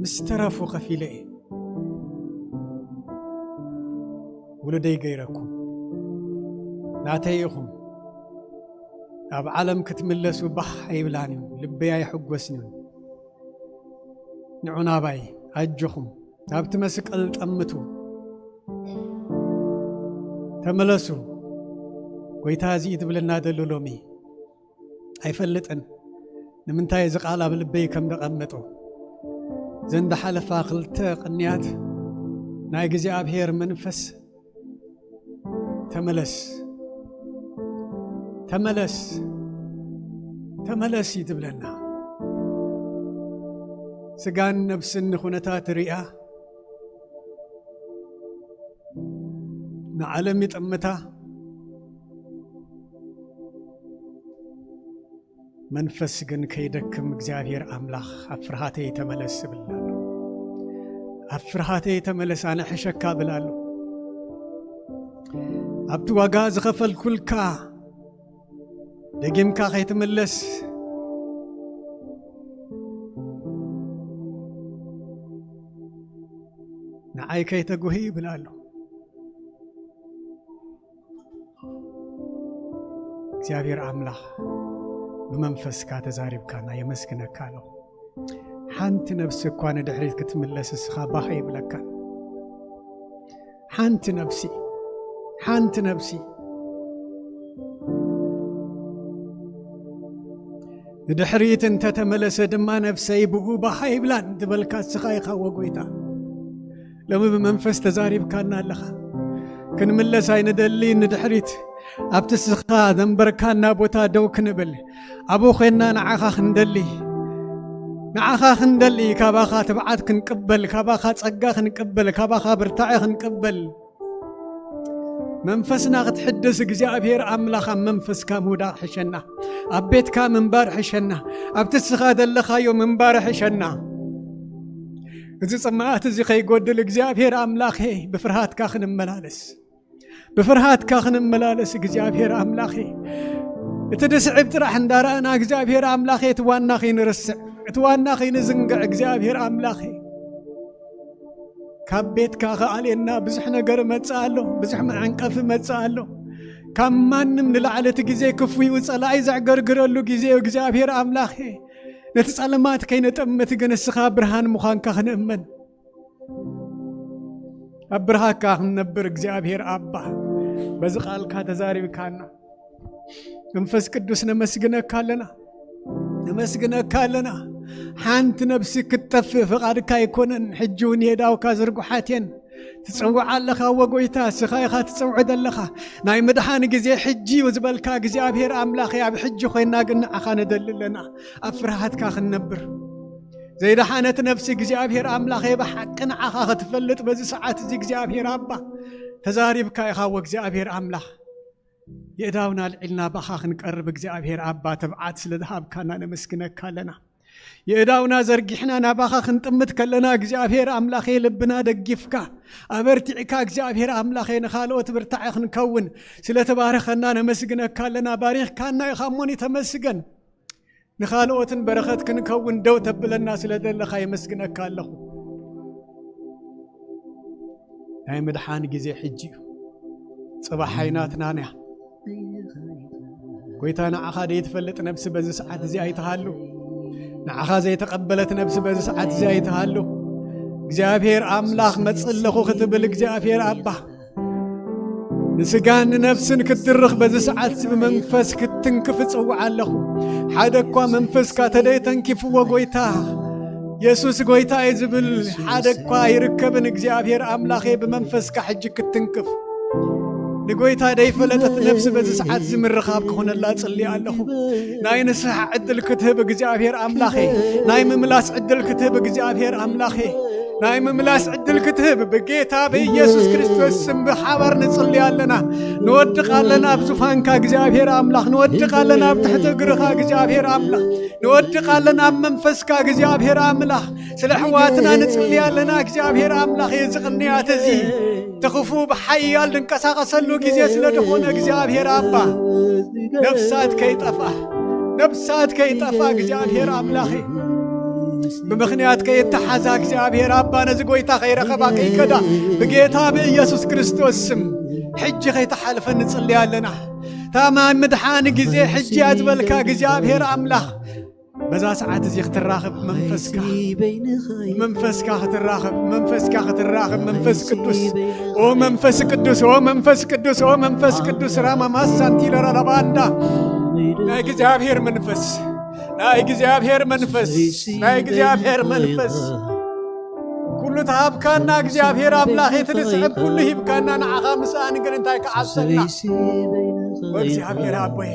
ምስ ተረፉ ከፊለ እየ። ውሉደይ ገይረኩም ናተይ ኢኹም። ናብ ዓለም ክትምለሱ ባህ ኣይብላን እዩ፣ ልበይ ኣይሕጎስን እዩ። ንዑ ናባይ ኣጆኹም፣ ናብቲ መስቀል ጠምቱ፣ ተመለሱ። ጎይታ እዚ እዩ ትብለና ደሎ ሎሚ። ኣይፈልጥን ንምንታይ እዚ ቃል ኣብ ልበይ ከም ደቐመጦ። ዘን ዝሓለፋ ክልተ ቅንያት ናይ እግዚኣብሔር መንፈስ ተመለስ፣ ተመለስ፣ ተመለስ እዩ ትብለና። ስጋን ነብስን ንኹነታት ሪኣ ንዓለም ይጥምታ፣ መንፈስ ግን ከይደክም እግዚኣብሔር ኣምላኽ ኣብ ፍርሃተይ ተመለስ እብል ኣሎ። ኣብ ፍርሃተይ ተመለስ ኣነ ሕሸካ እብል ኣሎ። ኣብቲ ዋጋ ዝኸፈልኩልካ ደጊምካ ከይትምለስ ንዓይ ከይተጉሂ ይብል ኣሎ። እግዚኣብሔር ኣምላኽ ብመንፈስካ ተዛሪብካና የመስግነካ ኣለኹ። ሓንቲ ነብሲ እኳ ንድሕሪት ክትምለስ እስኻ ባህ ይብለካን። ሓንቲ ነብሲ፣ ሓንቲ ነብሲ ንድሕሪት እንተተመለሰ ድማ ነብሰይ ብኡ ባህ ይብላን ዝበልካ እስኻ ኢኻ ወ ጎይታ። ሎሚ ብመንፈስ ተዛሪብካና ኣለኻ። ክንምለስ ኣይንደሊ ንድሕሪት፣ ኣብቲ እስኻ ዘንበርካና ቦታ ደው ክንብል፣ ኣብኡ ኾይንና ንዓኻ ክንደሊ፣ ንዓኻ ክንደሊ፣ ካባኻ ትብዓት ክንቅበል፣ ካባኻ ጸጋ ክንቅበል፣ ካባኻ ብርታዐ ክንቅበል። መንፈስና ክትሕድስ እግዚኣብሔር ኣምላኽ ኣብ መንፈስካ ምውዳቕ ሕሸና። ኣብ ቤትካ ምንባር ሕሸና። ኣብቲ እስኻ ዘለኻዮ ምንባር ሕሸና። እዚ ጽምኣት እዚ ከይጎድል እግዚኣብሔር ኣምላኸ ብፍርሃትካ ክንመላለስ። ብፍርሃትካ ክንመላለስ እግዚኣብሔር ኣምላኸ። እቲ ድስዕብ ጥራሕ እንዳረኣና እግዚኣብሔር ኣምላኸ እቲ ዋና ከይንርስዕ፣ እቲ ዋና ከይንዝንግዕ እግዚኣብሔር ኣምላኸ። ካብ ቤትካ ክኣልየና ብዙሕ ነገር መጽእ ኣሎ፣ ብዙሕ መዐንቀፊ መጽእ ኣሎ። ካብ ማንም ንላዕሊ እቲ ግዜ ክፉዩ ጸላኢ ዘዕገርግረሉ ግዜ እዩ እግዚኣብሔር ኣምላኸ። ነቲ ጸልማት ከይነጠምት ግን እስኻ ብርሃን ምዃንካ ክንእመን። ኣብ ብርሃካ ክንነብር እግዚኣብሔር ኣባ በዚ ቃልካ ተዛሪብካና። መንፈስ ቅዱስ ነመስግነካ ኣለና፣ ነመስግነካ ኣለና። ሓንቲ ነብሲ ክትጠፍእ ፍቓድካ ኣይኮነን። ሕጂ እውን የዳውካ ዝርጉሓት እየን። ትጽውዕ ኣለኻ ወጎይታ፣ እስኻ ኢኻ ትጽውዕ ዘለኻ። ናይ ምድሓን ግዜ ሕጂ እዩ ዝበልካ እግዚኣብሔር ኣምላኸ፣ ኣብ ሕጂ ኮይና ግን ንዓኻ ነደሊ ኣለና። ኣብ ፍርሃትካ ክንነብር ዘይደሓነት ነብሲ እግዚኣብሔር ኣምላኸ ብሓቂ ንዓኻ ክትፈልጥ በዚ ሰዓት እዚ እግዚኣብሔር ኣባ ተዛሪብካ ኢኻ ወእግዚኣብሔር ኣምላኽ። የእዳውና ኣልዒልና ባኻ ክንቀርብ እግዚኣብሔር ኣባ፣ ትብዓት ስለ ዝሃብካና ነመስግነካ ኣለና። የእዳውና ዘርጊሕና ናባኻ ክንጥምት ከለና እግዚኣብሔር ኣምላኸ፣ ልብና ደጊፍካ፣ ኣበርቲዕካ እግዚኣብሔር ኣምላኸ፣ ንኻልኦት ብርታዐ ክንከውን ስለ ተባረኸና ነመስግነካ ኣለና። ባሪኽካና ኢኻ እሞኒ ተመስገን። ንኻልኦትን በረኸት ክንከውን ደው ተብለና ስለ ዘለኻ የመስግነካ ኣለኹ። ናይ ምድሓን ግዜ ሕጂ እዩ። ጽባሕ ኣይናትናን እያ። ጎይታ፣ ንዓኻ ዘይትፈልጥ ነብሲ በዚ ሰዓት እዚ ኣይትሃሉ። ንዓኻ ዘይተቐበለት ነብሲ በዚ ሰዓት እዚ ኣይትሃሉ። እግዚኣብሔር ኣምላኽ መጽእ ኣለኹ ክትብል እግዚኣብሔር ኣባ፣ ንስጋን ንነፍስን ክትድርኽ በዚ ሰዓት እዚ ብመንፈስ ክትትንክፍ እጽውዕ ኣለኹ። ሓደ እኳ መንፈስካ ተደይተንኪፍዎ ጎይታ፣ የሱስ ጎይታ እዩ ዝብል ሓደ እኳ ኣይርከብን። እግዚኣብሔር ኣምላኸ ብመንፈስካ ሕጂ ክትትንክፍ ንጎይታ ደይፈለጠት ነፍሲ በዚ ሰዓት እዚ ምርኻብ ክኾነላ ጽልየ ኣለኹ። ናይ ንስሓ ዕድል ክትህብ እግዚኣብሔር ኣምላኸ፣ ናይ ምምላስ ዕድል ክትህብ እግዚኣብሔር ኣምላኸ፣ ናይ ምምላስ ዕድል ክትህብ ብጌታ ብኢየሱስ ክርስቶስ ስም ብሓባር ንጽልይ ኣለና። ንወድቕ ኣለና ኣብ ዙፋንካ እግዚኣብሔር ኣምላኽ፣ ንወድቕ ኣለና ኣብ ትሕቲ እግርኻ እግዚኣብሔር ኣምላኽ፣ ንወድቕ ኣለና ኣብ መንፈስካ እግዚኣብሔር ኣምላኽ። ስለ ኣሕዋትና ንጽልይ ኣለና እግዚኣብሔር ኣምላኽ። እዚ ቅንያት እዚ ትኽፉ ብሓያል ድንቀሳቐሰሉ ግዜ ስለ ዝኾነ እግዚኣብሔር ኣባ፣ ነፍሳት ከይጠፍኣ፣ ነፍሳት ከይጠፍኣ እግዚኣብሔር ኣምላኸ፣ ብምኽንያት ከየተሓዛ እግዚኣብሔር ኣባ፣ ነዚ ጎይታ ከይረኸባ ከይከዳ ብጌታ ብኢየሱስ ክርስቶስ ስም ሕጂ ከይተሓልፈ ንጽልይ ኣለና። ታማሚ ምድሓን ግዜ ሕጂ እያ ዝበልካ እግዚኣብሔር ኣምላኽ፣ በዛ ሰዓት እዚ ክትራኸብ መንፈስካ፣ መንፈስካ ክትራኸብ፣ መንፈስካ ክትራኸብ፣ መንፈስ ቅዱስ፣ ኦ መንፈስ ቅዱስ፣ ኦ መንፈስ ቅዱስ፣ ኦ መንፈስ ቅዱስ፣ ራማ ማሳንቲ ለራላባንዳ፣ ናይ እግዚኣብሔር መንፈስ፣ ናይ እግዚኣብሔር መንፈስ፣ ናይ እግዚኣብሔር መንፈስ፣ ኩሉ ተሃብካና እግዚኣብሔር ኣምላኽ፣ እቲ ንስዕብ ኩሉ ሂብካና፣ ንዓኻ ምስኣን ግን እንታይ ክዓብሰልና? ወእግዚኣብሔር ኣቦይ፣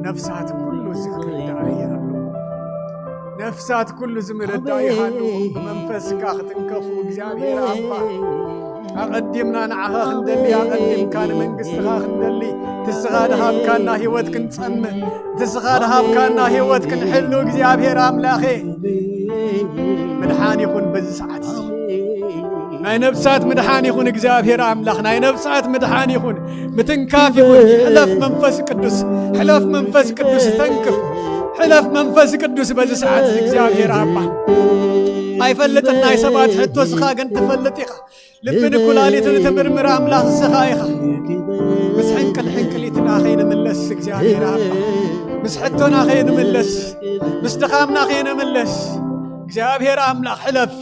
ነፍሳት ኩሉ ዝክርዳእ ይሃሉ፣ ነፍሳት ኩሉ ዝምርዳእ ይሃሉ። ብመንፈስካ ክትንከፉ እግዚኣብሔር ኣባ፣ ኣቐዲምና ንዓኻ ክንደሊ፣ ኣቐዲምካ ንመንግስትኻ ክንደሊ፣ ትስኻ ድሃብካና ህይወት ክንጸምእ፣ ትስኻ ድሃብካና ህይወት ክንሕሉ እግዚኣብሔር ኣምላኸ፣ ምድሓን ይኹን በዚ ሰዓት እዚ። ናይ ነፍሳት ምድሓን ይኹን እግዚኣብሔር ኣምላኽ፣ ናይ ነፍሳት ምድሓን ይኹን። ምትንካፍ ይኹን። ሕለፍ መንፈስ ቅዱስ፣ ሕለፍ መንፈስ ቅዱስ ተንክፍ፣ ሕለፍ መንፈስ ቅዱስ በዚ ሰዓት እዚ እግዚኣብሔር ኣባ። ኣይፈልጥን ናይ ሰባት ሕቶ፣ ስኻ ግን ትፈልጥ ኢኻ። ልብን ኩላሊትን ትምርምር ኣምላኽ ስኻ ኢኻ። ምስ ሕንቅል ሕንቅሊትና ከይንምለስ እግዚኣብሔር ኣባ፣ ምስ ሕቶና ከይንምለስ፣ ምስ ድኻምና ከይንምለስ እግዚኣብሔር ኣምላኽ ሕለፍ።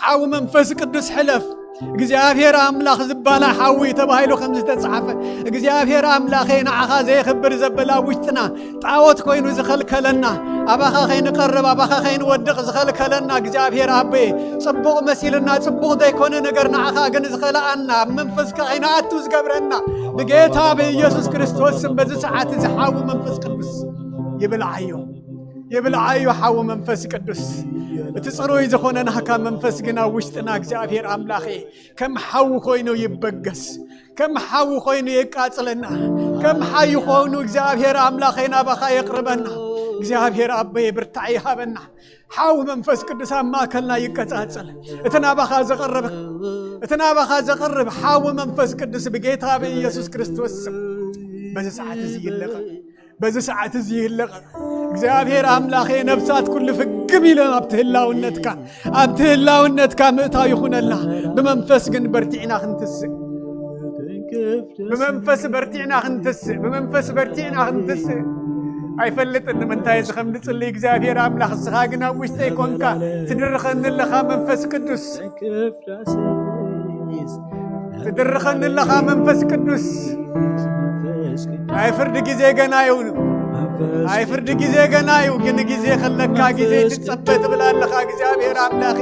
ሓዊ መንፈስ ቅዱስ ሕለፍ። እግዚኣብሔር ኣምላኽ ዝባላ ሓዊ ተባሂሉ ከም ዝተጻሕፈ፣ እግዚኣብሔር ኣምላኸ ንዓኻ ዘየኽብር ዘበላ ውሽጥና ጣዖት ኮይኑ ዝኸልከለና፣ ኣባኻ ከይንቀርብ ኣባኻ ከይንወድቕ ዝኸልከለና እግዚኣብሔር ኣቦየ፣ ጽቡቕ መሲልና ጽቡቕ ዘይኮነ ነገር ንዓኻ ግን ዝኸልኣና፣ ኣብ መንፈስካ ከይንኣቱ ዝገብረና ብጌታ ብኢየሱስ ክርስቶስ ስም በዚ ሰዓት እዚ ሓዊ መንፈስ ቅዱስ ይብልዓዮ። ይብልዓዮ ሓዊ መንፈስ ቅዱስ። እቲ ጽሩይ ዝኾነ ናህካ መንፈስ ግን ኣብ ውሽጥና እግዚኣብሔር ኣምላኸ ከም ሓዊ ኮይኑ ይበገስ። ከም ሓዊ ኮይኑ የቃጽለና። ከም ሓዊ ኮይኑ እግዚኣብሔር ኣምላኸ ናባኻ የቕርበና። እግዚኣብሔር ኣቦየ ብርታዕ ይሃበና። ሓዊ መንፈስ ቅዱስ ኣብ ማእከልና ይቀጻጸል። እቲ ናባኻ ዘቕርብ፣ እቲ ናባኻ ዘቕርብ ሓዊ መንፈስ ቅዱስ ብጌታ ብኢየሱስ ክርስቶስ ስም በዚ ሰዓት እዚ ይለቐቕ። በዚ ሰዓት እዚ ይለቐቕ። እግዚኣብሔር ኣምላኸ ነፍሳት ኩሉ ፍግም ኢለን ኣብቲ ህላውነትካ፣ ኣብቲ ህላውነትካ ምእታው ይኹነላ። ብመንፈስ ግን በርቲዕና ክንትስእ፣ ብመንፈስ በርቲዕና ክንትስእ፣ ብመንፈስ በርቲዕና ክንትስእ። ኣይፈልጥን ንምንታይ እዚ ከም ንጽሊ እግዚኣብሔር ኣምላኽ፣ እስኻ ግን ኣብ ውሽጠይ ኮንካ ትድርኸኒ ኣለኻ መንፈስ ቅዱስ። ትድርኸኒ ኣለኻ መንፈስ ቅዱስ። ናይ ፍርዲ ግዜ ገና እዩ። ናይ ፍርዲ ግዜ ገና እዩ፣ ግን ግዜ ከለካ ግዜ ትጸበ ትብል ኣለኻ እግዚኣብሔር ኣምላኸ።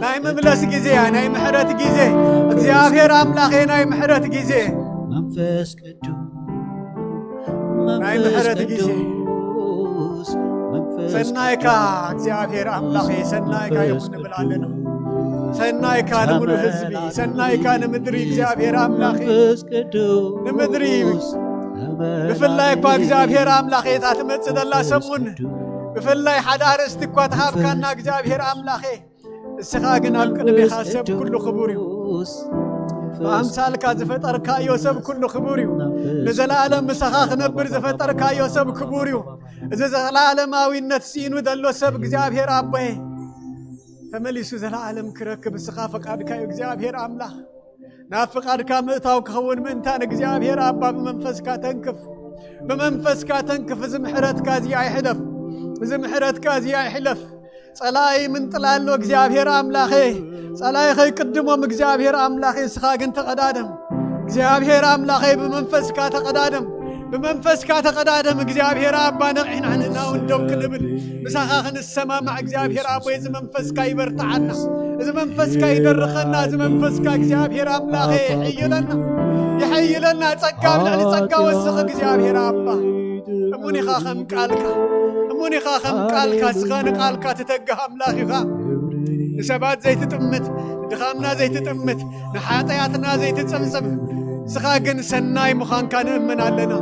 ናይ ምምለስ ግዜ እያ፣ ናይ ምሕረት ግዜ። እግዚኣብሔር ኣምላኸ ናይ ምሕረት ግዜ። መንፈስ ቅዱስ ናይ ምሕረት ግዜ። ሰናይካ እግዚኣብሔር ኣምላኸ ሰናይካ ይኹን ንብል ኣለና። ሰናይካ ንምሉእ ህዝቢ፣ ሰናይካ ንምድሪ እግዚኣብሔር ኣምላኸ፣ ንምድሪ ብፍላይ እኳ እግዚኣብሔር ኣምላኸ እታ ትመጽእ ዘላ ሰሙን ብፍላይ ሓደ ኣርእስቲ እኳ ተሃብካና እግዚኣብሔር ኣምላኸ፣ እስኻ ግን ኣብ ቅድሜኻ ሰብ ኩሉ ክቡር እዩ። ብኣምሳልካ ዝፈጠርካዮ ሰብ ኩሉ ክቡር እዩ። ንዘለኣለም ምሳኻ ክነብር ዝፈጠርካዮ ሰብ ክቡር እዩ። እዚ ዘለኣለማዊነት ስኢኑ ዘሎ ሰብ እግዚኣብሔር ኣቦየ ተመሊሱ ዘለኣለም ክረክብ እስኻ ፈቃድካ እዩ እግዚኣብሔር ኣምላኽ። ናብ ፍቓድካ ምእታው ክኸውን ምእንታን እግዚኣብሔር ኣባ ብመንፈስካ ተንክፍ፣ ብመንፈስካ ተንክፍ። እዚ ምሕረትካ እዚ ኣይሕለፍ፣ እዚ ምሕረትካ እዚ ኣይሕለፍ። ጸላኢ ምንጥላ ኣሎ እግዚኣብሔር ኣምላኸ፣ ጸላኢ ከይቅድሞም እግዚኣብሔር ኣምላኸ እስኻ ግን ተቐዳደም። እግዚኣብሔር ኣምላኸይ ብመንፈስካ ተቐዳደም፣ ብመንፈስካ ተቐዳደም እግዚኣብሔር ኣባ ነቒሕና ንሕና እውን ደው ክንብል ምሳኻ ክንሰማማዕ እግዚኣብሔር ኣቦይ እዚ መንፈስካ ይበርትዓና። እዚ መንፈስካ ይደርኸና። እዚ መንፈስካ እግዚኣብሔር ኣምላኸ ይሐይለና፣ ይሐይለና። ጸጋ ኣብ ልዕሊ ጸጋ ወስኽ እግዚኣብሔር ኣባ። እሙን ኢኻ ከም ቃልካ፣ እሙን ኢኻ ከም ቃልካ። እስኻ ንቃልካ ትተግህ ኣምላኽ ኢኻ። ንሰባት ዘይትጥምት፣ ንድኻምና ዘይትጥምት፣ ንሓጢኣትና ዘይትጽብጽብ። እስኻ ግን ሰናይ ምዃንካ ንእመን ኣለና።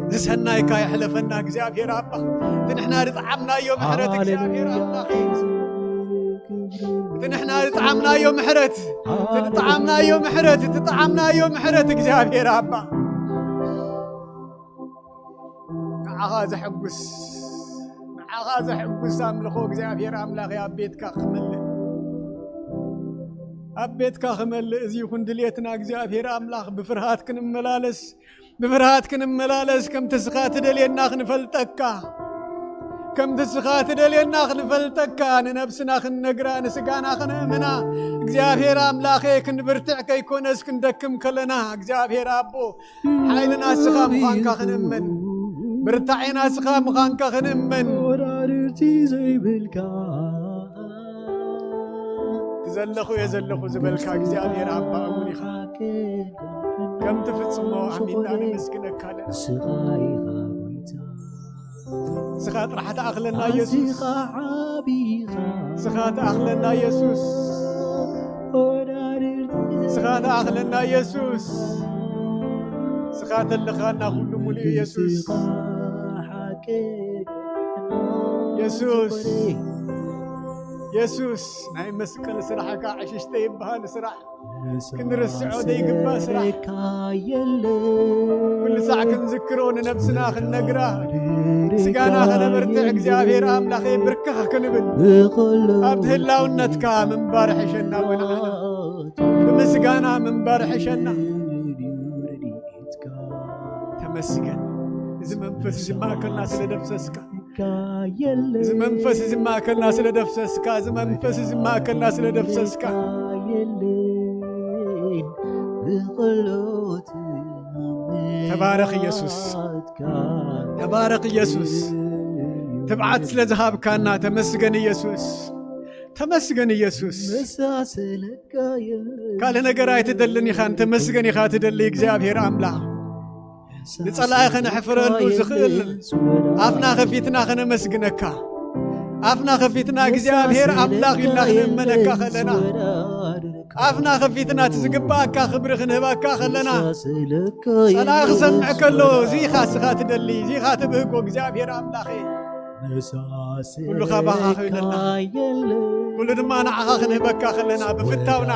እዚ ሰናይካ የሕለፈና እግዚኣብሔር ኣባ። እቲ ንሕና ዝጠዓምናዮ ምሕረት እግዚኣብሔር ኣምላኽ እዩ። እቲ ንሕና ዝጠዓምናዮ ምሕረት፣ እቲ ዝጠዓምናዮ ምሕረት፣ እቲ ዝጠዓምናዮ ምሕረት እግዚኣብሔር ኣባ። ንዓኻ ዘሐጉስ፣ ንዓኻ ዘሐጉስ ኣምልኾ እግዚኣብሔር ኣምላኽ ኣብ ቤትካ ክመልእ፣ ኣብ ቤትካ ክመልእ እዚ ይኹን ድልየትና እግዚኣብሔር ኣምላኽ። ብፍርሃት ክንመላለስ፣ ብፍርሃት ክንመላለስ፣ ከምቲ ስኻ ትደልየና ክንፈልጠካ፣ ከምቲ ስኻ ትደልየና ክንፈልጠካ፣ ንነብስና ክንነግራ፣ ንስጋና ክንእምና፣ እግዚኣብሔር ኣምላኸ ክንብርትዕ ከይኮነስ ክንደክም ከለና፣ እግዚኣብሔር ኣቦ ሓይልና ስኻ ምዃንካ ክንእመን፣ ብርታዔና ስኻ ምዃንካ ክንእመን። ወራርርቲ ዘይብልካ ዘለኹ እየ ዘለኹ ዝበልካ እግዚኣብሔር ኣባ እሙን ኢኻ። ከም ትፍጽሞ ኣሚንና ነመስግነካ ኣለና። ንስኻ ጥራሕ ተኣኽለና ኢየሱስ። ንስኻ ተኣኽለና ኢየሱስ። ንስኻ ተኣኽለና ኢየሱስ። ንስኻ ተለኻና ኩሉ ሙሉእ ኢየሱስ። ኢየሱስ። ኢየሱስ ናይ መስቀል ስራሕካ ዕሽሽተ ይበሃል ስራሕ። ክንርስዖ ዘይግባእ ስራሕ። ኩሉ ሳዕ ክንዝክሮ፣ ንነብስና ክንነግራ፣ ስጋና ከነበርትዕ እግዚኣብሔር ኣምላኸ ብርክኽ ክንብል፣ ኣብቲ ህላውነትካ ምንባር ሕሸና ወንዓና። ብምስጋና ምንባር ሕሸና። ተመስገን። እዚ መንፈስ እዚ ማእከልና ስለ ደምሰስካ። እዚ መንፈስ እዚ ማእከልና ስለ ደምሰስካ። እዚ መንፈስ እዚ ማእከልና ስለ ደምሰስካ። ተባረኽ ኢየሱስ። ተባረኽ ኢየሱስ። ትብዓት ስለ ዝሃብካና ተመስገን ኢየሱስ። ተመስገን ኢየሱስ። ካልእ ነገር ኣይትደልን ኢኻ፣ ንተመስገን ኢኻ ትደሊ እግዚኣብሔር ኣምላኽ። ንጸላኢ ከነሕፍረሉ ዝኽእል ኣፍና ከፊትና ከነመስግነካ፣ ኣፍና ከፊትና እግዚኣብሔር ኣምላኽ ኢልና ክንእመነካ ከለና፣ ኣፍና ከፊትና እቲ ዝግባኣካ ክብሪ ክንህበካ ከለና፣ ጸላኢ ክሰምዕ ከሎ፣ እዚ ኢኻ እስኻ ትደሊ፣ እዚ ኢኻ ትብህጎ እግዚኣብሔር ኣምላኸ። ኩሉ ካባኻ ኮይነልና፣ ኩሉ ድማ ንዓኻ ክንህበካ ከለና፣ ብፍታውና፣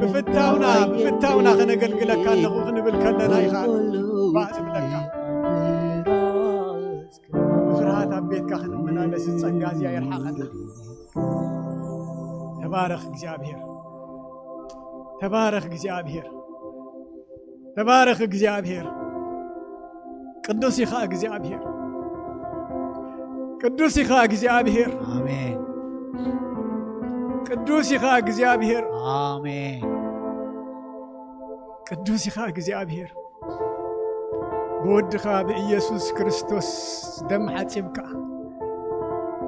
ብፍታውና፣ ብፍታውና ከነገልግለካ ኣለኹ ክንብል ከለና ኢኻ ባህ ዝብለካ። ብፍርሃት ኣብ ቤትካ ክንመላለስ ጸጋ እዚኣ ይርሓቐና። ተባረኽ እግዚኣብሔር፣ ተባረኽ እግዚኣብሔር፣ ተባረኽ እግዚኣብሔር። ቅዱስ ኢኻ እግዚኣብሔር፣ ቅዱስ ኢኻ እግዚኣብሔር። ኣሜን። ቅዱስ ኢኻ እግዚኣብሔር። ኣሜን። ቅዱስ ኢኻ እግዚኣብሔር። ብወድኻ ብኢየሱስ ክርስቶስ ደም ሓጺብካ፣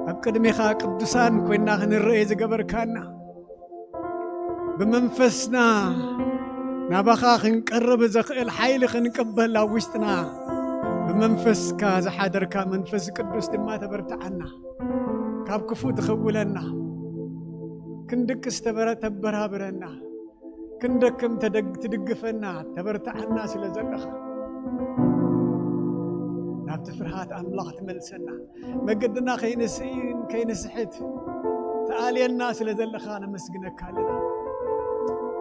ኣብ ቅድሜኻ ቅዱሳን ኮይና ክንረኤ ዝገበርካና፣ ብመንፈስና ናባኻ ክንቀርብ ዘኽእል ሓይሊ ክንቅበል ኣብ ውሽጥና ብመንፈስካ ዝሓደርካ መንፈስ ቅዱስ ድማ ተበርትዓና። ካብ ክፉእ ትኽውለና፣ ክንድቅስ ተበረ-፣ ተበራብረና፣ ክንደክም ተደግ-፣ ትድግፈና፣ ተበርትዓና ስለ ዘለኻ፣ ናብቲ ፍርሃት ኣምላኽ ትመልሰና፣ መገድና ከይንስእን ከይንስሕት ትኣልየና ስለ ዘለኻ ነመስግነካ ኣለና።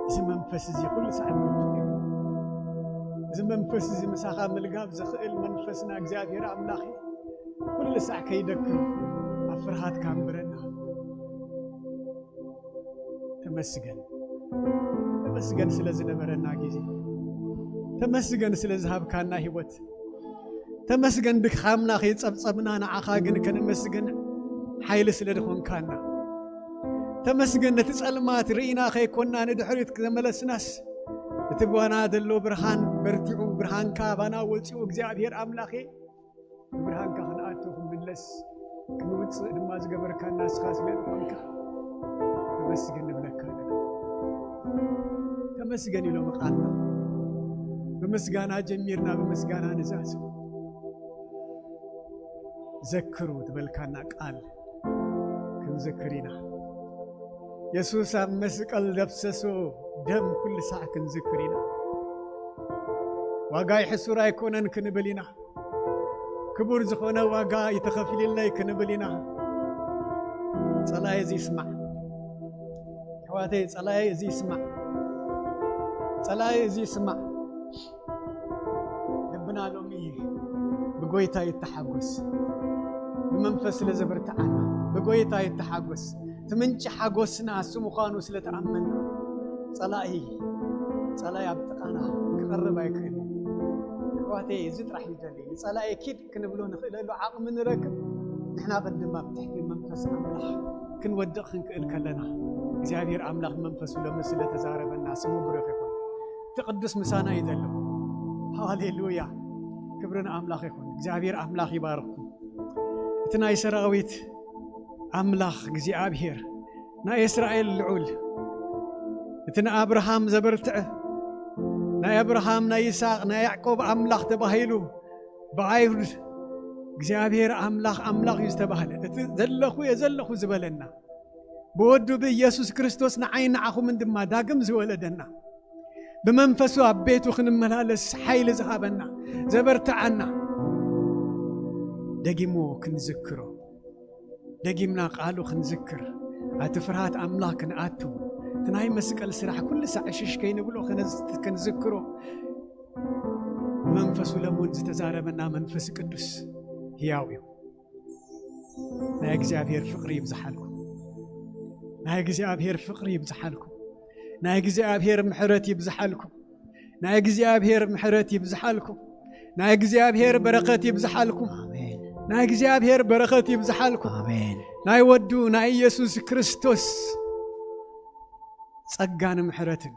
እዚ መንፈስ እዚ ኩሉ ሳዕ ንውድቕ እዩ። እዚ መንፈስ እዚ ምሳኻ ምልጋብ ዝኽእል መንፈስና እግዚኣብሔር ኣምላኽ እዩ። ኩሉ ሳዕ ከይደክም ኣብ ፍርሃት ካንብረና። ተመስገን። ተመስገን ስለ ዝነበረና ግዜ። ተመስገን ስለ ዝሃብካና ህይወት። ተመስገን ድኻምና ከይጸብጸብና ንዓኻ ግን ከነመስግን ሓይሊ ስለ ዝኾንካና። ተመስገን ነቲ ጸልማት ርኢና ከይኮንና ንድሕሪት ዘመለስናስ እቲ ባና ዘሎ ብርሃን በርቲዑ ብርሃንካ ባና ወጺኡ እግዚኣብሔር ኣምላኸ ብብርሃንካ ክንኣቱ ክንምለስ ክንውፅእ ድማ ዝገበርካና ንስኻ ስለ ዝኾንካ ተመስገን ንብለካ ኣለና። ተመስገን ኢሎም ቃልና ብምስጋና ጀሚርና ብምስጋና ንዛዝም። ዘክሩ ትበልካና ቃል ክንዝክር ኢና። የሱስ ኣብ መስቀል ዘፍሰሶ ደም ኩሉ ሳዕ ክንዝክር ኢና። ዋጋይ ሕሱር ኣይኮነን ክንብል ኢና። ክቡር ዝኾነ ዋጋ ይተኸፊልለይ ክንብል ኢና። ጸላኢ እዚ ይስማዕ። ኣሕዋተይ፣ ጸላኢ እዚ ይስማዕ። ጸላኢ እዚ ይስማዕ። ልብና ሎሚ ብጎይታ ይተሓጎስ። ብመንፈስ ስለ ዘበርትዓና ብጎይታ ይተሓጎስ። እቲ ምንጪ ሓጎስና እሱ ምዃኑ ስለ ተኣመና፣ ጸላኢ፣ ጸላኢ ኣብ ጥቓና ክቐርብ ኣይክእልን። ኣሕዋተይ፣ እዚ ጥራሕ ይደሊ። ንጸላኢ ኪድ ክንብሎ ንኽእለሉ ዓቕሚ ንረክብ። ንሕና ቅድም ኣብ ትሕቲ መንፈስ ኣምላኽ ክንወድቕ ክንክእል ከለና፣ እግዚኣብሔር ኣምላኽ መንፈሱ ሎሚ ስለ ተዛረበና ስሙ ብሩኽ ይኹን። እቲ ቅዱስ ምሳና እዩ ዘሎ። ሃሌሉያ! ክብሪ ንኣምላኽ ይኹን። እግዚኣብሔር ኣምላኽ ይባርኽኩም። እቲ ናይ ሰራዊት ኣምላኽ እግዚኣብሔር፣ ናይ እስራኤል ልዑል፣ እቲ ንኣብርሃም ዘበርትዐ፣ ናይ ኣብርሃም፣ ናይ ይስሐቅ፣ ናይ ያዕቆብ ኣምላኽ ተባሂሉ ብኣይሁድ እግዚኣብሔር ኣምላኽ፣ ኣምላኽ እዩ ዝተባህለ። እቲ ዘለኹ እየ ዘለኹ ዝበለና፣ ብወዱ ብኢየሱስ ክርስቶስ ንዓይን ንዓኹምን ድማ ዳግም ዝወለደና፣ ብመንፈሱ ኣብ ቤቱ ክንመላለስ ሓይሊ ዝሃበና፣ ዘበርትዓና፣ ደጊሙ ክንዝክሮ፣ ደጊምና ቃሉ ክንዝክር፣ ኣቲ ፍርሃት ኣምላኽ ክንኣቱ፣ እቲ ናይ መስቀል ስራሕ ኩሉ ሳዕ ዕሽሽ ከይንብሎ ክነዝ-፣ ክንዝክሮ፣ ብመንፈሱ ለሙን ዝተዛረበና መንፈስ ቅዱስ ህያው እዩ። ናይ እግዚኣብሔር ፍቕሪ ይብዝሓልኩም። ናይ እግዚኣብሔር ፍቕሪ ይብዝሓልኩም። ናይ እግዚኣብሔር ምሕረት ይብዝሓልኩም። ናይ እግዚኣብሔር ምሕረት ይብዝሓልኩም። ናይ እግዚኣብሔር በረኸት ይብዝሓልኩም። ኣሜን። ናይ እግዚኣብሔር በረኸት ይብዝሓልኩም። ኣሜን። ናይ ወዱ ናይ ኢየሱስ ክርስቶስ ጸጋን ምሕረትን፣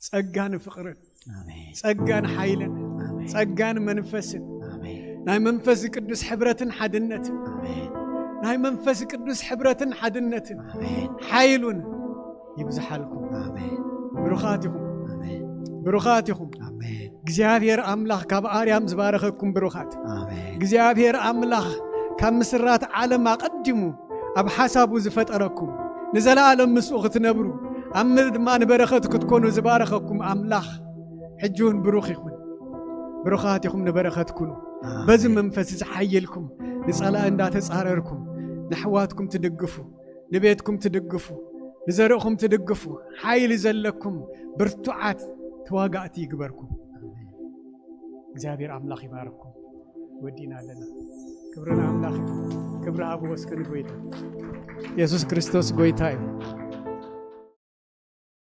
ጸጋን ፍቕርን፣ ኣሜን። ጸጋን ሓይልን፣ ኣሜን። ጸጋን መንፈስን፣ ኣሜን። ናይ መንፈስ ቅዱስ ሕብረትን ሓድነትን፣ ኣሜን። ናይ መንፈስ ቅዱስ ሕብረትን ሓድነትን፣ ኣሜን። ሓይሉን ይብዝሓልኩም። ኣሜን። ብሩኻት ኢኹም። ኣሜን። ብሩኻት ኢኹም። ኣሜን። እግዚኣብሔር ኣምላኽ ካብ ኣርያም ዝባረኸኩም ብሩኻት። ኣሜን። እግዚኣብሔር ኣምላኽ ካብ ምስራት ዓለም ኣቐዲሙ ኣብ ሓሳቡ ዝፈጠረኩም፣ ንዘለኣለም ምስኡ ክትነብሩ፣ ኣብ ምድሪ ድማ ንበረኸት ክትኮኑ ዝባረኸኩም ኣምላኽ ሕጂ እውን ብሩኽ ይኹን። ብሩኻት ኢኹም፣ ንበረኸት ኩኑ። ኣሜን። በዚ መንፈስ እዚ ሓይልኩም ንጸላኢ እንዳተጻረርኩም ንኣሕዋትኩም ትድግፉ፣ ንቤትኩም ትድግፉ፣ ንዘርእኹም ትድግፉ፣ ሓይሊ ዘለኩም ብርቱዓት ተዋጋእቲ ይግበርኩም። እግዚኣብሔር ኣምላኽ ይባርኩም። ወዲና ኣለና። ክብሪ ንኣምላኽ እዩ። ክብሪ ሃብዎ እስከ ንጎይታ። የሱስ ክርስቶስ ጎይታ እዩ።